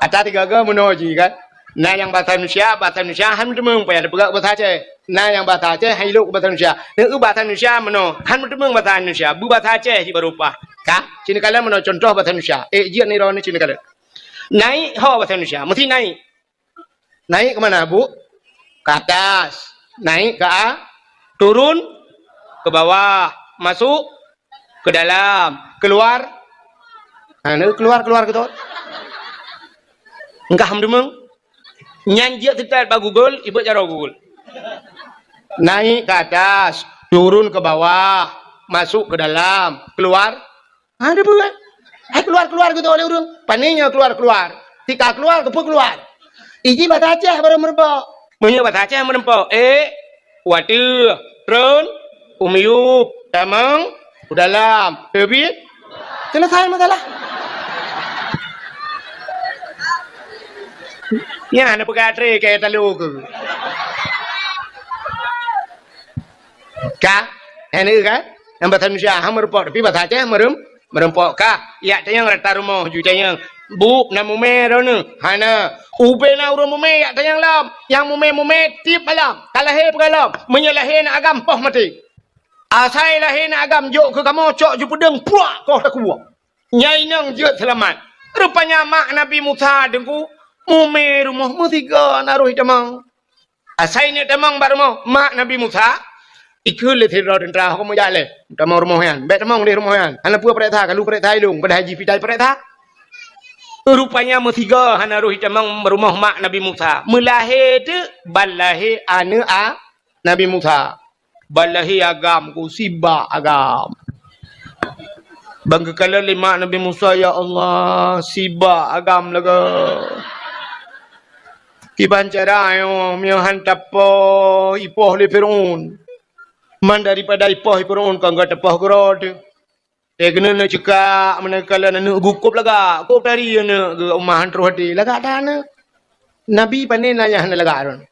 Ata tiga-tiga meunoe jih kan. Na nyang bahasa Indonesia, bahasa Indonesia han meuteumong payah dipeugah bahasa Aceh. Na nyang bahasa Aceh han ilok bahasa Indonesia. Neu bahasa Indonesia meunoe, han meuteumong bahasa Indonesia. Bu bahasa Aceh jih baru pah. Ka? Sini kalian meunoe contoh bahasa Indonesia. Eh, jeuet ni roh ni sini kalian. Naik ho bahasa Indonesia, mesti naik. Naik ke mana, Bu? Ke atas. Naik ke a-, turun ke bawah, masuk ke dalam, keluar. Ha, ni keluar, keluar gitu. Engkah meudeumeng. Nyan jeuet teutat bak Google, ibeuet jaroe Google. Naik ke atas, turun ke bawah, masuk ke dalam, keluar. Ha, dia buat. Hai keluar-keluar gitu oleh ureuëng. Pane nyoe keluar-keluar. Tika keluar, keupeue keluar. Iji bahasa Aceh baru meureumpok. Meunyoe bahasa Aceh meureumpok, eh, wateueh, tron, u miyueb, tamong, u dalam, teubiet. Selesai masalah. Nyan na peugah tré kaya talo ke. Ka? Hai neueu kan? Nyang bahasa Indonesia, ha, meurumpok, tapi bahasa Aceh meurum-, meurumpok kah. Yak tanyong rata rumoh ju tanyong. "Bu, na mumè droeneuh?" "Hana." "Ubé na ureueng mumè yak tanyong lom?" "Nyang mumè-mumè tiep malam. Ka lahé peugah lom. Meunyoe lahé na agam, poh maté." Asai lahé na agam jok keu kamoe, cok ju peudeueng, puak, koh takue. Nyan inong jeuet seulamat. Rupanya mak Nabi Musa teungku, mumè rumoh meusigoe na roh itamong. Asai neuk tamong bak rumoh mak Nabi Musa, ikheun lé sidroe teuntra, "Ho kamoe jak lé, tamong rumoh nyan. Bèk tamong deh rumoh nyan. Hana peue pareksa, kalu pareksa ilong, padahai jih pitai pareksa." Rupanya meusigoe hana roh itamong rumoh mak Nabi Musa. Meulahé teuk ban lahé aneuk a Nabi Musa. Ban lahé agam ku, sibak agam. Ban geukalon lé mak Nabi Musa, "Ya Allah, sibak agam lagèe." Kiban cara nyoe, meunyoe han tapoh, ipoh lé Fir'aun. Man daripada ipoh lé Fir'aun, kon geuh tapoh keudroe teuh. Eh, keuneuk neuk ceukak, meunan kalon aneuk geuh kôb lagak, kôb tari aneuk geuh, umah han troh até, lagak that aneuk. Nabi pané na nyang hana lagak droe.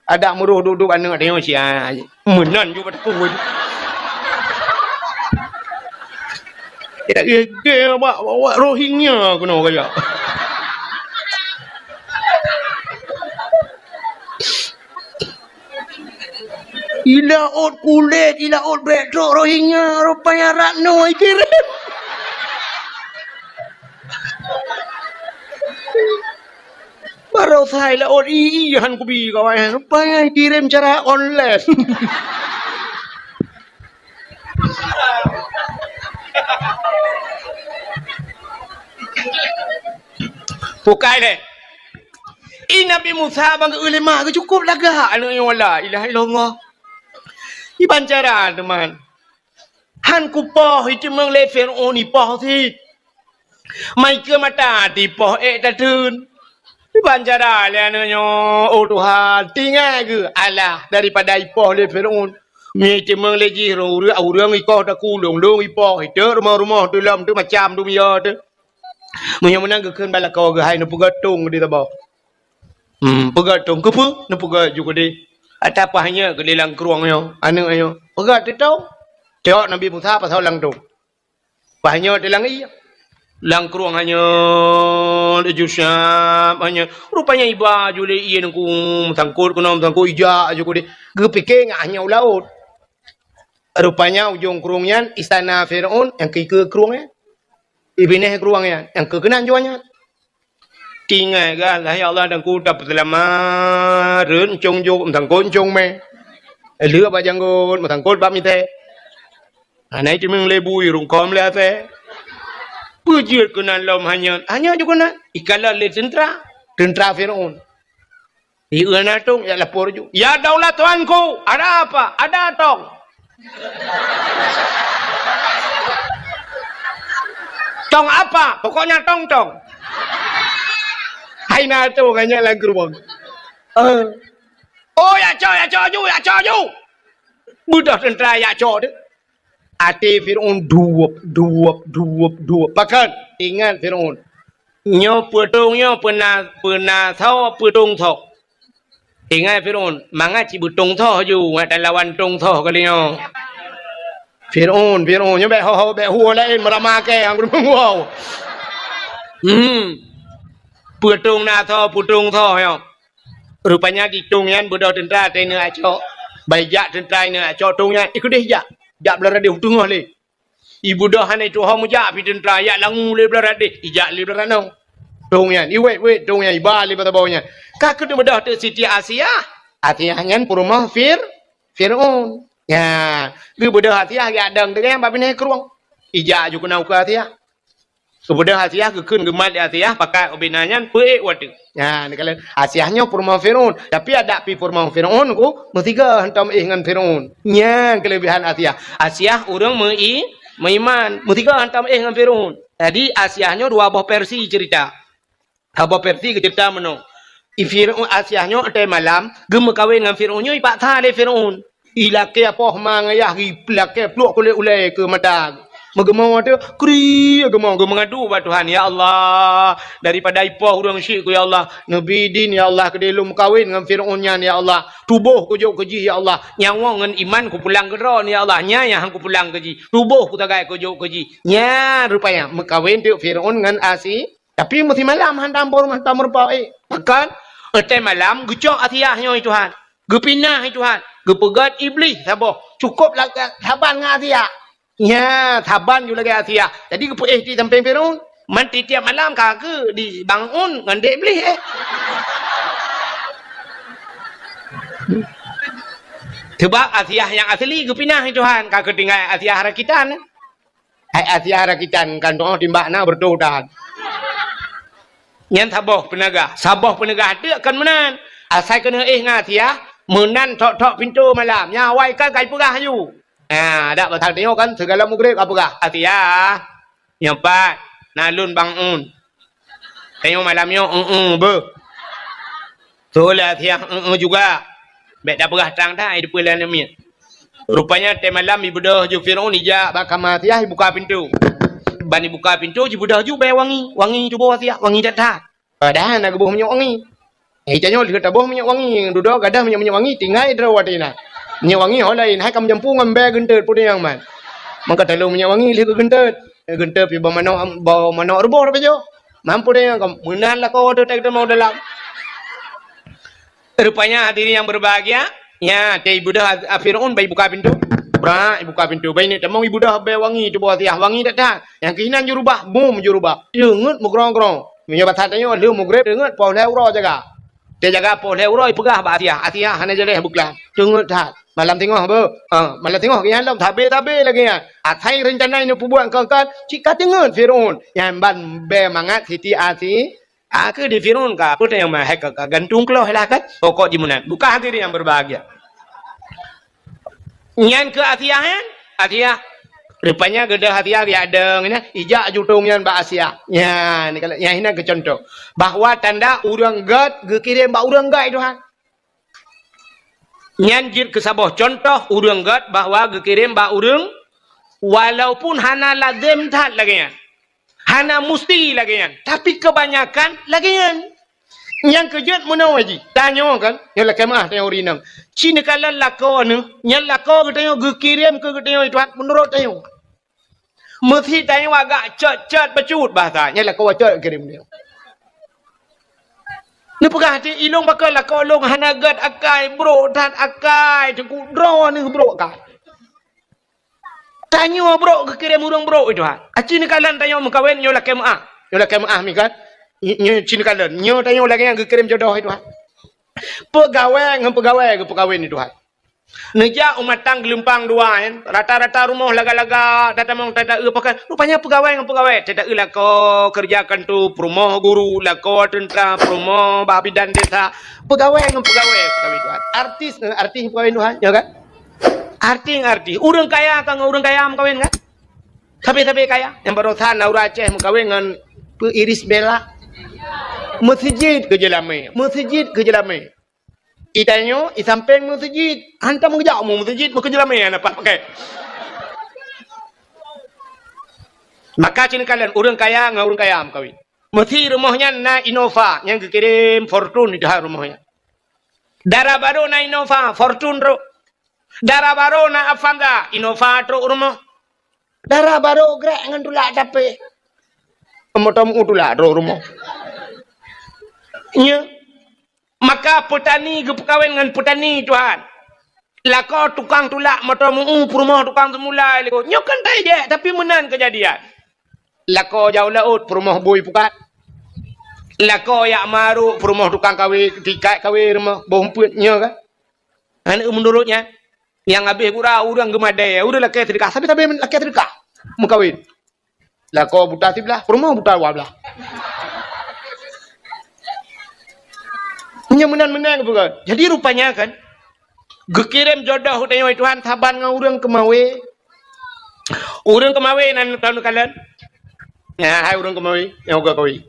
Adak meuroh duek-duek aneuk tanyoe sia. Meunan ju bak teungku. Ya, ya, ya, awak, awak Rohingya keunoe kaya. Ilaôt kulét, ilaôt bèk trok Rohingya, rupanya Ratno ikirém. Baroesa ilaôt i-i han kubi kawan, rupanya ikirém cara online. Pukai lé. I Nabi Musa ban geuéh lé mak geuh cukôp lagak aneuk nyoe, la ilaha illallah. Iban cara teuma. Han kupoh, iteumeung lé Fir'aun ipoh cit. Mai keu mata tipoh ék tateun. Iban cara lé aneuk nyoe, oh Tuhan, tinggai geuh alah daripada ipoh lé Fir'aun. Meunyoe iteumeung lé jih ureueng, ureueng ikoh takulong, lôn ipoh, iteuk rumoh-rumoh, teulom, teuk macam, teuk miyô, teuk. Meunyoe meunan geukheun bak lakoe geuh, hai neupeugöt tông di saboh. Hmm, peugöt tông, keupeue neupeugöt ju keudeh. Ata paih nyoe keudeh lam krueng nyoe, aneuk nyoe. Peugöt teutông. Cok Nabi Musa pasoe lam tông. Paih nyoe teulang ié. Lam krueng hanyoe, laju siap hanyoe. Rupanya iba ju lé ié ngon meusangkot keunoe, meusangkot ijak ju keudeh. Geupike ngat hanyoe u laôt. Rupanya ujong krueng nyan istana Fir'aun nyang keue krueng nyan. Ibineh krueng nyan nyang keue keunan juah nyan. Tinggai gah, "Hai Allah, dan ku tapeuseulamat, rhot ncong jok, meusangkot ncong mè. Lheueh bak janggot, meusangkot bak mitée. Hana iteumeung lé bui, rungkôm lé asée." Peue jeuet keunan lom hanyeut, hanyeut ju keunan. Ikalon lé teuntra, teuntra Fir'aun. Ieu na tông, jak lapor ju. "Ya daulat tuanku, ada apa?" "Ada tông." "Tông apa?" "Pokoknya tông-tông." Hai na tông, hana lam geurubong. Eh. "Oh, jak cok, jak cok ju, jak cok ju." Beudôh teuntra jak cok teuh. Até Fir'aun duweup, duweup, duweup, duweup. Pakon? Ingat Fir'aun. Nyoe peutông nyoe peuna, peuna soe, peutông soe. Ingat Fir'aun, mangat cit beutông soe ju, ngat talawan tông soe kali nyoe. Fir'aun, Fir'aun, nyoe bèk ho-ho, bèk huwa laén, meurama kèe, anggô meunguwa. Hmm. Peutông na soe, peutông soe nyoe. Rupanya di tông nyan beudôh teuntra teuh ineuk jak cok. Ban ijak teuntra ineuk jak cok tông nyan, ikeudeh jak. Jak Beularadoh teungoh lé. Ibeudôh hana ituho meujak pih teuntra, jak langue lé Beularadoh, ijak lé Beularadoh. Tông nyan, iwét-wét tông nyan, iba lé bak saboh nyan. Ka keuneuk beudôh teuk Siti Asiah. Asiah nyan peurumoh Fir-, Fir'aun. Nya, geubeudôh Asiah geujak dong teuk nyan bak binéh krueng. Ijak ju keunoe keu Asiah. Geubeudôh Asiah, geukheun geumat lé Asiah, pakat ubé na nyan, peuék watèe. Nyan, neukalon Asiah nyoe peurumoh Fir'aun. Tapi adak pih peurumoh Fir'aun ku, meusigoe hantom éh ngon Fir'aun. Nyan keuleubehan Asiah. Asiah ureueng meu-i-, meuiman, meusigoe hantom éh ngon Fir'aun. Jadi, Asiah nyoe dua boh versi cerita. Saboh versi geucerita meunoe. I Fir'aun, Asiah nyoe watèe malam, geumeukawen ngon Fir'aun nyoe ipaksa lé Fir'aun. Ilakèe poh ma ngon yah, ilakèe pluek kulét ulèe keu mata. Meugeumong watée kri, geumeung, geumeungadu bak Tuhan, "Ya Allah, daripada ipoh ureuëng syik ku, ya Allah, neubi idin, ya Allah, keudeh lôn meukawen ngon Fir'aun nyan, ya Allah. Tuboh kujok keu jih, ya Allah. Nyawöng ngon iman kupulang keu droe, ya Allah. Nyan nyang han kupulang keu jih. Tuboh kutagai kujok keu jih." Nyan rupanya meukawen teuk Fir'aun ngon Asi. Tapi meusi malam hantom, hantom meurumpok, eh. Pakon? Watée malam geucok Asiah nyoe, Tuhan. Geupinah, Tuhan. Geupeugét Iblih saboh. Cukôp la-, saban ngon Asiah. Nya, saban ju lagée Asiah. Jadi geupeuéh di sampéng Fir'aun. Man tiep-tiep malam ka keu di bangun ngon dek Iblih, eh. Sebab Asiah nyang asli geupinah, Tuhan. Ka keu tinggai Asiah rakitan. Hai Asiah rakitan kan, oh, timbak na beureutoh dan. Nyan saboh peuneugah. Saboh peuneugah teuk kon meunan. Asai keuneuk éh ngon Asiah, meunan thok-thok pintoe malam. Nyan awai kan ka jipeugah aju. Ha, dak pasal tanyoe kan, sigala mugreb ka peugah, "Asiah, nyoe pat, na lôn bangun." Tanyoe malam nyoe, "Eueh, beuh." Soe lé Asiah, "Eueh juga." Bék tapeugah trang that, ai dipeue lé aneuk miet. Rupanya, watée malam jibeudôh ju Fir'aun, jijak bak kama Asiah, jibuka pintoe. Ban jibuka pintoe, jibeudôh ju bée wangi. Wangi tuboh Asiah, wangi that-that. Padahai na geuboh minyeuk wangi. Eh, tanyoe lheueh taboh minyeuk wangi, dudoe gadoh minyeuk-minyeuk wangi, tinggai droe watée na. Minyeuk wangi ho laén, hai ka meujampu ngon bée geunteut peue nyang man. Maka taleueng minyeuk wangi lheueh geugeunteut. Eh, geunteut pih bak manok, bak manok ruboh tapajoh. Mampu deh nyang meunan lakoe teuh teuk teumong dalam. Rupanya hadirin yang berbahagia, nya, watée jibeudôh a-, a Fir'aun bai buka pintoe. Brak, jibuka pintoe. Bai neuk tamong jibeudôh bée wangi tuboh Asiah, wangi that-that. Nyang keuh inan jurubah, bum jurubah. Teungeut meugrong-grong. Meunyoe basa tanyoe lheueh mugreb teungeut poh lhée uroe jaga. Watée jaga poh lhée uroe jipeugah bak Asiah, "Asiah, hana jaleh beuklam." Teungeut that. Malam singoh beuh. Ha, malam singoh geuh nyan lom, sabe-sabe lagée nyan. Asai reuncana neupeubuet kon-kon, cit ka teungeut Fir'aun. Nyan ban bée mangat Siti Asi-, a, keu di Fir'aun ka, peue teuh nyang ma-, hai ka, ka gantung keuloh lah kan. Pokok jimeunan. Bukan hadirin yang berbahagia. Nyan keu Asiah nyan, Asiah. Rupanya geudah Asiah geujak dong nyan, ijak jutong nyan bak Asiah. Nyan, nyan inan keu contoh. Bahwa tanda ureuëng gét geukirém bak ureuëng gét Tuhan. Nyan jeuet keu saboh contoh ureuëng gét bahwa geukirém bak ureuëng, walaupun hana lazem that lagée nyan. Hana musti lagée nyan, tapi keubanyakan lagée nyan. Nyang keu jeuet meunoe jih. Tanyoe kan, nyoe lakée meuáh tanyoe ureuëng inong. Ci neukalon lakoe neuh, nyan lakoe geutanyoe geukirém keu geutanyoe Tuhan meunurot tanyoe. Meusi tanyoe agak cot-cot bacut bahasa, nyan lakoe cot geukirém tanyoe. Neupeugah cit, "Ilong pakon lakoe lôn hana gét akai, brok that akai, teungku droe neuh brok akai." Tanyoe brok geukirém ureuëng brok, Tuhan. Aci neukalon tanyoe meukawen nyoe lakée meuáh. Nyoe lakée meuáh mi kan? Nyoe, nyoe ci neukalon. Nyoe tanyoe lagée nyang geukirém jodoh, Tuhan. Peugawée ngon peugawée geupeukawen, Tuhan. Neujak u matang geulumpang dua, kan? Rata-rata rumoh laga-laga, tatamong tata-eu pakai. Rupanya peugawée ngon peugawée. Tata-eu lakoe keureuja kanto, peurumoh guru, lakoe teuntra, peurumoh bah bidan desa. Peugawée ngon peugawée, peugawée Tuhan. Artis ngon artis peugawée Tuhan, ya kan? Artis ngon artis. Ureuëng kaya ka ngon ureuëng kaya meukawen, kan? Sabe-sabe kaya. Nyang barosan Naura Aceh meukawen ngon Pu Iris Bella. Meuseujid keu jeulamé. Meuseujid keu jeulamé. I tanyoe, i sampéng meuseujid. Hantom geujak u meuseujid, meukeujeulamé hana pat pakai. Maka ci neukalon ureuëng kaya ngon ureuëng kaya meukawen. Meusi rumoh nyan na Innova nyang geukirém Fortuner di dalam rumoh nyan. Dara barô na Innova, Fortuner trok. Dara barô na Avanza, Innova trok u rumoh. Dara barô grek ngon tulak tapi. Moto meu tulak trok u rumoh. Nya. Maka peutani geupeukawen ngon peutani, Tuhan. Lakoe tukang tulak moto meu, peurumoh tukang seumulai lakoe. Nyoe kan tajak, tapi meunan keujadian. Lakoe jak u laôt, peurumoh bui pukat. Lakoe jak marok, peurumoh tukang kawé, tikat kawé rumoh, boh umpeuet nyoe kan. Aneuk meunurot nyan, nyang habéh gura ureuëng geumadée, ureuëng lakée seudeukah, sabe-sabe lakée seudeukah meukawen. Lakoe buta siblah, peurumoh buta dua blah. Nyan meunan-meunan geupeugah. Jadi rupanya kan, geukirém jodoh u tanyoe Tuhan saban ngon ureuëng keumawé. Ureuëng keumawé nan tahu neukalon. Nah, hai ureuëng keumawé, nyang uga kawé.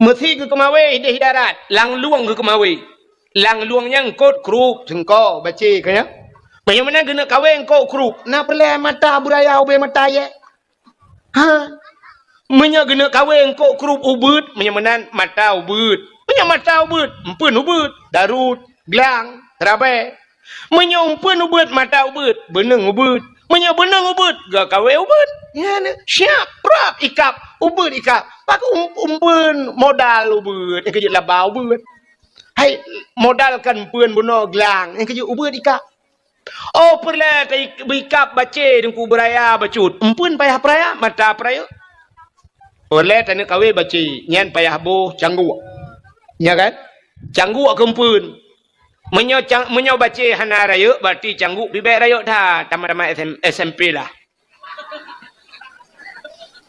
Meusi geukeumawé idéh darat, lam lueng geukeumawé. Lam lueng nyan kot krup, seungko, bacé, ka nyan. Meunyoe meunan geuneuk kawé eungkôt krup, na peureulèe mata beuraya ubé mata yèe? Ha? Meunyoe geuneuk kawé eungkôt krup ubeuet, meunyoe meunan mata ubeuet. Meunyoe mata ubeuet, eumpeuen ubeuet, darut, glang, rabèe. Meunyoe eumpeuen ubeuet, mata ubeuet, beuneueng ubeuet. Meunyoe beuneueng ubeuet, geuh kawé ubeuet. Nyan siap, prap ikab, ubeuet ikab. Pakon eum-, eumpeuen modal ubeuet, nyang keujeuet laba ubeuet. Hai, modal kan eumpeuen bunoe glang, nyang keujeuet ubeuet ikab. Oh, peureulèe ta-, beuikab bacé teungku beuraya bacut. Eumpeuen payah peuraya, mata peurayeuk. Peureulèe taneuk kawé bacé, nyan payah boh cangguk. Nya kan? Cangguk keu eumpeuen. Meunyoe cang-, meunyoe bacé hana rayeuk, berarti cangguk pih bèk rayeuk that, tamat-tamat S M, S M P lah.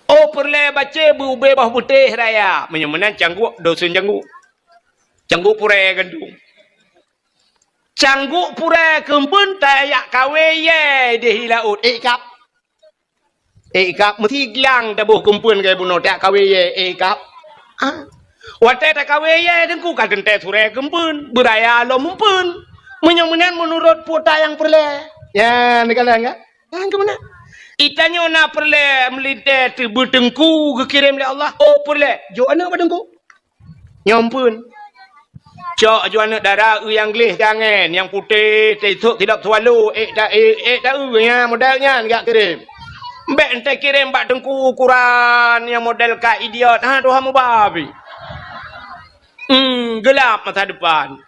Oh, peureulèe bacé beu-, ubé boh putéh raya. Meunyoe meunan cangguk, dosen cangguk. Cangguk purèe gandong. Cangguk purèe keu eumpeuen tajak kawé yèe di laôt, ék ikab. Ék ikab, meusti glang taboh keu eumpeuen keu bunoe tajak kawé yèe, ék ikab. Ah. Watèe takawé yèe teungku ka teuntèe surèe keu eumpeuen, beuraya lom eumpeuen. Meunyoe meunan meunurot peue nyang peureulèe. Nyan, neukalon, kan? Nyan keu meunan. Geutanyoe na peureulèe meulintèe teubeuteungku geukirém lé Allah. Oh, peureulèe. Jok aneuk bak teungku. Nyoe eumpeuen. Cok aju aneuk dara eu nyang gleh teuangén, nyang putéh, teusok sidop swallow, ék ta-, ék, ék ta-eu nyan, model nyan jak kirém. Bèk enteuk kirém bak teungku ukuran nyang model ka idiot, ha, tuha mubabi. Hmm, geulap masa depan.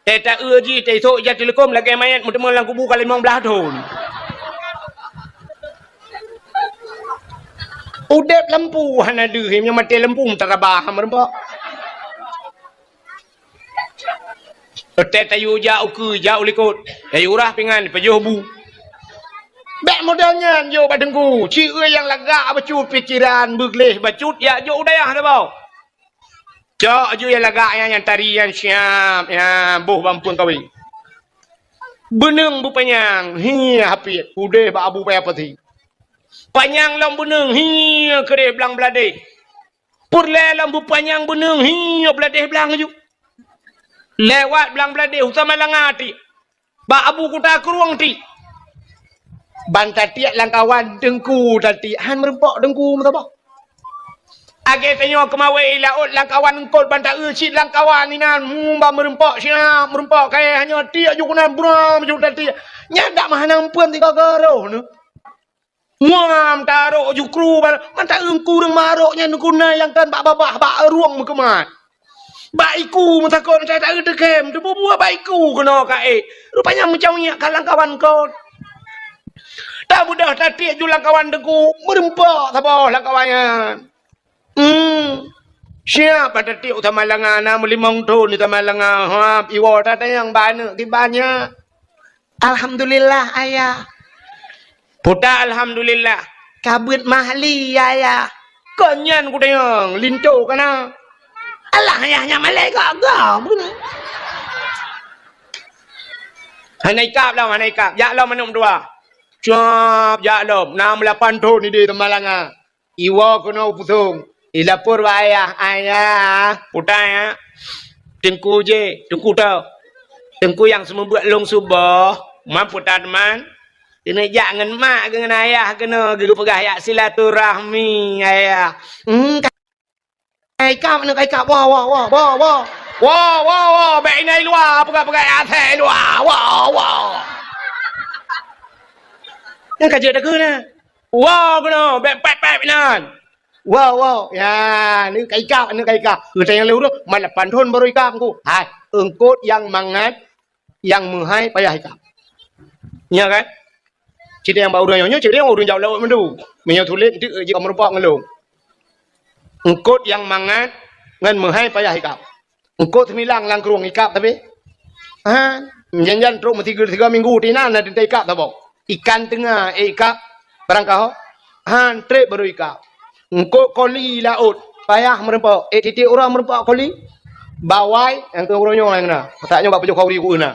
Teuta-eu jih, teusok ija teuleukom lagèe manyèt meuteumé lam kubu ka limong blaih thon. Udép lampu hana deuh, meunyoe maté lampu meutarabah meureumpok. Teuta tayue jak ukeue, jak u likot. Tayue rhah pingan, peujoh bu. Bèk model nyan jok bak teungku. Ci eu nyang lagak bacut pikeran, beugleh bacut, jak jok u dayah saboh. Cok aju nyang lagak nyan, nyang tari nyan siap, nyan boh bak eumpeuen kawé. Beuneueng beupanyang, hi hapiet, udeh bak abu paya pati. Panyang lom beuneueng, hi keudeh blang bladeh. Peureulèe lom beupanyang beuneueng, hi bladeh blang aju. Lewat blang bladeh, u Samalanga ti. Bak abu kuta krueng ti. Ban tatiek lam kawan teungku tatiek, han meureumpok teungku meusaboh. Lagèe tanyoe keumawé i laôt lam kawan eungkôt ban ta-eu cit lam kawan inan, hmm, ban meureumpok siap, meureumpok kayèe hanyoe tiek ju keunan bram ju tatiek. Nyan dak meuhana eumpeuen tiga garoh nyoe. Muam tarok jukru ba-, mata eungku ureueng marok nyan guna nyang kan bak babah, bak rueng meukeumat. Bak iku meutakot, mata ta-eu teukem, teububuet bak iku keunoe ka ék. Rupanya meucaweuek ka lam kawan kon. Tabeudôh tatiek ju lam kawan teungku, meureumpok saboh lam kawan nyan. Hmm. Siap bak tatiek u Samalanga, na meulimong thon di Samalanga. Hap, iwoe tatanyong bak aneuk kiban nyan. Alhamdulillah, Ayah. Peue ta alhamdulillah? Ka beuet mahli, Ayah. Kon nyan kutanyong, linto ka na. Alah, Ayah, nyan malèe gak-gak. Hana ikab lom, hana ikab. Jak lom aneuk meutuah. Cop, jak lom. Na meulapan thon idéh Samalanga. Iwoe keunoe u Pusong. Ilapor bak ayah, "Ayah, peue ta ya? Teungku jih, teungku toh. Teungku nyang seumeubeuet lôn suboh, man peue ta teuma? Keuneuk jak ngon mak keu ngon ayah keunoe geupeugah jak silaturahmi, ayah." Hmm, ka ikab, aneuk ka ikab, woe, woe, woe, woe, woe. Woe, woe, woe, bèk inan i luwa, peugah-peugah asèe i luwa, woe, woe. Nyan ka jeuet takheun na. Woe keunoe, bèk pèp-pèp inan. Woe, woe. Ya, aneuk ka ikab, aneuk ka ikab. Geutanyong lé ureueng, "Man lapan thon barô ikab, Teungku?" "Hai, eungkôt nyang mangat, nyang meuhai payah ikab." Nyo kan? Cit nyang bak ureueng nyoe, cit nyang ureueng jak laôt mandum. Meunyoe tuléh, eunteuk jih ka meurumpok ngon lôn. Eungkôt nyang mangat ngon meuhai payah ikab. Eungkôt seumilang lam krueng ikab tapi. Ha, jan-jan trok meusigoe tiga minggu, tinan na teuntèe ikab saboh. Ikan teunga, eh, ikab barang kaho. Han trép barô ikab. Eungkôt koli laôt, payah meurumpok. Eh, tieb-tieb uroe meurumpok koli. Bawai, nyang keu uroe nyoe na. Masak nyoe bak peujoh khauri ku na.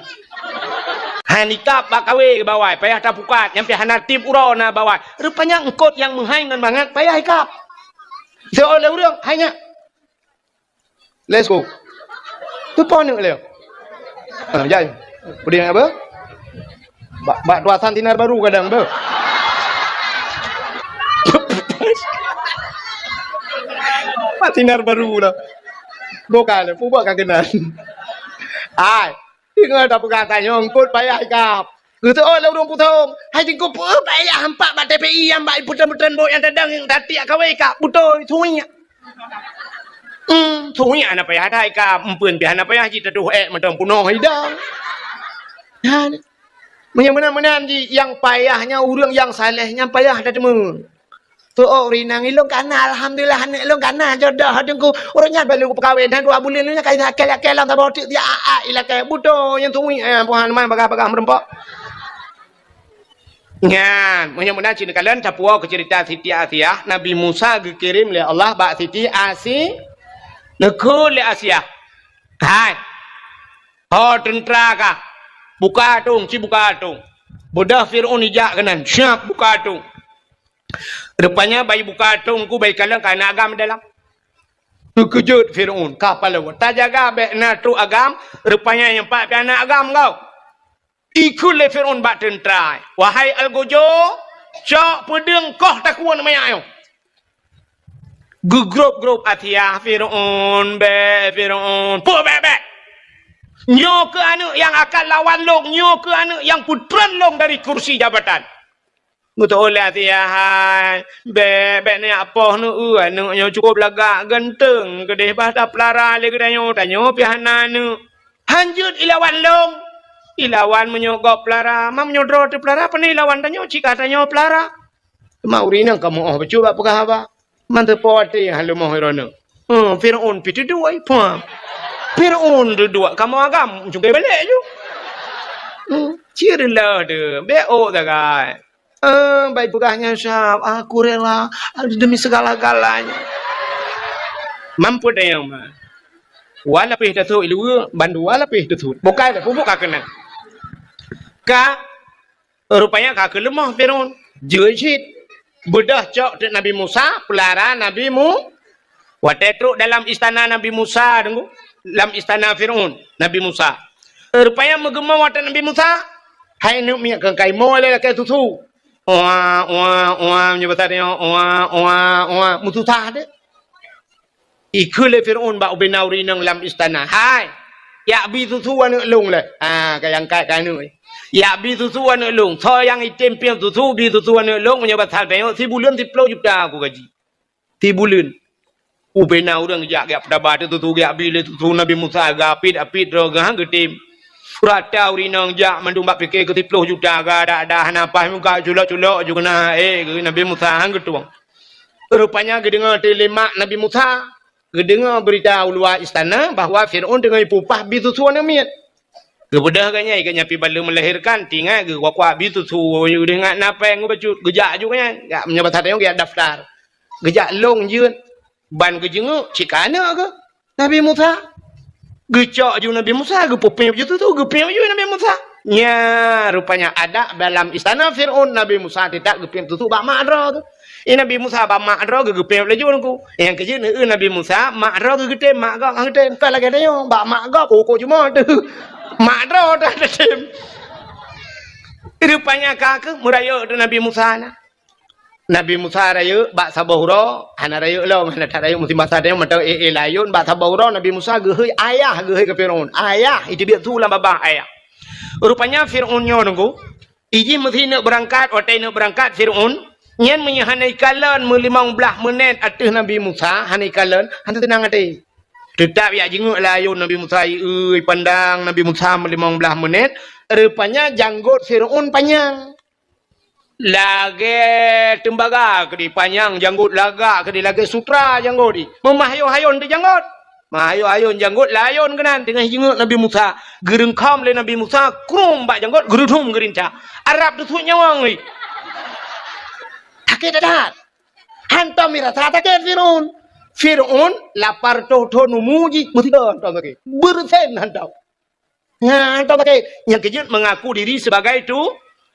Han ikab bak kawé bawai, payah tapukat, nyan pih hana tieb uroe na bawai. Rupanya eungkôt nyang meuhai ngon mangat payah ikab. Seuleh ureueng, hai nyak. Let's go. Tu pon ni lé. Ha, jai. Pudi nak apa? Bak, bak tuasan sinar baru kadang tu. Bak sinar baru lah. Bukan, pubak ka keunan. Hai, ingat dah peugah tanyong, kot payah ikap. Geuteuôt lé ureuëng pusong. Hai, jingkop payah empat bak T P I nyang bak putren-putren bot nyang tadang nyang tatiak kawé ikap. Beutôi, suiek. Hmm, suiek hana payah that ikap. Empeuen pih hana payah jitatuh ék mantong punoh idang. Nah, meunyoe meunan-meunan jih, nyang payah nyan ureuëng nyang saleh nyan payah that teuma. Tu'oh rinang ilong kana, alhamdulillah aneuk ilong kana jodoh teungku. Ureuëng nyan baru peukawen, dan dua buleuen nyan kai akel-akel lam saboh teuk dia a a ilakée buto nyang tui, eh, puhan man bagah-bagah meureumpok. Nyan, meunyoe meunan cit neukalon tapuwoe keu ceurita Siti Asiah, Nabi Musa geukirém lé Allah bak Siti Asi, neukheun lé Asiah. Hai, ho teuntra ka, buka atong, ci buka atong. Beudôh Fir'aun ijak keunan, siap buka atong. Rupanya bai buka atong ku bai kalon ka na agam dalam. Teukeujot Fir'aun, ka palau. Tajaga bék na trok agam, rupanya nyang pat pih na agam kau. Ikheun lé Fir'aun bak teuntra, "Wahai algojo, cok peudeueng koh takue manyak nyoe." Geugrôb-grôb Asiah, "Fir'aun, bék, Fir'aun, peue bék-bék? Nyoe keuh aneuk nyang akan lawan lôn, nyoe keuh aneuk nyang peutreun lôn dari kursi jabatan." Geuteuôt lé Asiah, "Hai, bék, bék neujak poh neueu, aneuk nyoe cukup lagak ganteng keudeh, bah tapeulara lé geutanyoe, tanyoe pih hana aneuk. Han jeuet ilawan lôn. Ilawan meunyoe gob peulara, ma meunyoe droe teupeulara, pane ilawan tanyoe, cit ka tanyoe peulara." Teuma ureuëng inong ka meu'oh bacut bak peugah haba. Man teupeue watée han leumoh droeneuh. Hmm, Fir'aun pih teuduek, paham? Fir'aun teuduek, kamoe agam, cungkai balek ju. Hmm, cit reuloh tu, bék ôk sagai. Ah, bai peugah nyan siab, "Aku rela demi segala-galanya." Mampu dayang ma. Wa lapéh tasut iluwa, bandua lapéh tasut. Bukai dah, pupuk ka keunan. Ka, rupanya ka keuleumoh Firaun. Jeuet cit. Beudôh cok teuk Nabi Musa, peulara Nabi Mu-, Watée trok dalam istana Nabi Musa, deungoe, lam istana Firaun, Nabi Musa. Rupanya meugeumong watée Nabi Musa, hai aneuk miet keu kaimoe lé lakée susu. Oa, oa, oa, meunyoe basa tanyoe, oa, oa, oa, meususah deh. Ikheun lé Firaun bak ubena ureuëng inong lam istana, "Hai, yak bi susu aneuk lôn lé." Ha, ka nyang kat ka aneuk. "Yak bi susu aneuk lôn. Soe nyang item piep susu, bi susu aneuk lôn, meunyoe basa tanyoe, sibuleuen siplôh juta aku gaji." Sibuleuen. Ubena ureuëng jak, jak peutaba teututu, jak bi lé tutu Nabi Musa, geuapit-apit droe geuh han geutem. Rata ureuëng inong jak mandum bak pike keu siplôh juta, gada-gada hana paih muka culok-culok ju keunan, eh, geu Nabi Musa han geutueng. Rupanya geudeungoe teuh lé mak Nabi Musa, geudeungoe beurita u luwa istana bahwa Firaun teungoh jipeupah bi susu aneuk miet. Geubeudôh geuh nyan, geuh nyan pih ban lheueh meulahirkan, tingat geuh kuak-kuak bi susu, geuh ingat na péng geuh bacut, geujak ju geuh nyan. Jak meunyoe basa tanyoe geujak daftar. Geujak lôn jeuet ban geujeunguk cit ka aneuk geuh Nabi Musa. Geucok ju Nabi Musa, geupeupiep ju tutu, geupiep ju Nabi Musa. Nya, rupanya adat dalam istana Firaun, Nabi Musa teutab geupiep tutu bak mak droe geuh. I Nabi Musa bak mak droe geuh geupiep laju nungku. Nyang keujeuet neu Nabi Musa, mak droe geuh geutem, mak gob han geutem. Kon lagée tanyoe, bak mak gob, oh, kok jumoe teuh. Mak droe dah geutem. Rupanya ka keuh meurayeuk teuh Nabi Musa na. Nabi Musa rayeuk bak saboh uroe, hana rayeuk lom, hana that rayeuk musim basa tanyoe mantong éh-éh layôn, bak saboh uroe Nabi Musa geuhôi ayah, geuhôi keu Firaun. Ayah, iteubiet su lam babah ayah. Rupanya Firaun nyoe nungku, ijih meusineuk beurangkat, watée neuk beurangkat Firaun, nyan meunyoe hana ikalon meulimong blaih meunét ateueh Nabi Musa, hana ikalon, hana teunang até. Teutab jak jingeuk layôn Nabi Musa, ieu, ipandang Nabi Musa meulimong blaih meunét, rupanya janggot Firaun panyang. Lagée teumbaga keudeh panyang janggot, lagak keudeh lagée sutra janggot jih. Meumahayôn-hayôn teuh janggot. Mahayôn-hayôn janggot layôn keunan teungoh jingeuk Nabi Musa. Geureungkhom lé Nabi Musa, krum bak janggot, geureudhom geurinca. Arab teusuet nyawöng jih. Sakét that. Hantom mirasa sakét Firaun. Firaun lapar toh-toh numu jih, meusigoe hantom sakét. Beureusen hantom. Nyan, hantom sakét. Nyang keujeuet mengaku diri sebagai tu,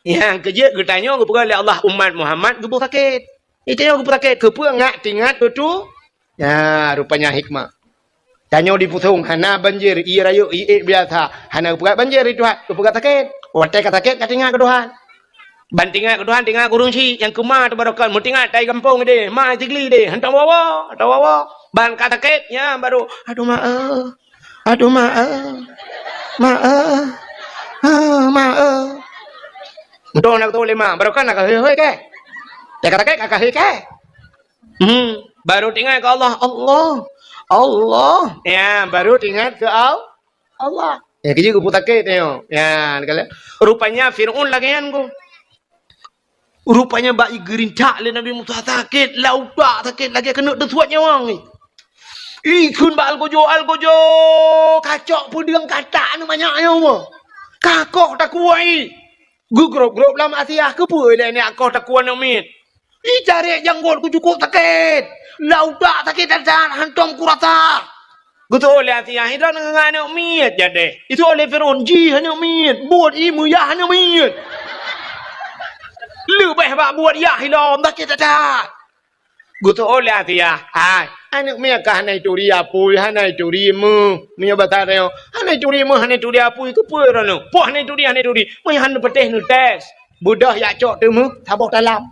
nyang keujeuet geutanyoe geupeugah lé Allah umat Muhammad geuboh sakét. Geutanyoe geuboh sakét, keupeue ngat tingat keu tu? Nya, rupanya hikmah. Tanyoe di Pusong hana banjir, ie rayeuk, ie ék biasa. Hana geupeugah banjir di Tuhan, geupeugah sakét. Watée ka sakét, ka teuingat keu Tuhan. Ban teuingat keu Tuhan, teuingat keu ureuëng syiek nyang keuma teubarokan. Meutingat tai gampông deh, ma Sigli deh, hantom woe-woe, hantom woe-woe. Ban ka sakét, nyan baru, "Aduh ma eh, aduh ma eh, ma eh, ah, ma eh." Meutuah na geutuléh ma, barokan na ka hei-hei keh. Ka sakét ka hei keh. Hmm, baru teuingat keu Allah, Allah, Allah. Ya, baru teuingat keu Al-, Allah. Ya, keu jih geupeu sakét nyoe. Ya, kalau rupanya Firaun lagée nyan ko. Rupanya bak geurintak lé Nabi Musa sakét, lam utak sakét lagée keuneuk teusuet nyawa ngi. Ikheun bak algojo, algojo, kacok peudeueng katak nyoe manyak nyoe. Kakoh takue i. Geugrob-grob lam Asia, keupeue lé nyak koh takue aneuk miet. Itarek janggot ku cukôp sakét. Lam utak sakét that-that, hantom kurasa. Geutuléh Asia, "Hidon ngon aneuk miet jadeh." Itu oleh Firaun, "Jih aneuk miet, buet i meuyah aneuk miet." Leubeh bak buet yah ilom, sakét that-that. Geutuléh Asia, "Hai, aneuk miet ka hana ituri apui, hana ituri meuh." Meunyoe basa tanyoe, "Hana ituri meuh, hana ituri apui, keupeue droeneuh? Poh hana ituri, hana ituri." Meunyoe hana neupatéh neutés. Beudôh jak cok teumeuh saboh talam.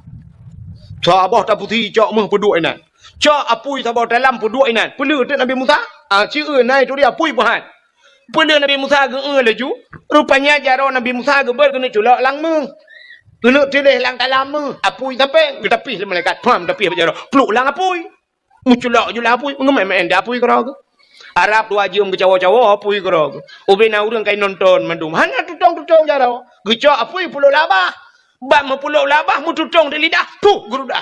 Saboh tapusi cok meuh peuduek inan. Cok apui saboh talam peuduek inan. Peuleueh teuk Nabi Musa? Ah, ci eu na ituri apui peuhat. Peuleueh Nabi Musa geu-eu laju. Rupanya jaroe Nabi Musa geubeuet keuneuk culok lam meuh. Keuneuk tiléh lam talam meuh. Apui sampai geutapih lé malaikat. Pham tapih bak jaroe. Pluek lam apui. Meuculok ju lam apui, meungeumai-mai di apui keudroe geuh. Arab dua jeuem geucawoe-cawoe apui keudroe geuh. Ubé na ureuëng ka inonton mandum. Hana tutong-tutong jaroe. Geucok apui pulok labah. Bak meupulok labah meututong di lidah, puh geurudah.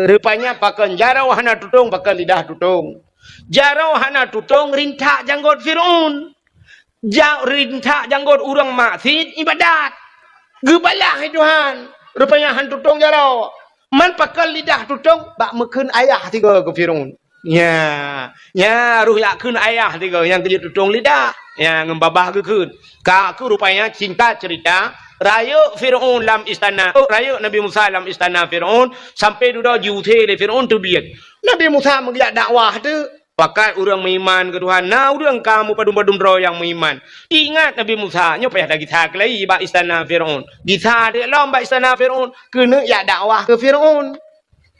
Rupanya pakon jaroe hana tutong, pakon lidah tutong. Jaroe hana tutong rintak janggot Firaun. Ja-, rintak janggot ureuëng maksiet ibadat. Geubalah lé Tuhan. Rupanya han tutong jaroe. Man pakon lidah tutong bak meukheun ayah tiga keu Firaun. Nya, nya roh jak kheun ayah tiga nyang keujeuet tutong lidah. Nya ngon babah geukheun. Ka keuh rupanya singkat cerita, rayeuk Firaun lam istana, oh, rayeuk Nabi Musa lam istana Firaun, sampai dudoe jiusé lé Firaun teubiet. Nabi Musa meugeujak dakwah teuk. Pakat ureuëng meuiman keu Tuhan, na ureuëng ka meupadum-padum droe nyang meuiman. Ingat Nabi Musa, nyoe payah lagée that keulai bak istana Firaun. Gisa teuk lom bak istana Firaun, keuneuk jak dakwah keu Firaun.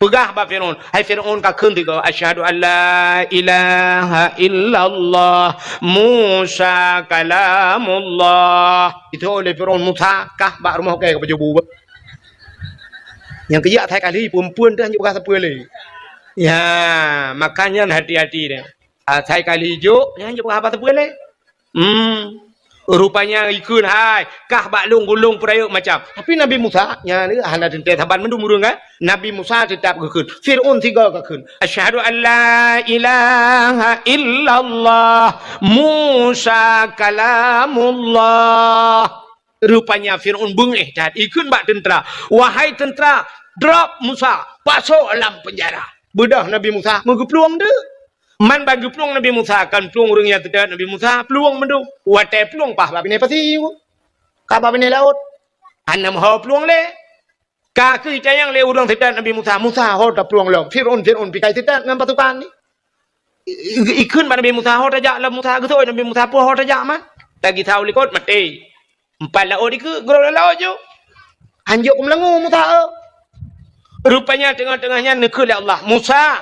Peugah bak Firaun, "Hai Firaun, kakheun tiga, 'Asyhadu an la ilaha illallah, Musa kalamullah.'" Itu oleh Firaun, Musa kah bak rumoh kée ka pajoh bu. Nyang keujak that kali, peue-peue teuh nyang peugah sapeue lé. Ya, makanya hati-hati deh. Asai kali jok, nyan jok haba teupeue lé. Hmm. Rupanya ikheun hai, kah bak lôn gulong peurayeuk macam. Tapi Nabi Musa, nyan hana teuntée saban mandum ureuëng kan? Nabi Musa teutap geukheun. Firaun sigoe geukheun. "Asyhadu an la ilaha illallah, Musa kalamullah." Rupanya Firaun beungéh that ikheun bak teuntra, "Wahai teuntra, drop Musa, pasok lam penjara." Beudôh Nabi Musa meugeuplueng deuk. Man ban geuplueng Nabi Musa, kan plueng ureuëng nyang teudeungoe Nabi Musa, plueng mandum. Watée plueng paih bak binéh pasi, ka bak binéh laôt. Hana meuho plueng lé. Ka keuh itanyong lé ureuëng teudeungoe Nabi Musa, "Musa, ho taplueng lom. Firaun, Firaun pikai teudeungoe ngon pasukan ni." I-, i-, ikheun bak Nabi Musa, "Ho tajak lom Musa." Geuseuôt Nabi Musa, "Peue ho tajak man?" Lagée saboh likot maté. Empat laôt dikeue, grob lam laôt ju. Hanjeuet kumeulangu Musa, eh. Rupanya teungoh-teungoh nyan neukheun lé Allah, "Musa,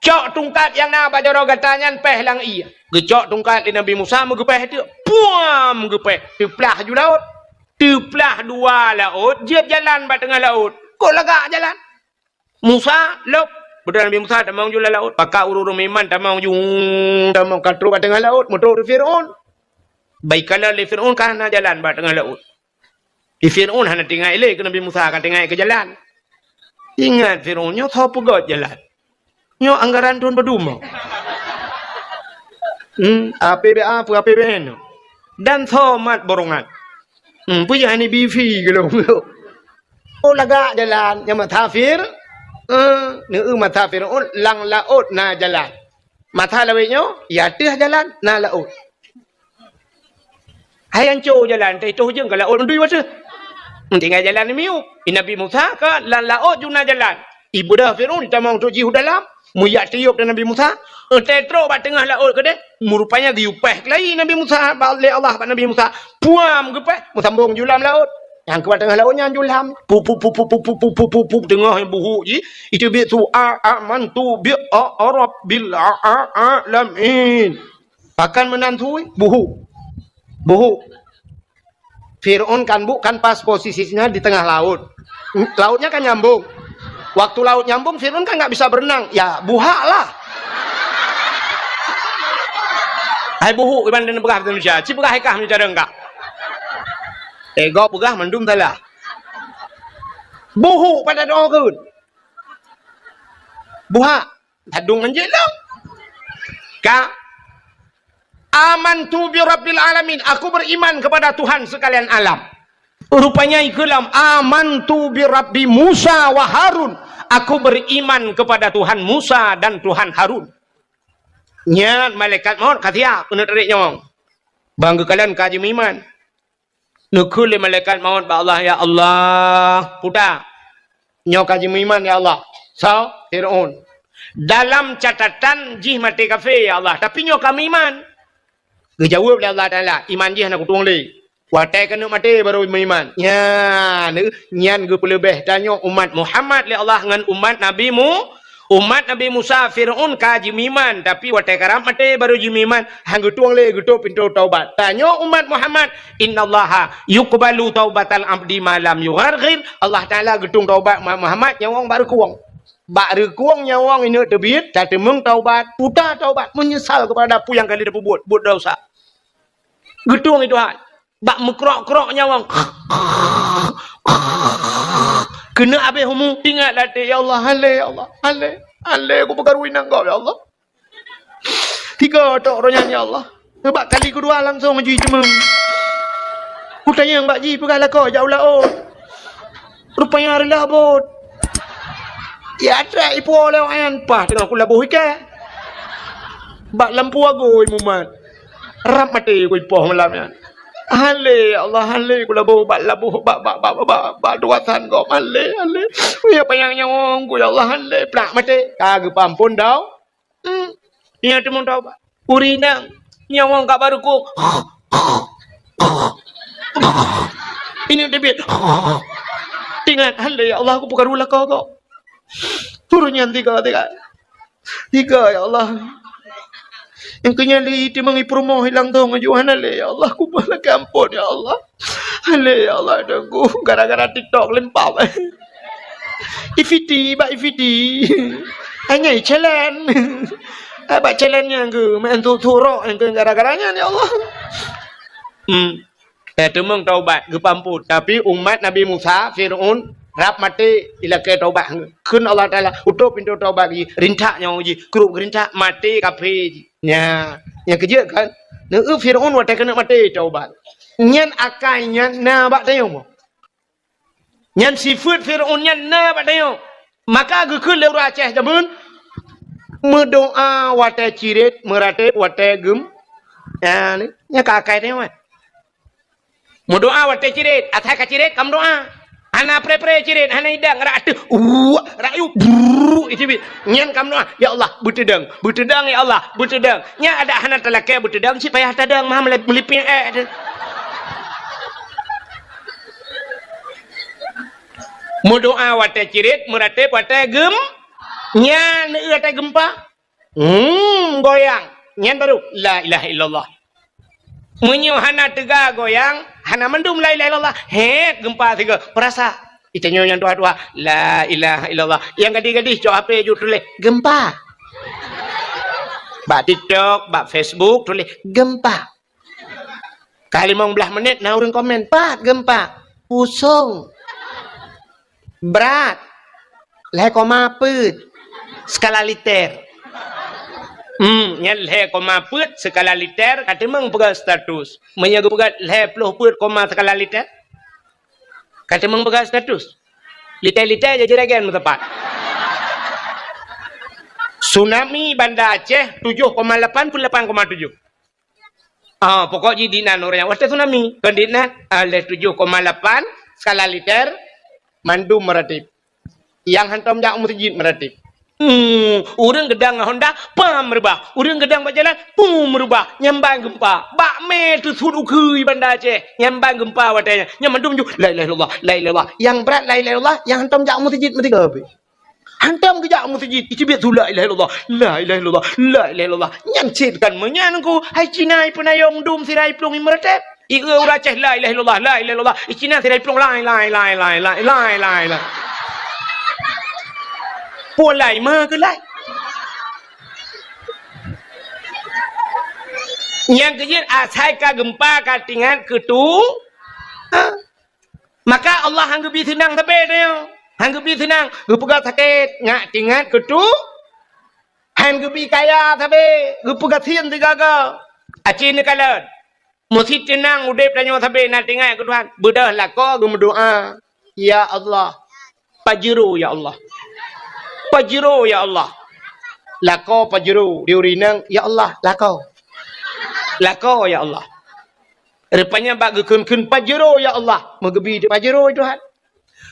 cok tungkat nyang na bak jaroe gata nyan péh lam ié." Geucok tungkat lé Nabi Musa, meugeupéh teuk. Puam! Geupéh. Teuplah ju laôt. Teuplah dua laôt, jeuet jalan bak teungoh laôt. Kok lagak jalan? Musa, lôb. Beudôh Nabi Musa tamong ju lam laôt. Pakat ureuëng-ureuëng meuiman tamong ju, tamong ka trok bak teungoh laôt, meutrok di Firaun. Baikala lé Firaun ka hana jalan bak teungoh laôt. Di Firaun hana teuingat ilée keu Nabi Musa, ka teuingat keu jalan. Ingat Firaun nyoe soe peugét jalan. Nyoe anggaran thon padum? Hmm, A P B A peue A P B N? Dan soe mat borongan? Hmm, peue hana bifi geulong. Oh, lagak jalan nyang mata Fir-, eh, neu mata Firaun lam laôt na jalan. Mata lawét nyoe, ya teuh jalan na laôt. Hai anco jalan, teuh toh jeung ka laôt mandui watée. Tinggai jalan miyueb. I Nabi Musa ka lam laôt ju na jalan. Ibeudôh Firaun tamong trok jih u dalam. Meujak tiôp di Nabi Musa, eh, teutrok bak teungoh laôt keudeh, meurupanya geuyue péh keulayi Nabi Musa, bak, lé Allah bak Nabi Musa. Puam geupéh, meusambong ju lam laôt. Nyang keu bak teungoh laôt nyan ju lam. Pu, pu, pu, teungoh buhuk jih, itu biet su, a, amantu bi, a, a, rabbil, a, a, alamin. Pakon meunan sui, buhuk. Buhuk. Fir'aun kan bu-, kan pas posisinya di tengah laut. Lautnya kan nyambung. Waktu laut nyambung, Fir'aun kan nggak bisa berenang. Ya, buhak lah. Hai buhuk iban dan peugah bahasa Indonesia. Ci peugah hai kah meucara enggak. Ego peugah mandum salah. Buhuk pada doa keun. Buhak. Ladôm ngon jih lom. Ka. Amantu bi rabbil alamin. Aku beriman kepada Tuhan sekalian alam. Rupanya ikeulam, "Amantu bi Rabbi Musa wa Harun." Aku beriman kepada Tuhan Musa dan Tuhan Harun. Nyan malaikat maut ka siap keuneuk tarék nyawöng. Bang geukalon ka jimeuiman. Neukheun lé malaikat maut bak Allah, "Ya Allah, puta, nyoe ka jimeuiman, ya Allah." Soe? Fir'aun. "Dalam catatan jih maté kafé, ya Allah, tapi nyoe ka meuiman." Geujaweueb lé Allah Taala, "Iman jih hana kutueng lé. Watée keuneuk maté barô meuiman." Nyan, nyan geupeuleubeh tanyoe umat Muhammad lé Allah ngon umat Nabi Mu-, umat Nabi Musa, Fir'aun ka jimeuiman, tapi watée karab maté barô jimeuiman, han geutueng lé geutôp pintoe taubat. Tanyoe umat Muhammad, "Innallaha yuqbalu taubatal abdi ma lam yugharghir." Allah Taala geutueng taubat umat Muhammad nyawöng bak reukueng. Bak reukueng nyawöng ineuk teubiet, tateumeung taubat, puta taubat, meunyeusal keupada peue nyang ka lheueh tapeubuet, buet desya. Geutueng itu hai. Bak meukrok-krok nyawöng. Keuneuk habéh umu, ingat latée, "Ya Allah, han lé, ya Allah, han lé. Han lé, kupeukaru inong gob, ya Allah." Tiga tok roh nyan, ya Allah. Bak kali keudua langsong jih jiteumeung. Kutanyong bak jih peugah lakoe jak u laôt. Rupanya reulah bot. Ya, trek ipuwoe lé awak nyan, paih teungoh kulaboh iké. Bak lampu agui mumat. Rab maté kuipoh malam nyan. "Han lé, ya Allah, han lé kulaboh bak laboh, bak, bak, bak, bak, bak, bak tugasan gob, han lé, han lé. Wéh, panyang nyawöng ku, ya Allah, han lé." Plak maté. Ka geupeuamphon dau. Hmm. Nyan teumeung taubat. Ureueng inong, nyawöng ka bak reukueng. Ineuk teubiet. Ingat, "Han lé, ya Allah, kupeukaru lakoe gob." Turun nyan tiga, tiga. Tiga, ya Allah. Nyang keu nyan lé teumeung ipeurumoh ilang thôn aju, "Han lé, ya Allah, kumoh lakée amphon, ya Allah. Han lé, ya Allah, Teungku, gara-gara TikTok lempap." Ifiti, bak ifiti. Hanya challenge. Bak challenge nyang keu, main tu-, turok nyang keu gara-gara nyan, ya Allah. Hmm. Eh, teumeung taubat, geupeuamphon. Tapi umat Nabi Musa, Fir'aun, rab maté, ilakée taubat. Kheun Allah Taala, "Utôp pintoe taubat jih, rintak nyawöng jih, krup geurintak, maté kafé jih." Nya, nyang keujeuet kan? Neu Fir'aun watée keuneuk maté taubat. Nyan akai nyan na bak tanyoe. Nyan sifeuet Fir'aun nyan na bak tanyoe. Maka geukheun lé ureueng Aceh jameun, meudoá watée cirét, meuratéb watée geum-, nyan, nyan ka akai tanyoe. Meudoá watée cirét, asai ka cirét ka meudoá. Hana pré-pré cirét, hana idang, rak ateueh, uwak, rak yub, brrrr, itu bit. Nyan ka meudoá, "Ya Allah, beuteudong, beuteudong, ya Allah, beuteudong." Nyan adak hana talakée beuteudong, cit payah tadong, mah meulipéng ék tu. Meudoá watée cirét, meuratéb watée geum-, nyan watée geumpa. Hmm, goyang. Nyan baru, "La ilaha illallah." Meunyoe hana teuga goyang, hana mandum la ilaha illallah. Hét, geumpa sigoe. Peurasa. Itanyoe nyang tuha-tuha, "La ilaha illallah." Nyang gadih-gadih, cok H P ju tuléh, "Geumpa." Bak TikTok, bak Facebook, tuléh, "Geumpa." Ka limong blaih menit na ureueng komen, "Pat geumpa?" "Pusong." "Brat." "Lhée koma peuet skala liter." Hmm, nyan lhée koma peuet skala liter, ka teumeung peugah status. Meunyoe geupeugah lhée ploh peuet koma skala liter, ka teumeung peugah status. Liter-liter jijiregen meutepat. Tsunami Banda Aceh tujoh koma lapan peuet lapan koma tujoh. Ah, pokok jih di nan ureueng watée tsunami. Kon di nan, ah, lhée tujoh koma lapan skala liter, mandum meuratéb. Nyang hantom jak u meuseujid meuratéb. Hmm, ureuëng geudang ngon honda, pam reubah. Ureuëng geudang bak jalan, pum reubah. Nyan ban geumpa. Bak mé teusuet ukeue Banda Aceh. Nyan ban geumpa watée nyan. Nyan mandum ju, la ilaha illallah, la ilaha illallah. Nyang brat la ilaha illallah, nyang hantom jak meuseujid meusigoe pih. Hantom geujak meuseujid, icubit su la ilaha illallah, la ilaha illallah, la ilaha illallah. Nyan cit kan meunyan ku, hai Cina ipeunayong dum sira iplueng imeureutab. Ieu ureuëng Aceh, la ilaha illallah, la ilaha illallah. Icina sira iplueng, lai, lai, lai. Pulai meukeulai. Nyang keujeuet asai ka geumpa ka tingat keutu. Ha? Maka Allah han geubi seunang sabe tanyoe. Han geubi seunang, geupeugah sakét, nyak tingat keutu. Han geubi kaya sabe, geupeugah sien sigaga. Aci neukalon. Meusi teunang udeb tanyoe sabe na tingat keu Tuhan. Beudôh lakoe geumeudoá, "Ya Allah, pajero ya Allah. Pajero ya Allah." Lakoe pajero, di ureuëng inong, "Ya Allah, lakoe. Lakoe ya Allah." Rupanya bak geukheun-kheun pajero ya Allah, meugeubi pajero Tuhan.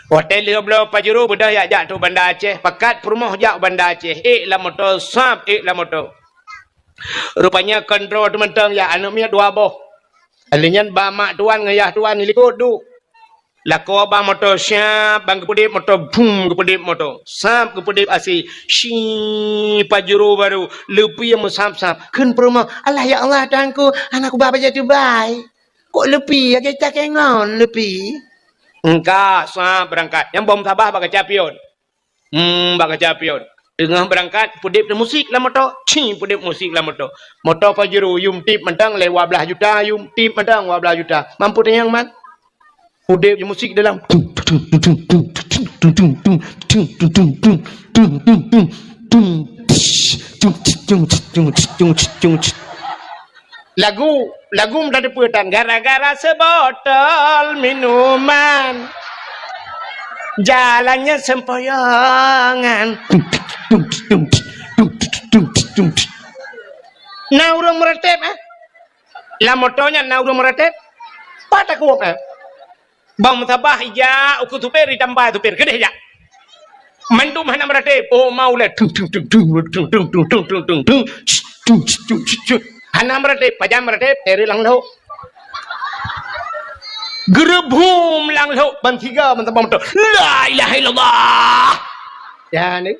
Watée lheueh bloe pajero beudôh jak-jak tu Banda Aceh, pakat peurumoh jak Banda Aceh, ék lam moto, sab ék lam moto. Rupanya kontrol teumantong jak aneuëk miet dua boh. Alheuh nyan ba mak tuan ngon yah tuan di likot duek. Lakoe ba moto siab, ban geupeudeb moto, bum, geupeudeb moto. Sab geupeudeb asi, si pajero baru, leupie meusab-sab. Kheun peurumoh, "Allah ya Allah, Tuhanku, hana kuba bajée tubai. Kok leupie, lagée cakée ngon leupie?" Engka, sab beurangkat. Nyang bom sabah bak kaca pion. Hmm, bak kaca pion. Teungoh beurangkat, peudeb musik lam moto. Ci, peudeb musik lam moto. Moto pajero, yum tip mantong lé dua blaih juta, yum tip mantong dua blaih juta. Mampu tanyong man? Udeb musik dalam. Lagu, lagu meutateupeue tan. Gara-gara sebotol minuman, jalannya sempoyongan. Na ureuëng meureutab, eh? Lam moto nyan na ureuëng meureutab. Pat takot, eh? Bang meusabah ijak ukeue supir, ditambah supir. Keudeh jak. Mandum hana meureutab. Oh, mau lé. Tung, tung, tung. Hana meureutab. Pajan meureutab. Teri lam lhok. Geureuhum lam lhok. Ban siga, ban sabah moto. La ilaha illallah. Ya, ni.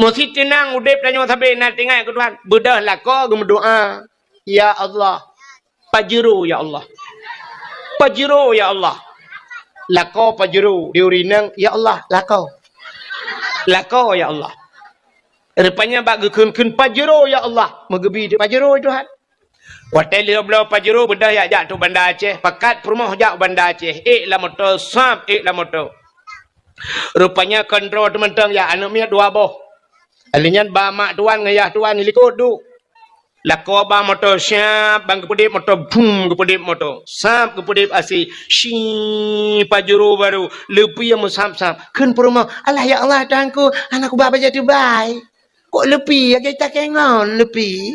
Meusi teunang udeb tanyoe sabe na tingat keu Tuhan. Beudôh lakoe geumeudoá, "Ya Allah, pajero ya Allah. Pajero ya Allah." Lakoe pajero, di ureuëng inong, "Ya Allah, lakoe. Lakoe ya Allah." Rupanya bak geukheun-kheun pajero ya Allah, meugeubi pajero Tuhan. Watée lheueh bloe pajero beudôh jak-jak tu Banda Aceh, pakat peurumoh jak Banda Aceh, ék lam moto, sab ék lam moto. Rupanya kontrol teumantong jak aneuëk miet dua boh. Alheuh nyan ba mak tuan ngon yah tuan di likot duek. Lakoe ba moto siab, ban geupeudeb moto, bum, geupeudeb moto. Sab geupeudeb asi, si pajero baru, leupie meusab-sab. Kheun peurumoh, "Allah ya Allah, Tuhanku, hana kuba bajée tubai. Kok leupie, lagée cakée ngon leupie?"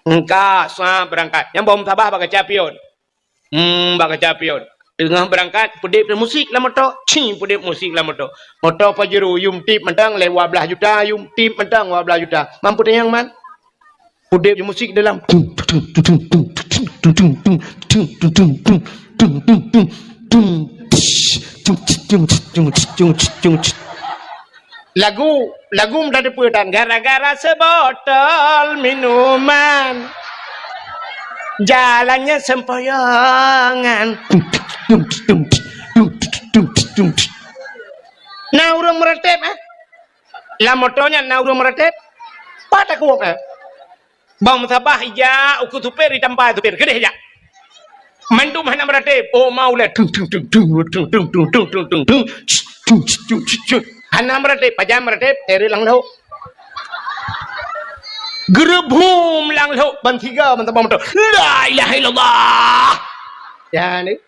Engka, sab beurangkat. Nyang bom sabah bak kaca pion. Hmm, bak kaca pion. Teungoh beurangkat, peudeb musik lam moto. Ci, peudeb musik lam moto. Moto pajero, yum tip mantong lé dua blaih juta, yum tip mantong dua blaih juta. Mampu tanyong man? Peudeb musik dalam. Lagu, lagu meutateupeue tan. Gara-gara sebotol minuman, jalannya sempoyongan. Na ureuëng meureutab, eh? Lam moto nyan na ureuëng meureutab. Pat takot, eh? Bang meusabah ijak ukeue supir, ditambah supir. Keudeh jak. Mandum hana meureutab. Oh, mau lé. Tung, tung, tung. Hana meureutab, pajan meureutab, teri lam lhok. Geureuhum lam lhok, ban siga, ban sabah moto. La ilaha illallah. Ya, ni.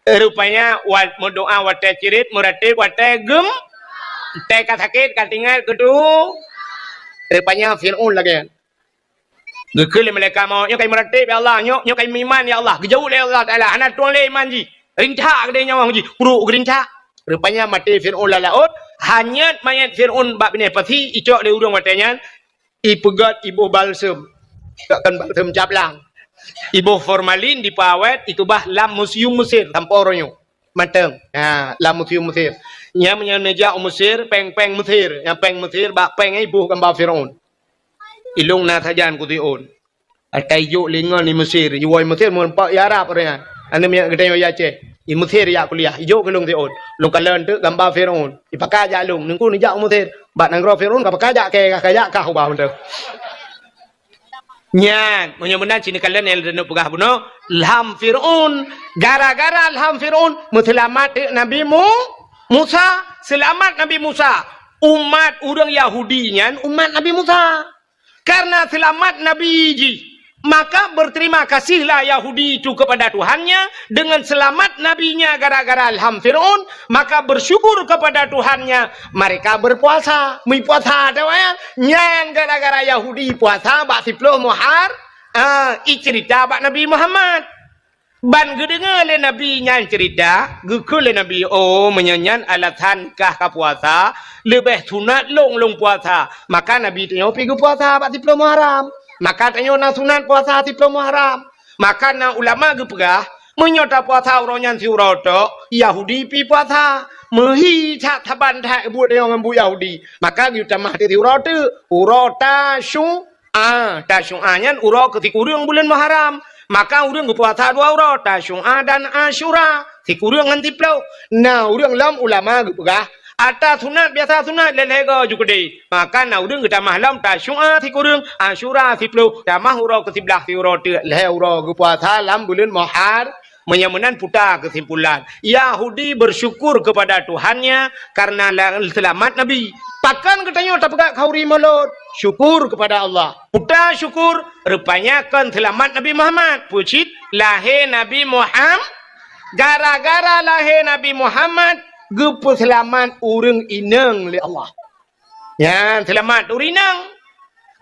Rupanya, wat-, meudoá watée cirit, meureutab watée gem, watée ka sakét, ka tingat keutu. Rupanya, Fir'aun lagée Geukheun lé malaikat maut, "Nyoe kai meureutab, ya Allah. Nyoe, nyoe kai meuiman, ya Allah." Geujaweueb lé Allah Taala, "Hana tueng lé iman jih. Rincak keudeh nyawöng jih." Pruek geurincak. Rupanya maté Fir'aun lam laôt, hanyét manyét Fir'aun bak binéh pasi, icok lé ureuëng watée nyan, ipeugét iboh balsem. Kon balsem cablang. Iboh formalin dipeuawét, ikeubah lam museum Mesir sampoe uroe nyoe. Mantong. Ha, lam museum Mesir. Nyan meunyoe neujak u Mesir, péng-péng Mesir. Nyang péng Mesir, bak péng nyan iboh gamba Fir'aun. Ilong na sajan ku Fir'aun. Ata ijok lé ngon i Mesir, iwoe i Mesir meureumpok i Arab ureuëng nyan. Aneuk miet geutanyoe i Aceh, i Mesir jak kuliah, ijok keu lôn Fir'aun. Lôn kalon teuk gamba Fir'aun. Ipakai jak lôn, neungku neujak u Mesir. Bak nanggroe Fir'aun ka pakai jak kée, ka jak kah ubah mantong. Nyan, meunyoe meunan cit neukalon nyang lôn peugah bunoe, lam Fir'aun, gara-gara lam Fir'aun meuseulamat teuk Nabi Mu-, Musa, seulamat Nabi Musa. Umat ureuëng Yahudi nyan umat Nabi Musa. Karena selamat Nabi jih, maka berterima kasihlah Yahudi itu kepada Tuhannya dengan selamat nabinya gara-gara lam Fir'aun, maka bersyukur kepada Tuhannya, mereka berpuasa. Meupuasa, tahu ya? Nyan gara-gara Yahudi puasa bak siploh Muhar-, ah, icerita bak Nabi Muhammad. Ban geudeungoe lé Nabi nyan ceurita, geukheun lé Nabi, "Oh, meunyoe nyan alasan kah ka puasa, leubeh sunat lôn lôn puasa." Maka Nabi tanyoe pi geupuasa bak siploh Muharram. Maka tanyoe na sunat puasa siploh Muharram. Maka na ulama geupeugah, meunyoe tapuasa uroe nyan siuroe tok, Yahudi pi puasa. Meuhi that saban that buet tanyoe ngon buet Yahudi. Maka geutamah teuk siuroe teuk, uroe Tasyu-, Ah, Tasyu'a nyan uroe keu sikureueng buleuen Muharram. Maka ureuëng geupuasa dua uroe, Tasyu'a dan Asyura, sikureueng ngon siploh. Na ureuëng lom ulama geupeugah, ata sunat biasa sunat lhée-lhée goe ju keudeh. Maka na ureuëng geutamah lom Tasyu'a sikureueng, Asyura siploh, tamah uroe keu siblaih siuroe teuk lhée uroe geupuasa lam buleuen Muhar-, Meunyoe meunan puta keusimpulan, Yahudi bersyukur kepada Tuhannya karena la-, seulamat Nabi. Pakon geutanyoe tapeugah khauri mulod? Syukur kepada Allah. Puta syukur, rupanya kon seulamat Nabi Muhammad. Peue cit? Lahé Nabi Muham-, gara-gara lahé Nabi Muhammad, geupeuseulamat ureuëng inong lé Allah. Nyan seulamat ureuëng inong.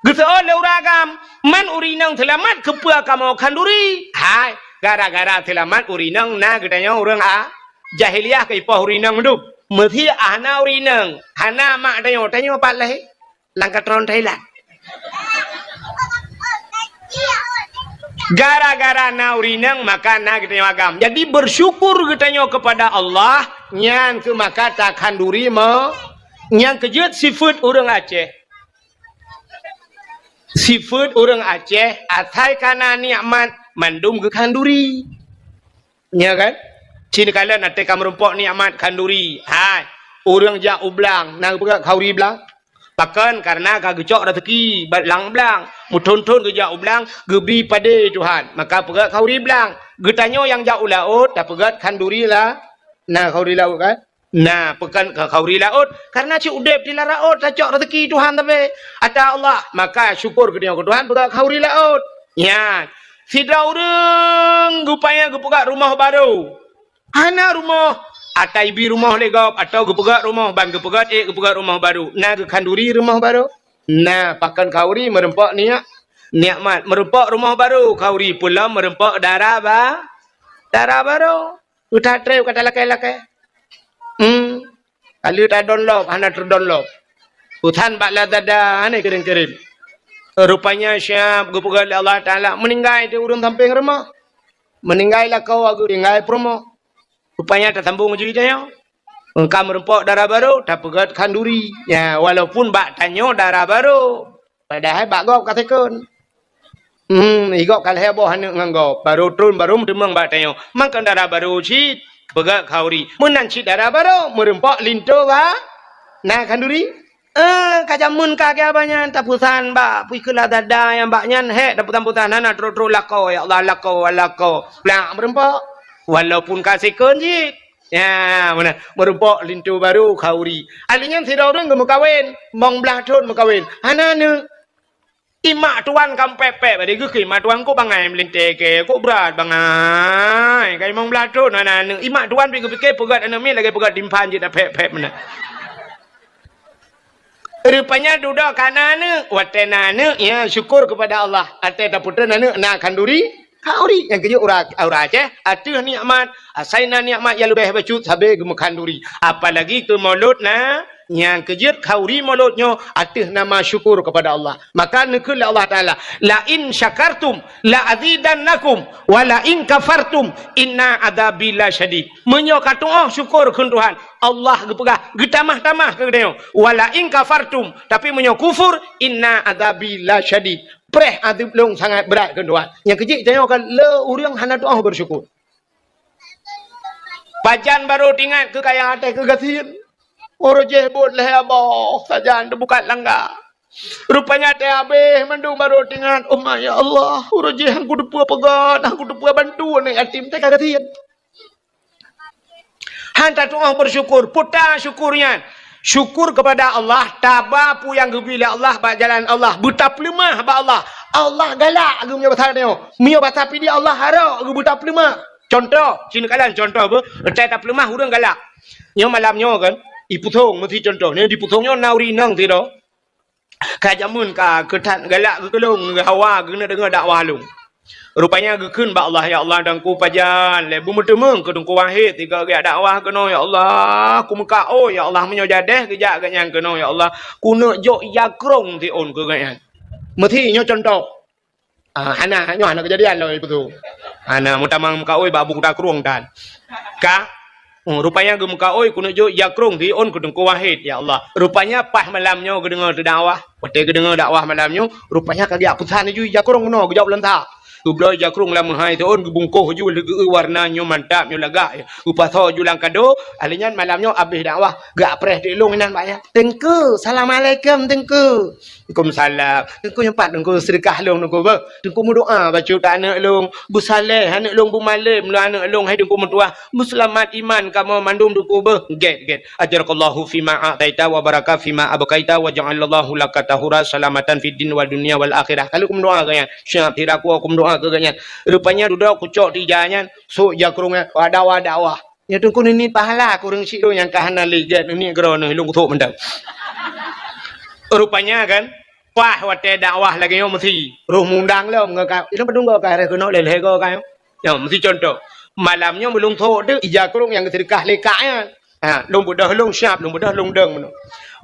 Geuseuôt lé ureuëng agam, man ureuëng inong seulamat keupeue kamoe khanduri? Hai, gara-gara seulamat ureuëng inong na geutanyoe ureuëng a-, jahiliyah keu ipoh ureuëng inong dum. Meusé hana ureuëng inong, hana mak tanyoe, tanyoe pat lahé? Lam katron Thailand. Gara-gara na ureuëng inong, maka na geutanyoe agam. Jadi, bersyukur geutanyoe kepada Allah, nyan keuh maka takhanduri me-, Nyang keujeuet sifeuet ureuëng Aceh. Sifeuet ureuëng Aceh, asai ka na nikmat, mandum geukhanduri. Nya kan? Cit kalon até ka meurumpok nikmat khanduri. Hai, ureuëng jak u blang, na geupeugah khauri blang. Pakon? Karena ka geucok raseuki bak lam blang. Meuthon-thon geujak u blang, geubri padé Tuhan. Maka peugah khauri blang. Geutanyoe nyang jak u laôt, tapeugah khanduri lah. Na khauri laôt kan? Na, pakon keu khauri laôt, karena cit udeb di lam laôt tacok raseuki Tuhan tapi ata Allah, maka syukur geutanyoe keu Tuhan peugah khauri laôt. Nyan, sidroe ureuëng geupaya geupeugah rumoh barô. Hana rumoh, ata ibi rumoh lé gob, atawa geupeugah rumoh ban geupeugah ék geupeugah rumoh barô. Na geukhanduri rumoh barô? Na, pakon khauri meurumpok niat, nikmat. Meurumpok rumoh barô, khauri peulom meurumpok dara ba-, dara barô. Utak treb ka talakée-lakée. Hmm. Ka lheueh tadon lom, hana teudon lom. Utan bak Lazada, hana kirém-kirém. Rupanya siab geupeugah lé Allah Taala, meuninggai di ureuëng sampéng rumoh. Meuninggai lakoe, geutinggai peurumoh. Rupanya tasambong jih tanyoe. Ka meurumpok dara barô, tapeugah khanduri. Ya, walaupun bak tanyoe dara barô. Padahai bak gob ka second. Hmm, i gob ka lhée boh aneuëk ngon gob. Barô tron, barô meuteumeung bak tanyoe. Mangkon dara barô cit, peugah khauri. Meunan cit dara barô, meurumpok linto ba-, na khanduri. Eh, ka jameun ka geuh abah nyan, tapeusan bak pih keu Lazada nyang bak nyan, hék, tapeusan-peusan, hana trok-trok lakoe, ya Allah, lakoe, lakoe. Plak meurumpok. Walaupun ka second cit. Ya, meunan. Meurumpok linto barô, khauri. Ahli nyan sidroe ureuëng geumeukawen, limong blaih thon meukawen. Hana aneuëk. Imak tuan ka pép-pép, bari geukheun imak tuan, "Kok bangai meulintée kée, kok brat bangai." Ka limong blaih thon hana aneuëk. Imak tuan pi geupike peugét aneuëk miet lagée peugét timphan jeuet na pép-pép meunan. Rupanya dudoe ka na aneuëk, watée na aneuëk, ya syukur kepada Allah. Até tapeutrön aneuëk na khanduri, khauri nyang keujeuet ureuëng, ureuëng Aceh, ateueh nikmat, asai na nikmat nyang leubeh bacut sabe geumeukahanduri. Apalagi keu mulod na, Nyang keujeuet khauri mulod nyoe ateueh nama syukur kepada Allah. Maka neukheun lé Allah Taala, "La in syakartum la azidannakum wa la in kafartum inna adzabi lasyadid." Meunyoe katu'oh syukur kheun Tuhan, Allah geupeugah, geutamah-tamah keu geutanyoe, "Wa la in kafartum," tapi meunyoe kufur, "Inna adzabi lasyadid." Preh azeub lôn sangat brat kheun Tuhan. Nyang keujeuet tanyoe kan le ureuëng hana tu'oh bersyukur. Pajan barô teuingat keu kayang até keu gasien. Uroe jih buet lhée aboh sajan teubukat langga. Rupanya teuh habéh mandum barô teuingat, "Uma ya Allah, uroe jih han kuteupeu peugét, han kuteupeu bantu aneuk yatim teuh ka gasien." Han tatu'oh bersyukur, peue ta syukur nyan? Syukur kepada Allah, taba peue nyang geubri lé Allah bak jalan Allah, beutapeuleumah bak Allah. Allah galak geuh meunyoe basa nyoe. Meunyoe basa Pidie Allah harok geuh beutapeuleumah. Contoh, sinoe kalon contoh beuh, teuh tapeuleumah ureuëng galak. Nyoe malam nyoe kan, ipusong meusi contoh. Nyoe dipusong nyoe na ureuëng inong sidroe. Ka jameun ka keu that galak geuh keu lôn, geuh hawa geuneuk deungoe dakwah lôn. Rupanya geukheun bak Allah, "Ya Allah, Teungku pajan lé beumeuteumeung keu Teungku Wahid sigoe geujak dakwah keunoe, ya Allah. Kumeukaôi, ya Allah, meunyoe jadeh geujak gobnyan keunoe, ya Allah, kuneuk jok ija krông siôn keu gobnyan." Meusi nyoe contoh. Ah, hana, nyoe hana keujadian lom ipeusu. Hana, meutamang meukaôi bak buta krông tan. Ka, oh, rupanya geumeukaôi kuneuk jok ija krông siôn keu Teungku Wahid, ya Allah. Rupanya paih malam nyoe geudeungoe teudakwah. Watée geudeungoe dakwah malam nyoe, rupanya ka geujak peusan laju ija krông bunoe geujok lam sa. Geubloe ija krông lam meuhai siôn, geubungkoh laju lé geu warna nyoe mantap, nyoe lagak. Geupasoe laju lam kado, ahli nyan malam nyoe abéh dakwah, geupreh teuk lôn inan bak nyan. "Teungku, assalamualaikum, Teungku." "Waalaikumsalam." "Teungku, nyoe pat Teungku, seudeukah lôn Teungku beuh. Teungku meudoa bacut aneuk lôn, beusaleh aneuk lôn, beumalém lôn aneuk lôn, hai Teungku meutuah, beuseulamat iman kamoe mandum Teungku beuh." "Gét, gét. Ajarakallahu fima a'taita wa baraka fima abqaita wa ja'alallahu laka tahura salamatan fid din wad dunya wal akhirah." Ka lheueh kumeudoa keu nyan. Siap, sira ku kumeudoa keu gobnyan. Rupanya dudoe kucok teuh ija nyan, sôk ija krông nyan, dakwah-dakwah. Nyoe Teungku neuniet pahala keu ureuëng syiek nyang ka hana lé gét neuniet keudroe neuh lôn kuthok mantong. Rupanya kan, paih watée dakwah lagée nyoe meusi. Roh mundang lom ngon ka, ilôn padum goe ka reh keunoe lé lhée goe ka nyoe. Nyoe meusi contoh. Malam nyoe meulôn thok teuk ija krông nyang geuseudeukah lé kak nyan. Ha, lôn beudôh lôn siab, lôn beudôh lôn dong meunoe.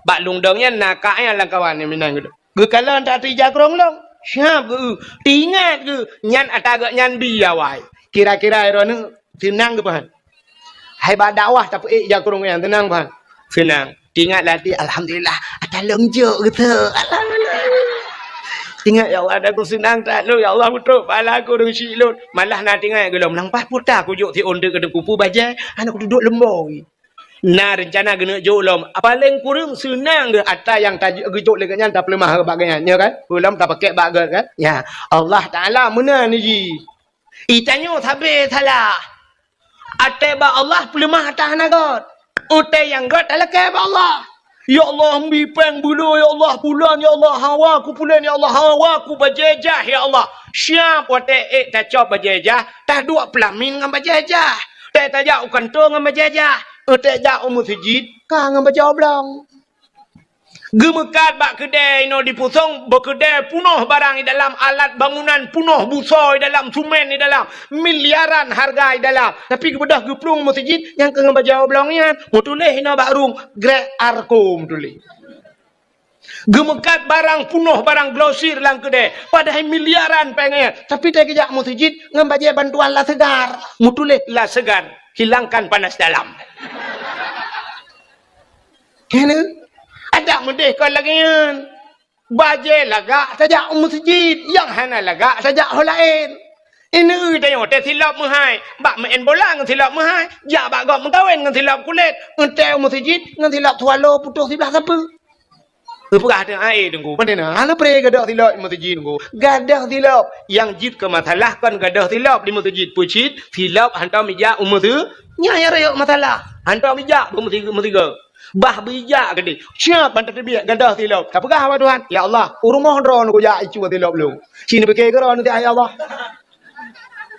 Bak lôn dong nyan na kak nyan lam kawan nyang meunan geuh. Geukalon that ija krông lôn. Siab geuh, teuingat geuh, nyan ata gobnyan bi awai. Kira-kira droeneuh seunang geuh pahan. Hai bak dakwah tapeuék ija krông nyan, seunang pahan. Seunang. Teuingat lam até, "Alhamdulillah, ata lôn jok geuh." Alhamdulillah. Teuingat, "Ya Allah, ata ku seunang that lôn, ya Allah, beutôi pahala ku ureuëng syiek lôn." Malah na teuingat geuh lom, "Nang paih peue ta kujok siôn teuk keu Teungku, peue bajée, hana kuduek leumbôi." Na reuncana geuneuk jok lom, paleng kureueng seunang geuh ata nyang ta-, geujok lé gobnyan tapeuleumah bak gobnyan, nyo kan? Peue lom tapakèk bak gét kan? Ya, Allah Taala meunan jih. Geutanyoe sabe salah. Até bak Allah peuleumah ata hana gét. Até nyang gét talakèe bak Allah. "Ya Allah, mbi péng beuloe, ya Allah, bulan, ya Allah, hawa ku pulen, ya Allah, hawa ku bajée jah, ya Allah." Siab watée ék tacok bajée jah, taduek peulamin ngon bajée jah. Watée tajak u kantô ngon bajée jah. Watée jak u meuseujid, ka ngon bajée oblong. Geumeukat bak keudée inoe dipusong, bak keudée punoh barang di dalam, alat bangunan punoh, busoe di dalam, sumen di dalam, miliaran hareuga di dalam. Tapi geubeudôh geuplueng meuseujid nyang keu ngon bajée oblong nyan, meutuléh inoe bak rueng, Grek Arko meutuléh. Geumeukat barang punoh, barang grosir lam keudée, padahai miliaran péng nyan. Tapi watée geujak meuseujid ngon bajée bantuan La Segar, meutuléh La Segar, hilangkan panas dalam. Kena. Adak meudeh kon lagée nyan. Bajée lagak tajak u meuseujid, nyang hana lagak tajak ho laén. Ineuk tanyoe teuh silop meuhai, bak meu'en bola ngon silop meuhai, jak bak gob meukawen ngon silop kulét, eunteuk u meuseujid ngon silop swallow putôh siblah sapeue. Geupeugah teuh, "Ai, Teungku, pane na hana pré gadôh silop u meuseujid, Teungku." Gadôh silop, nyang jeuet keu masalah kon gadôh silop di meuseujid, peue cit silop hantom ijak u meuseu-, nyan nyang rayeuk masalah. Hantom ijak u meusi-, meusigoe. Bah beujak keudeh, siab ban tateubiet gadôh silop. Tapeugah bak Tuhan, "Ya Allah, u rumoh droeneuh kujak icue silop lôn." Ci neupike keudroe neuh, "Ya Allah,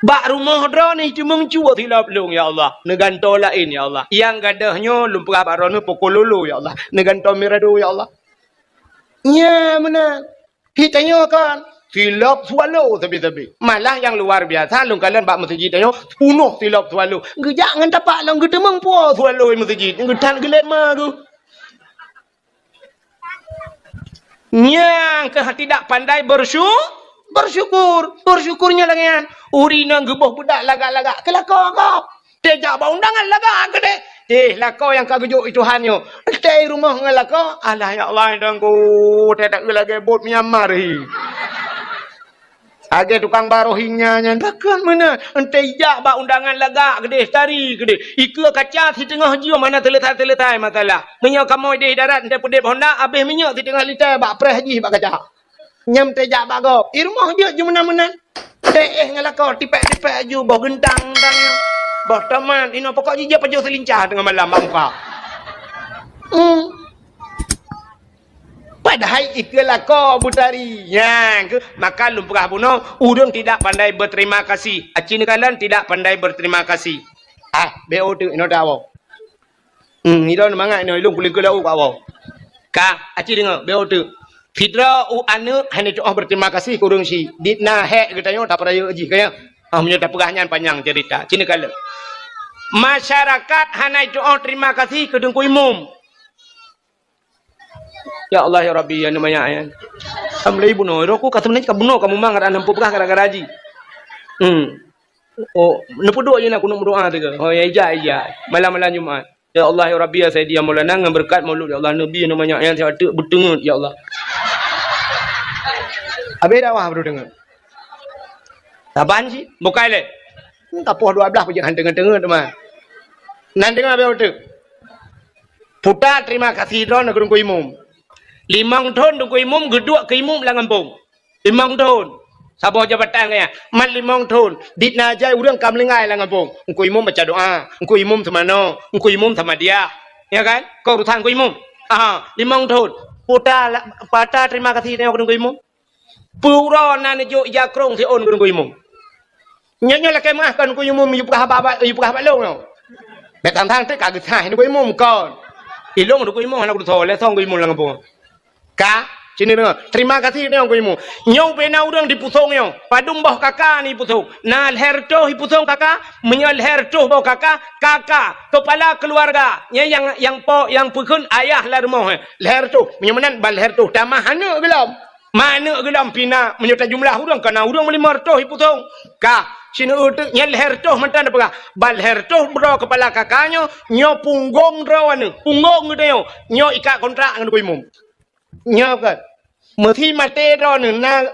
bak rumoh droeneuh teumeung cue silop lôn, ya Allah. Neugantoe laén, ya Allah. Nyang gadôh nyoe lôn peugah bak droeneuh poko lolo, ya Allah. Neugantoe mirado, ya Allah." Nyan meunan. Geutanyoe kan, silop swallow sabe-sabe. Malah nyang luar biasa, lôn kalon bak meuseujid tanyoe, punoh silop swallow. Geujak ngon tapak lom geuteumeung po swallow meuseujid, geutan geulét ma geuh. Nyang keuh tidak pandai bersyu-, bersyukur. Bersyukur nyan lagèe nyan. Ureueng inong geuboh beudak lagak-lagak, keu lakoe gob. Teuh jak bak undangan lagak keudeh. Teuh lakoe nyang ka geujok lé Tuhan nyoe. Teuh i rumoh ngon lakoe, alah ya Allah, Tuhanku, teuh that lagèe bot Myanmar hi. Lagèe tukang ba Rohingya nyan, pakon meunan. Teuh jak bak undangan lagak keudeh, tari keudeh. Ikeue kaca siteungoh jeuem hana teuleutai-teuleutai masalah. Meunyoe kamoe deh darat, teuh peudeb honda, abéh minyeuk siteungoh liter bak preh jih bak kaca. Nyan teuh jak bak gob. I rumoh jeuet ju meunan-meunan. Teuh éh ngon lakoe, tipék-tipék aju, boh geuntang-geuntang. Boh tomat, inoe pokok jih jeuet pajoh seulincah teungoh malam bak muka. Hmm. Padahai ikeue lakoe beutari. Nyan keuh, maka lôn peugah bunoe, ureueng tidak pandai berterima kasih. Aci neukalon tidak pandai berterima kasih. Ah, B O teuk, inoe tawoe. Hmm, ilôn mangat nyoe, ilôn kulingkeu laôt keu awak. Ka, aci deungoe, B O teuk. Sidroe u aneuk hana tu'oh berterima kasih keu ureueng syiek. Dit na hék geutanyoe tapeurayeuk jih, ka nyan. Ah, meunyoe tapeugah nyan panyang cerita. Sini ka lheueh. Masyarakat hana tu'oh terima kasih keu Teungku Imum. Ya Allah, ya Rabbi, ya Numa, ya, ya. Alhamdulillah, bunoe. Roh ku ka sebenarnya ka bunoe, ka mumang, ada enam puluh peugah gara-gara jih. Hmm. Oh, neupeuduek je na kunut meudoa teuka. Oh, ya, ija, ija. Malam-malam Jumat. Ya Allah, ya Rabbi, ya Sayyidi, ya Maulana, ngon beureukat Maulud, ya Allah, Nabi, Numa, ya, ya, saya teuk beuteungeut, ya Allah. Habis dakwah baru deungoe. Saban cit, bukai lé. Hmm, ka poh dua belas pajak han teungeut-teungeut teuma. Nan teungoe habéh uteuk. Puta terima kasih droeneuh keu Teungku Imum. Limong thon Teungku Imum geuduek keu imum lam gampông. Limong thon. Saboh jabatan gaya. Man limong thon. Dit na jai ureueng ka meuninggai lam gampông. Teungku Imum baca doa. Teungku Imum seumanoe. Teungku Imum samadiyah. Ya kan? Keu urusan Teungku Imum. Aha, limong thon. Puta la-, puta terima kasih droeneuh keu Teungku Imum. Peue uroe na neujok ija krông siôn keu Teungku Imum. Nyoe, nyoe lakèe meu'ah kon Teungku Imum yue peugah haba, yue peugah bak lôn nyoe. Bèk sang-sang teuk ka geusaih Teungku Imum kon. Ilôn Teungku Imum hana kutusoe, lé song Teungku Imum lam gampông. Ka, sini deungoe. Terima kasih droeneuh Teungku Imum. Nyoe ubé na ureueng dipusong nyoe. Padum boh kaka dipusong. Na lhèe reutôh dipusong kaka, meunyoe lhèe reutôh boh kaka, kaka, kepala keluarga. Nyan nyang, nyang po, nyang peukheun ayah lam rumoh, eh. Lhèe reutôh. Meunyoe meunan ban lhèe reutôh. Tamah aneuk geulom. Ma aneuk geulom pih na, meunyoe tajumlah ureueng, ka na ureueng limong reutôh dipusong. Ka, sineuk teuk nyan lhèe reutôh mantong na peugah. Ban lhèe reutôh droe kepala kaka nyoe, nyoe punggong droeneuh, punggong geutanyoe, nyoe ikat kontrak ngon Teungku Imum. Nyoe kan. Meusi maté droeneuh na,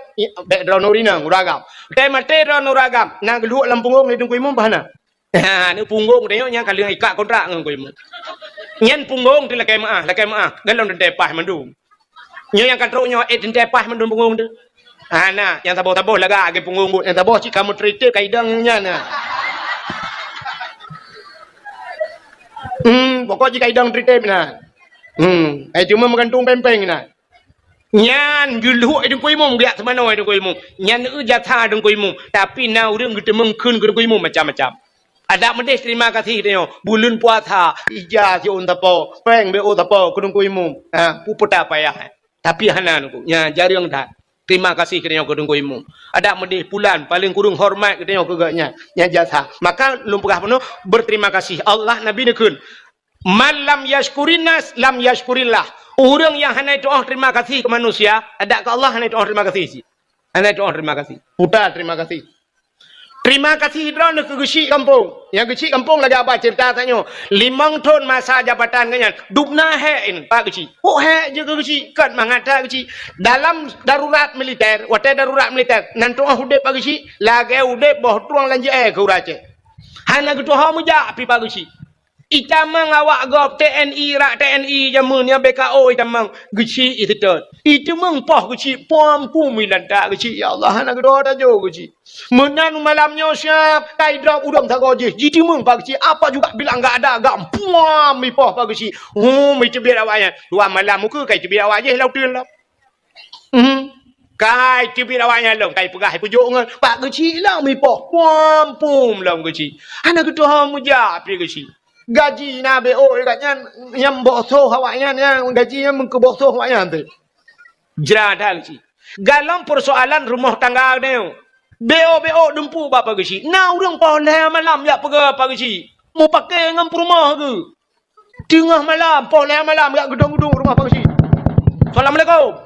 bèk droeneuh ureueng inong, ureueng agam. Watèe maté droeneuh ureueng agam, na geulhok lam punggong lé Teungku Imum bah na. Ha, ni punggong teuh nyoe nyang ka lheueh ikat kontrak ngon Teungku Imum. Nyan punggong teuh lakèe meu'ah, lakèe meu'ah. Galom teuntèe paih mandum. Nyoe nyang ka trok nyoe, eh, teuntèe paih mandum punggong teuh. Ha, na, nyang saboh-saboh lagak lagèe punggong buet. Nyang saboh cit ka meutrite ka idong nyan, na. Hmm, pokok jih ka idong trite na. Hmm, eh, cuma meugantung péng-péng na. Nyan geulhok Teungku Imum, geujak seumanoe Teungku Imum. Nyan eu jasa Teungku Imum. Tapi na ureueng geuteumeung kheun keu Teungku Imum macam-macam. Adak meudeh terima kasih tanyoe. Buleuen puasa, ija siôn sapo, péng B O sapo keu Teungku Imum. Ha, peue-peue payah. Tapi hana Teungku. Nyan jareueng that. Terima kasih keu tanyoe keu Teungku Imum. Adak meudeh pulan, paléng kureueng hormat keu tanyoe keu gobnyan. Nyan jasa. Maka lôn peugah bunoe, berterima kasih. Allah, Nabi neukheun. Man lam yashkurin nas, lam yashkurillah. Ureueng nyang hana tu'oh terima kasih keu manusia, adak keu Allah hana tu'oh terima kasih cit. Hana tu'oh terima kasih. Puta terima kasih. Terima kasih droeneuh keu geuchik gampông. Nyang geuchik gampông lagèe haba cerita tanyoe. Limong thon masa jabatan geuh nyan, dub na hék in bak geuchik. Oh, hék jeuet keu geuchik, kon mangat that geuchik. Dalam darurat militer, watèe darurat militer, nan tu'oh udép bak geuchik, lagèe udép boh trueng lam jeu'èe keu ureueng Aceh. Hana geutuho meujak pih bak geuchik. Itamong awak gob T N I, rak T N I jameun nyan B K O itamong geuchik iseutôt. Itamong poh geuchik, pom pum ilantak geuchik, ya Allah, hana geudoh tajo geuchik. Meunan malam nyoe siap, kai drop udong sagoe jih, jitamong bak geuchik, apa juga bilang gak ada, gak puam ipoh bak geuchik. Hum, iteubiet awak nyan. Dua malam muka kai teubiet awak jih lam uteuen lom. Hmm. Kai teubiet awak nyan lom, kai peugah ipujok ngon bak geuchik lom ipoh, pom pum lom geuchik. Hana geutuho meujak pih geuchik. Gaji na B O gobnyan, nyang boh soh awak nyan, nyang gaji nyan meukeuboh soh awak nyan teuh. Jra that geuchik. Galom peusoalan rumoh tangga nyoe. B O, B O dumpeue bak bak geuchik. Na ureueng poh lhèe malam jak peugah bak geuchik. Mupakè ngon peurumoh geuh. Teungoh malam, poh lhèe malam, jak geudong-geudong rumoh bak geuchik. Assalamualaikum.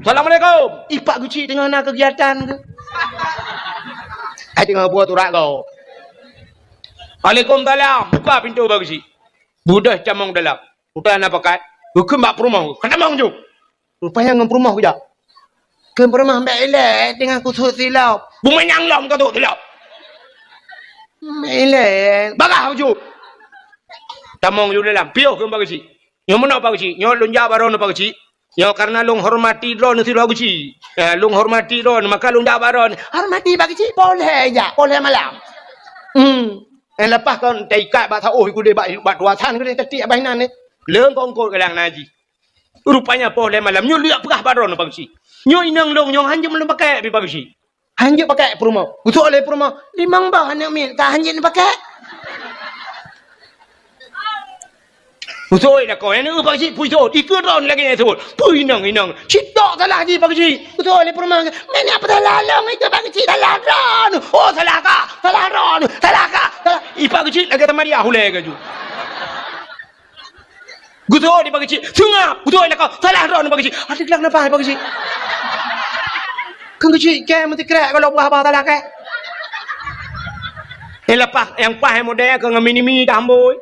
"Assalamualaikum." "Ih, Pak Geuchik teungoh na keugiatan keuh?" "Ai teungoh buet urat gob." "Waalaikumsalam." Buka pintoe Pak Geuchik. Beudôh tamong dalam. Udah na pakat. Geukheun bak peurumoh. Ka tamong ju. Rupanya ngon peurumoh geujak. "Kheun peurumoh, bèk ilèe teungoh kusut silop." "Bumanyang lom ka sut silop." "Bèk ilèe." "Bagah ju." Tamong ju dalam. "Piôh," kheun Pak Geuchik. "Nyoe meunoe Pak Geuchik. Nyoe lôn jak bak droeneuh Pak Geuchik. Nyoe karena lôn hormati droeneuh sidroe Geuchik. Ya, lôn hormati droeneuh, maka lôn jak bak droeneuh." "Hormati Pak Geuchik, poh lhèe jak, poh lhèe malam." Hmm. Eh, leupah kon taikat bak saôh keudéh bak, bak tuasan keudéh, tatiek bak inan nyan. Leungkot-ungkot galang naji. Rupanya poh lhèe malam, nyoe lheueh peugah bak droeneuh Pak Geuchik. "Nyoe inong lôn nyoe hanjeuet lôn pakèk pih Pak Geuchik." Hanjeuet pakèk peurumoh. Geusok lé peurumoh, "Limong boh aneuk miet ka hanjeuet pakèk." Geusok lé lakoe, "Nyoe Pak Geuchik, peue sot?" "Ikeue droeneuh lagèe nyan sot." "Peue inong, inong?" "Sitok salah jih Pak Geuchik." Geusok lé peurumoh, "Meunyoe peue salah lôn, ikeue Pak Geuchik, salah droeneuh." "Oh, salah kah? Salah droeneuh. Salah kah? Salah." Ih, Pak Geuchik lagèe tamariah ulèe ka ju. Geusok di Pak Geuchik, "Seungab!" Geusok di lakoe, "Salah droeneuh Pak Geuchik." Adak glak nafah Pak Geuchik. Keu Geuchik kèe meusikrek kalau buah bah salah kèe. Nyang leupah, nyang paih model keu ngon mini-mini dah amboi.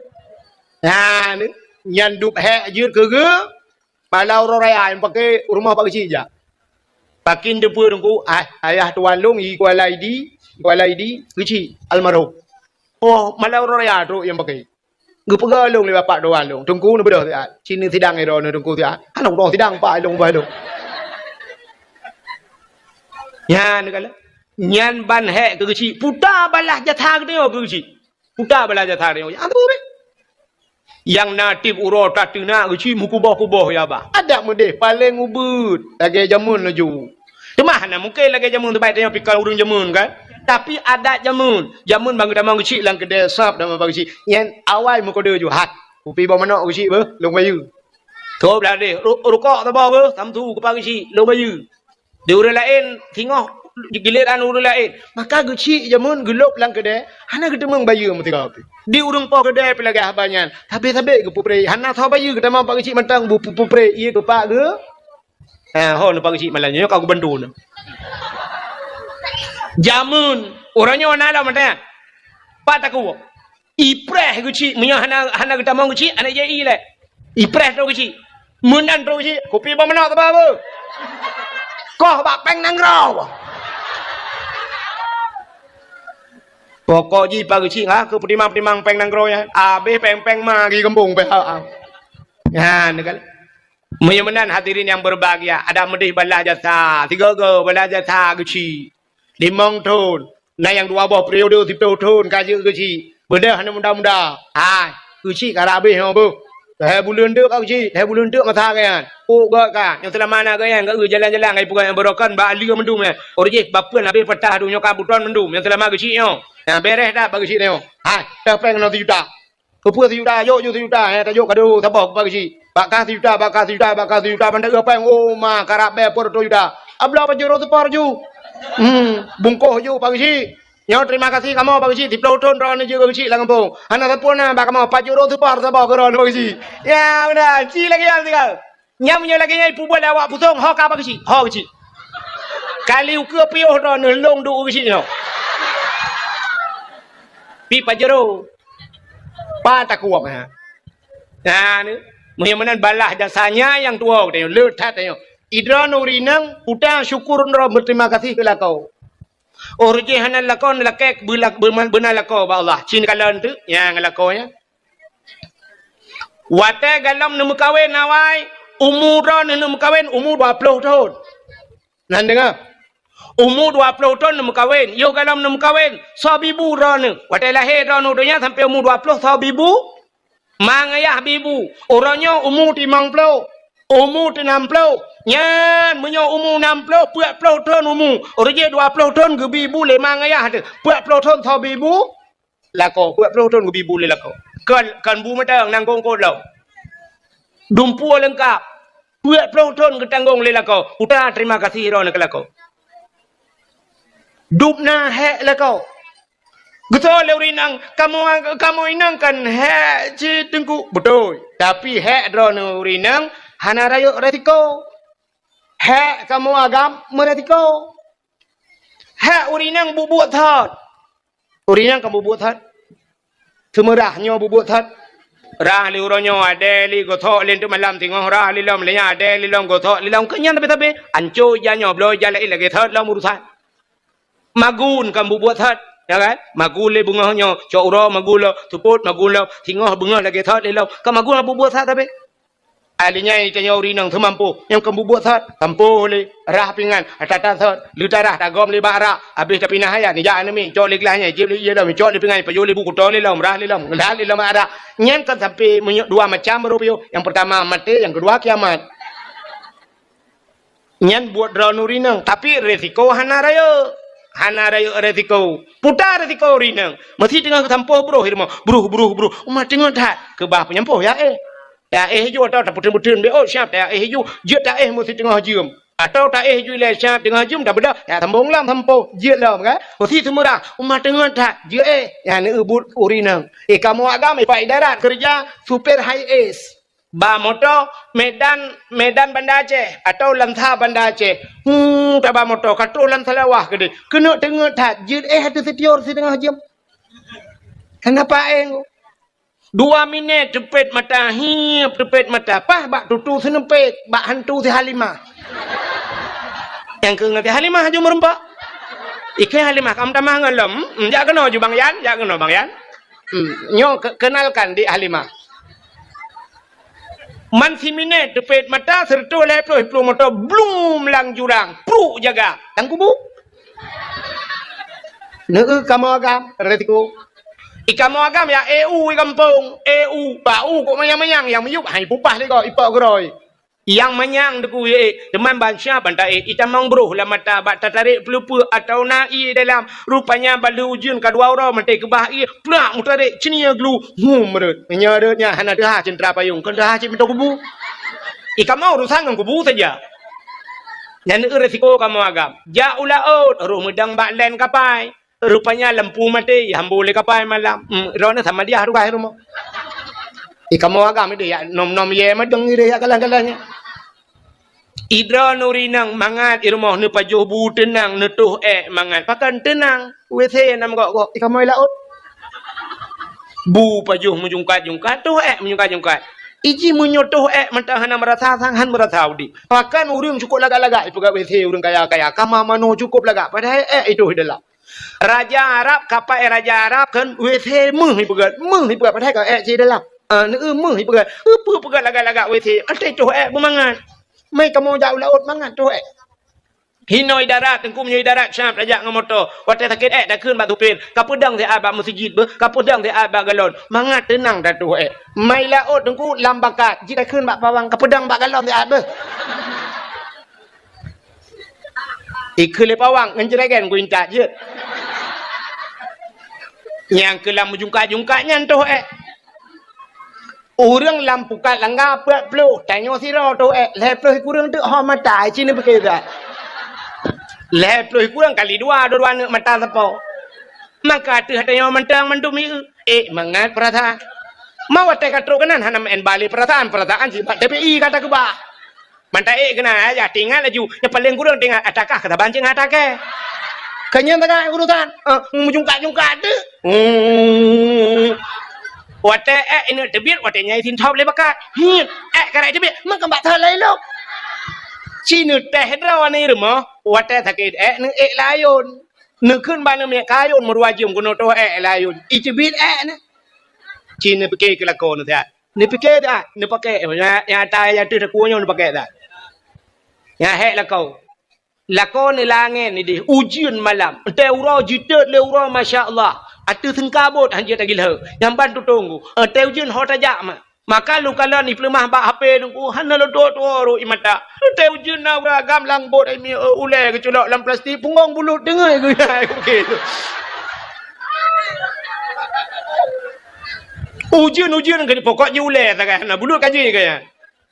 Nah, ni, nyan dub hék jeuet keu geu, malam uroe raya nyang paké rumoh Pak Geuchik jak. Pakin teupeu teungku, ah, ayah tuan lôn, i Kuala Idi, Kuala Idi, Geuchik, almarhum. Oh, malam uroe raya trok nyang paké. Geupeugah lôn lé bapak dua lôn, "Teungku neubeudôh siat. Sinoe sidang droeneuh Teungku siat." Hana udong sidang, Pak, lôn ubah lôn. Nyan kala. Nyan ban hék keu Geuchik. Puta balah jasa geutanyoe keu Geuchik. Puta balah jasa geutanyoe. Nyang teupeu beh. Nyang na tiep uroe tateunak Geuchik meukuboh-kuboh ya bah. Adak meudeh paleng ubit lagèe jameun laju. Teuma hana mungken lagèe jameun, sabab tanyoe pih kon ureueng jameun kan. Tapi adat jameun, jameun ban geutamong Geuchik lam keudè sab dan ban Geuchik. Nyan awai meukeudè ju hat. Kupi boh manok Geuchik beuh, lôn bayeue. Tôb dah deh, ru-, rukok saboh beuh, samsu kupa Geuchik, lôn bayeue. Di ureueng laén singoh giliran ureueng laén. Maka Geuchik jameun geulôb lam keudè, hana geuteumeung bayeue meusigoe pih. Di ureueng poh keudè pih lagèe haba nyan. Sabé-sabé geupeupreh, hana soe bayeue geutamong Pak Geuchik mantong bu-, bu-, peupreh ié keu Pak geu. Ha, ho, Pak Geuchik malam nyoe ka kubantu nyoe. Jameun, uroe nyoe na lom mantong. Pat takue. Ipreh Geuchik, meunyoe hana, hana geutamong Geuchik, hana jai lé. Ipreh trok Geuchik. Meunan trok Geuchik, kupi boh manok teuba beuh. Koh bak péng nanggroe. Pokok jih Pak Geuchik, ha, keu peutimang-timang péng nanggroe nyan. Abéh péng-péng ma di gampông pih, ha, ha. Nyan, kan. Meunyoe meunan hadirin yang berbahagia, adak meudeh balah jasa, sigoe-goe balah jasa Geuchik. Limong thon, na nyang dua boh periode siplôh thon ka jeuet Geuchik. Beudôh aneuk muda-muda. Hai, Geuchik ka habéh nyoe beuh. Lhèe buleuen teuk ka Geuchik, lhèe buleuen teuk masa geuh nyan. Pok geuh ka, nyang seulama na geuh nyan, geuh jalan-jalan ngai peugah nyang beurokon bak lheueh mandum nyan. Oh jih, bapeuen habéh peutah duek nyoe ka butron mandum, nyang seulama Geuchik nyoe. Nyang beureh that bak Geuchik nyoe. Hai, teuh péng keunoe sijuta. Keupeue sijuta? Jok ju sijuta, eh, tajok kado saboh bak Geuchik. Bak kah sijuta, bak kah sijuta, bak kah sijuta, ban tajok péng. Oh, ma, karab bèe peuet reutôh juta. Abloe pajoh reutôh seupor ju. Hmm, bungkôh ju bak Geuchik. Nyoe terima kasih kamoe bak Geuchik, siplôh thon droeneuh jeuet keu Geuchik lam gampông. Hana sapeue na bak kamoe, pajoh reutôh seupor saboh keu droeneuh bak Geuchik. Ya, meunan. Ci lagèe nyan sigoe. Nyan meunyoe lagèe nyan ipeubuet lé awak Pusong, ho ka bak Geuchik, ho Geuchik. Kali ukeue piôh droeneuh lôn duek u Geuchik nyoe. Pi pajero. Pat takue, ha. Nah, ni. Meunyoe meunan balah jasa nyan nyang tuwoe geutanyoe, le that tanyoe. Idroeneuh ureueng inong, utang syukur droe, beuterima kasih keu lakoe. Oh jih hana lakoe, lakèe beula-, beuna lakoe bak Allah. Cit kalon teuk nyang lakoe nyan. Watèe galom neumeukawen awai, umu droeneuh neumeukawen umu dua ploh thon. Nan deungö. Umu dua ploh thon neumeukawen, yoh galom neumeukawen, soe bibu droeneuh. Watèe lahé droeneuh donya sampoe umu dua ploh, soe bibu? Ma ngayah bibu. Uroe nyoe umu limong ploh, umu teunam ploh. Nyan meunyoe umu nam ploh, peuet ploh thon umu. Uroe jih dua ploh thon geubi bu lé ma ngayah teuh. Peuet ploh thon soe bibu? Lakoe, peuet ploh thon geubi bu lé lakoe. Kon, kon bu mantong, nangkong kot lom. Dumpeue leungkap. Peuet ploh thon geutanggong lé lakoe. Uta terima kasih droeneuh keu lakoe. Dub na hék lakoe. Geusoe lé ureueng inong, "Kamoe, kamoe inong kan hék cit Teungku." Beutôi. Tapi hék droeneuh ureueng inong hana rayeuk resiko. Hek kamoe agam meuresiko. Hek ureueng inong buet-buet that. Ureueng inong ka buet-buet that. Seumeurah nyoe buet-buet that. Rah lé uroe nyoe, adèe lé gosok lé teuk malam singoh, rah lé lom lé nyan, adèe lé lom gosok lé lom. Keu nyan tapi-tapi, anco ija nyoe, bloe ija laén lagèe that lom urusan. Magun ka buet-buet that, ya kan? Magun lé beungoh nyoe, cok uroe magun lom, seupôt magun lom, singoh beungoh lagèe that lé lom. Ka magun ka buet-buet that tapi. Ai lheuh nyan tanyoe ureueng inong teumampôh, nyang ka buet-buet that, tampôh lé, rah pingan, ata-ata that, leutarah tagom lé bak rak, abéh tapinah ayat, nijak aneuk miet, cok lé glah nyan, jieb lé ié lom, cok lé pingan, pajoh lé bu kuto lé lom, rah lé lom, ngeulat lé lom bak rak. Nyan kan sampoe meunyoe dua macam baru piôh. Nyang peurtama maté, nyang keudua kiamat. Nyan buet droeneuh ureueng inong, tapi resiko hana rayeuk. Hana rayeuk resiko. Puta resiko ureueng inong. Meusi teungoh geusampôh broh i rumoh. Broh, broh, broh. Uma teungoh that. Keubah peunyampôh ya éh. Ya éh ju atau tapeuteun-peuteun B O siap ya éh ju. Jeuet ta éh meusi teungoh jeuem. Atau ta éh ju ilèe siap teungoh jeuem tabeudôh. Ya sambông lom sampôh. Jeuet lom kan. Meusi seumeurah. Uma teungoh that. Jeuet éh. Ya neubuet ureueng inong. Eh kamoe agam, eh, Pak Idarat keureuja supir high S. Ba moto Medan, Medan Banda Aceh atau Lansa Banda Aceh. Hmm, taba moto ka troh lam Salawah keudeh. Keuneuk teungeut that, jeuet éh ateueh sitior siteungoh jeuem. Kenapa éh? Dua minèt teupet mata, hiep teupet mata, paih bak tutu seuneupet, bak hantu si Halimah. Nyang keu ngon si Halimah aju meureumpok. Ikheun Halimah, "Kamu tamah ngon lom?" "Hmm, jak keunoe ju Bang Yan, jak keunoe Bang Yan." Hmm, nyoe ke-, kenalkan dik Halimah. Man siminèt teupet mata, seureutôh lhèe ploh, ploh moto, blum lam jurang, pruk jaga, lam kubu. Neu kamoe agam, resiko. I kamoe agam ya, eh, u i gampông, eh, u, bak u kok manyang-manyang, nyang miyueb hai pupah lé gob, ipok geurôi. Nyang manyang teungku, eh, teuma ban siap ban taéh, itamong broh lam mata bak tatarek peuleupeuk atawa na ié dalam. Rupanya ban lheueh ujeuen ka dua uroe maté keubah ié, plak meutarek ceunie glu, hum rhot. Meunyoe rhot nyan hana teuhah ceunteurak payong, kon teuhah cit meutoe kubu. I kamoe urusan ngon kubu saja. Nyan eu resiko kamoe agam. Jak u laôt, roh meudong bak lén kapai. Rupanya lampu maté, ihambô lé kapai malam. Hmm, droeneuh sama diah tugaih rumoh. I kamoe agam ideh yak nom-nom yé meudong ideh yak kalang-kalang nyan. I droeneuh ureueng inong mangat i rumoh neupajoh bu teunang, neutoh ék mangat. Pakon teunang? WC nam gok-gok. I kamoe laôt. Bu pajoh meujungkat-jungkat, toh ék meujungkat-jungkat. Iji meunyoe toh ék mantong hana meurasa sang, han meurasa udeb. Pakon ureueng cukôp lagak-lagak ipeugah WC ureueng kaya-kaya, kama manoe cukôp lagak, padahai ék itoh i dalam. Raja Arab, kapai raja Arab kan, WC meuh ipeugah, meuh ipeugah, padahai ka ék cit dalam. Ah, neu meuh ipeugah, ipeugah lagak-lagak WC, até toh ék beumangat. Mei kamoe jak u laôt mangat toh ék. Hinoe i darat, teungku meunyoe i darat siap tajak ngon moto. Watèe sakét ék takheun bak supir, kapeudong siat bak meuseujid beuh, kapeudong siat bak galon. Mangat teunang tatoh ék. Mei laôt teungku lam bakat, jih takheun bak pawang, kapeudong bak galon siat beuh. Ikheun lé pawang ngon jregen kuintat jeuet. Nyang keu lam meujungkat-jungkat nyan toh ék. Ureueng lam pukat langga peuet ploh, tanyoe sidroe toh ék, lhèe ploh kureueng teuk ho mata, ci neupiké that. Lhèe ploh kureueng kali dua, dua-dua aneuk mata sapo. Maka ateueh tanyoe mantong mandum ié, ék mangat peurasaan. Ma watèe ka trok keunan hana meu'en balé peurasaan, peurasaan sipat T P I ka takeubah. Mantong ék keunan, ayah, tingat laju. Nyang paleng kureueng tingat, atakah keu saban cit ngon atakée. Keu nyan teuka urusan. Eh, meujungkat-jungkat teuk. Hmm. Watèe ék ineuk teubiet, watèe nyan isintop lé bakat. Hiet, ék karek teubiet, meukeubak that lagèe lôn. Ci neutéh droeneuh i rumoh, watèe sakét ék neuék layôn. Neukheun bak aneuk miet kayôn meurua jeuem keunoe toh ék layôn. Iteubiet ék nyan. Ci neupiké keu lakoe neuh siat. Neupiké that, neupaké, nyang, nyang ata nyang teuh takue nyoe neupaké that. Nyang hék lakoe. Lakoe neulangèe nideh, ujeuen malam. Watèe uroe jiteuet lé uroe, masya Allah. Ateueh seungkabot han jeuet tagilheu. Nyang ban tutông ku. Watèe ujeuen ho tajak ma. Maka lôn kalon ipeuleumah bak H P lôn ku, hana lôn tuwoe-tuwoe rot ie mata. Watèe ujeuen na ureueng agam lam bot ai mi, ulèe geuculok lam plastik, punggong bulut deungon geunyai. Ujeuen-ujeuen keu pokok jih ulèe sagai hana bulut ka jih kaya.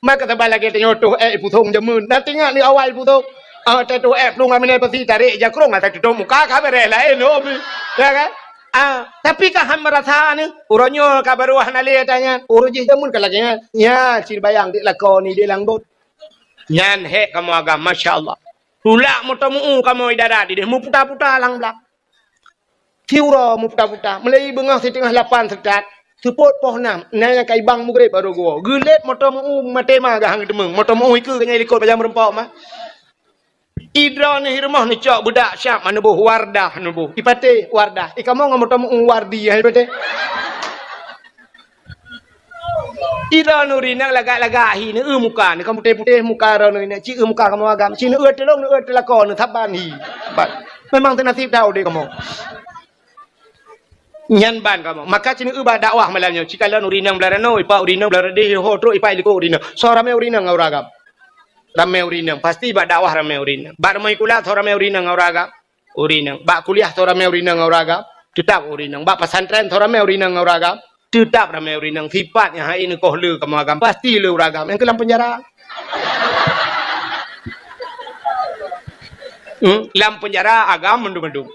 Maka saban lagèe tanyoe toh ék ipusong jameun. Na teuingat lé awai ipusong. Ah, watèe toh ék plueng lam inan pasi tarek jakrong ata tutông muka ka beureh laén, oh, mi. Ya kan? Ah, tapi ka han meurasa nyoe. Uroe nyoe ka barô hana lé ata nyan. Uroe jih jameun ka lagèe nyan. Nya, ci bayang dik lakoe nideh lam bot. Nyan hék kamoe agam, masya Allah. Tulak moto meu kamoe di darat idéh, meuputa-puta lam blang. Siuroe meuputa-puta, mulai beungoh siteungoh lapan seukat, seupôt poh nam, na nyang ka ibang mugreb baru geuwoe. Geulet moto meu maté ma gahang teumeng, moto meu ikeue keu nyang likot bajang meureumpok ma. Idroe neuh i rumoh neucok beudak siab ma neuboh Wardah neuboh. Ipatéh Wardah, ikamoe ngon moto meu Wardi hai patéh. Idroe nuri nang lagak-lagak hi neueu muka, neuka putéh-putéh muka droe nuri nang, ci eu muka kamoe agam, ci neueu teulông, neueu teulako, neusaban hi. Saban. Memang teunasib that udeb kamoe. Nyan ban kamoe. Maka ci neueu bak dakwah malam nyoe. Ci kalon uri nang blah ranoe, ipak uri nang blah radeh, ho trok ipak likot uri nang. Soe ramé uri nang ngon ureueng agam? Ramé uri nang. Pasti bak dakwah ramé uri nang. Bak rumoh sikula soe ramé uri nang ngon ureueng agam? Uri nang. Bak kuliah soe ramé uri nang ngon ureueng agam? Teutap uri nang. Bak pesantren soe ramé uri nang ngon ureueng agam? Teutap ramé uri nang. Sipat nyang hai neukoh le kamoe agam, pasti le ureueng agam. Nyang keu lam peunjara. Hmm, lam peunjara agam mandum-mandum.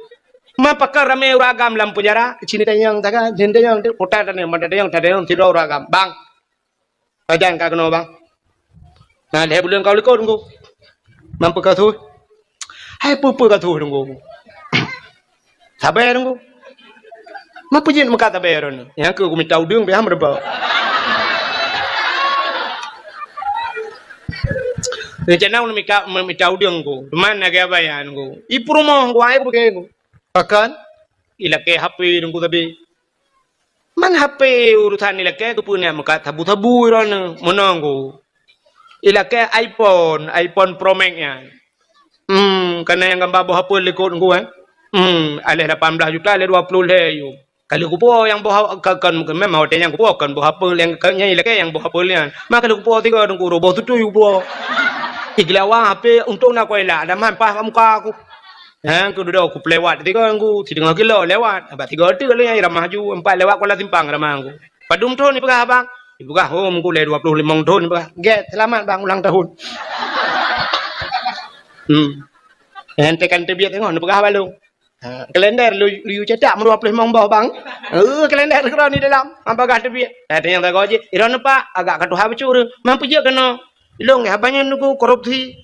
Ma pakon ramé ureueng agam lam peunjara? Ci neutanyong taga, ci neutanyong tu, puta tanyong, mata tanyong, tanyong sidroe ureueng agam. Bang, pajan ka keunoe, Bang? Na lhèe buleuen ka likot, Teungku. Man peue ka su? Hai peue-peue ka su, Teungku? Sabe, Teungku. Man peue jeuet meukat sabe droeneuh? Nyang keu kumita udeueng pih han meureubah. Rencana ulôn mita, mita udeueng, Teungku. Teuma na gaya bayan, Teungku. I peurumoh, Teungku, ai beugèe, Teungku. Pakon? Ilakèe H P Teungku sabe. Man H P urusan ilakèe keupeue na meukat sabu-sabu droeneuh meunoe Teungku. Ilakèe iPhone, iPhone Pro Max nyan. Hmm, ka na nyang gamba boh apel likot Teungku, eh. Hmm, aléh lapan blah juta, aléh dua ploh lhèe yuem. Ka lheueh kupuwoe nyang boh a-, ka, kon, memang watèe nyan kupuwoe kon boh apel nyang, ka, nyan ilakèe nyang boh apel nyan. Ma ka lheueh kupuwoe sigoe Teungku, roh boh tutui kupuwoe. Igeulawa H P untông na kuela, ada man paih bak muka aku. Ha, keu dudoe kupeuléwat sigoe Teungku, siteungoh kilo lewat. Bak sigoe teuk lé nyang ramah ju, empat lewat Kuala Simpang ramah Teungku. Padum thon ipeugah abang? Ipeugah, "Oh, Teungku lé dua ploh limong thon," ipeugah. "Gèt, seulamat bang ulang tahun." Hmm. Nyan teuk kan teubiet teungoh, neupeugah bak lôn. Ha, kalender lu, lu cetak meudua ploh limong boh bang. Eh, kalender keudroe di dalam. Apakah teubiet? Eh, tanyong sagoe jih. Droeneuh Pak, agak ka tuha bacut ureueng. Man peue jeuet keunoe? Ilôn haba nyan Teungku korupsi.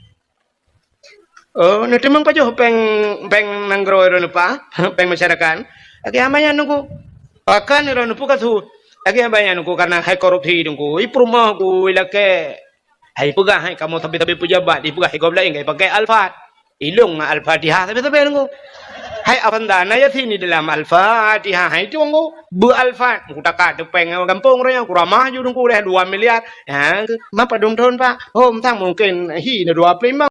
Oh, neuteumeung pajoh péng, péng nanggroe droeneuh Pak, péng masyarakat. Lagèe haba nyan Teungku. Pakon droeneuh peue ka su? Lagèe haba nyan Teungku, karena hai korupsi Teungku. I peurumoh ku ilakèe. Hai peugah hai kamoe sabe-sabe pejabat, ipeugah hai gob laén ka ipakèe Alphard. Ilôn ngon Al-Fatihah sabe-sabe Teungku. Hai Avanda na Yasin di dalam Al-Fatihah hai Teungku. Beu Alphard, ku takat teupeng gampông roh nyan, ku ramah ju Teungku lé dua miliar. Ha, ma padum thon Pak? Oh, mantong mungken hi na dua ploh limong.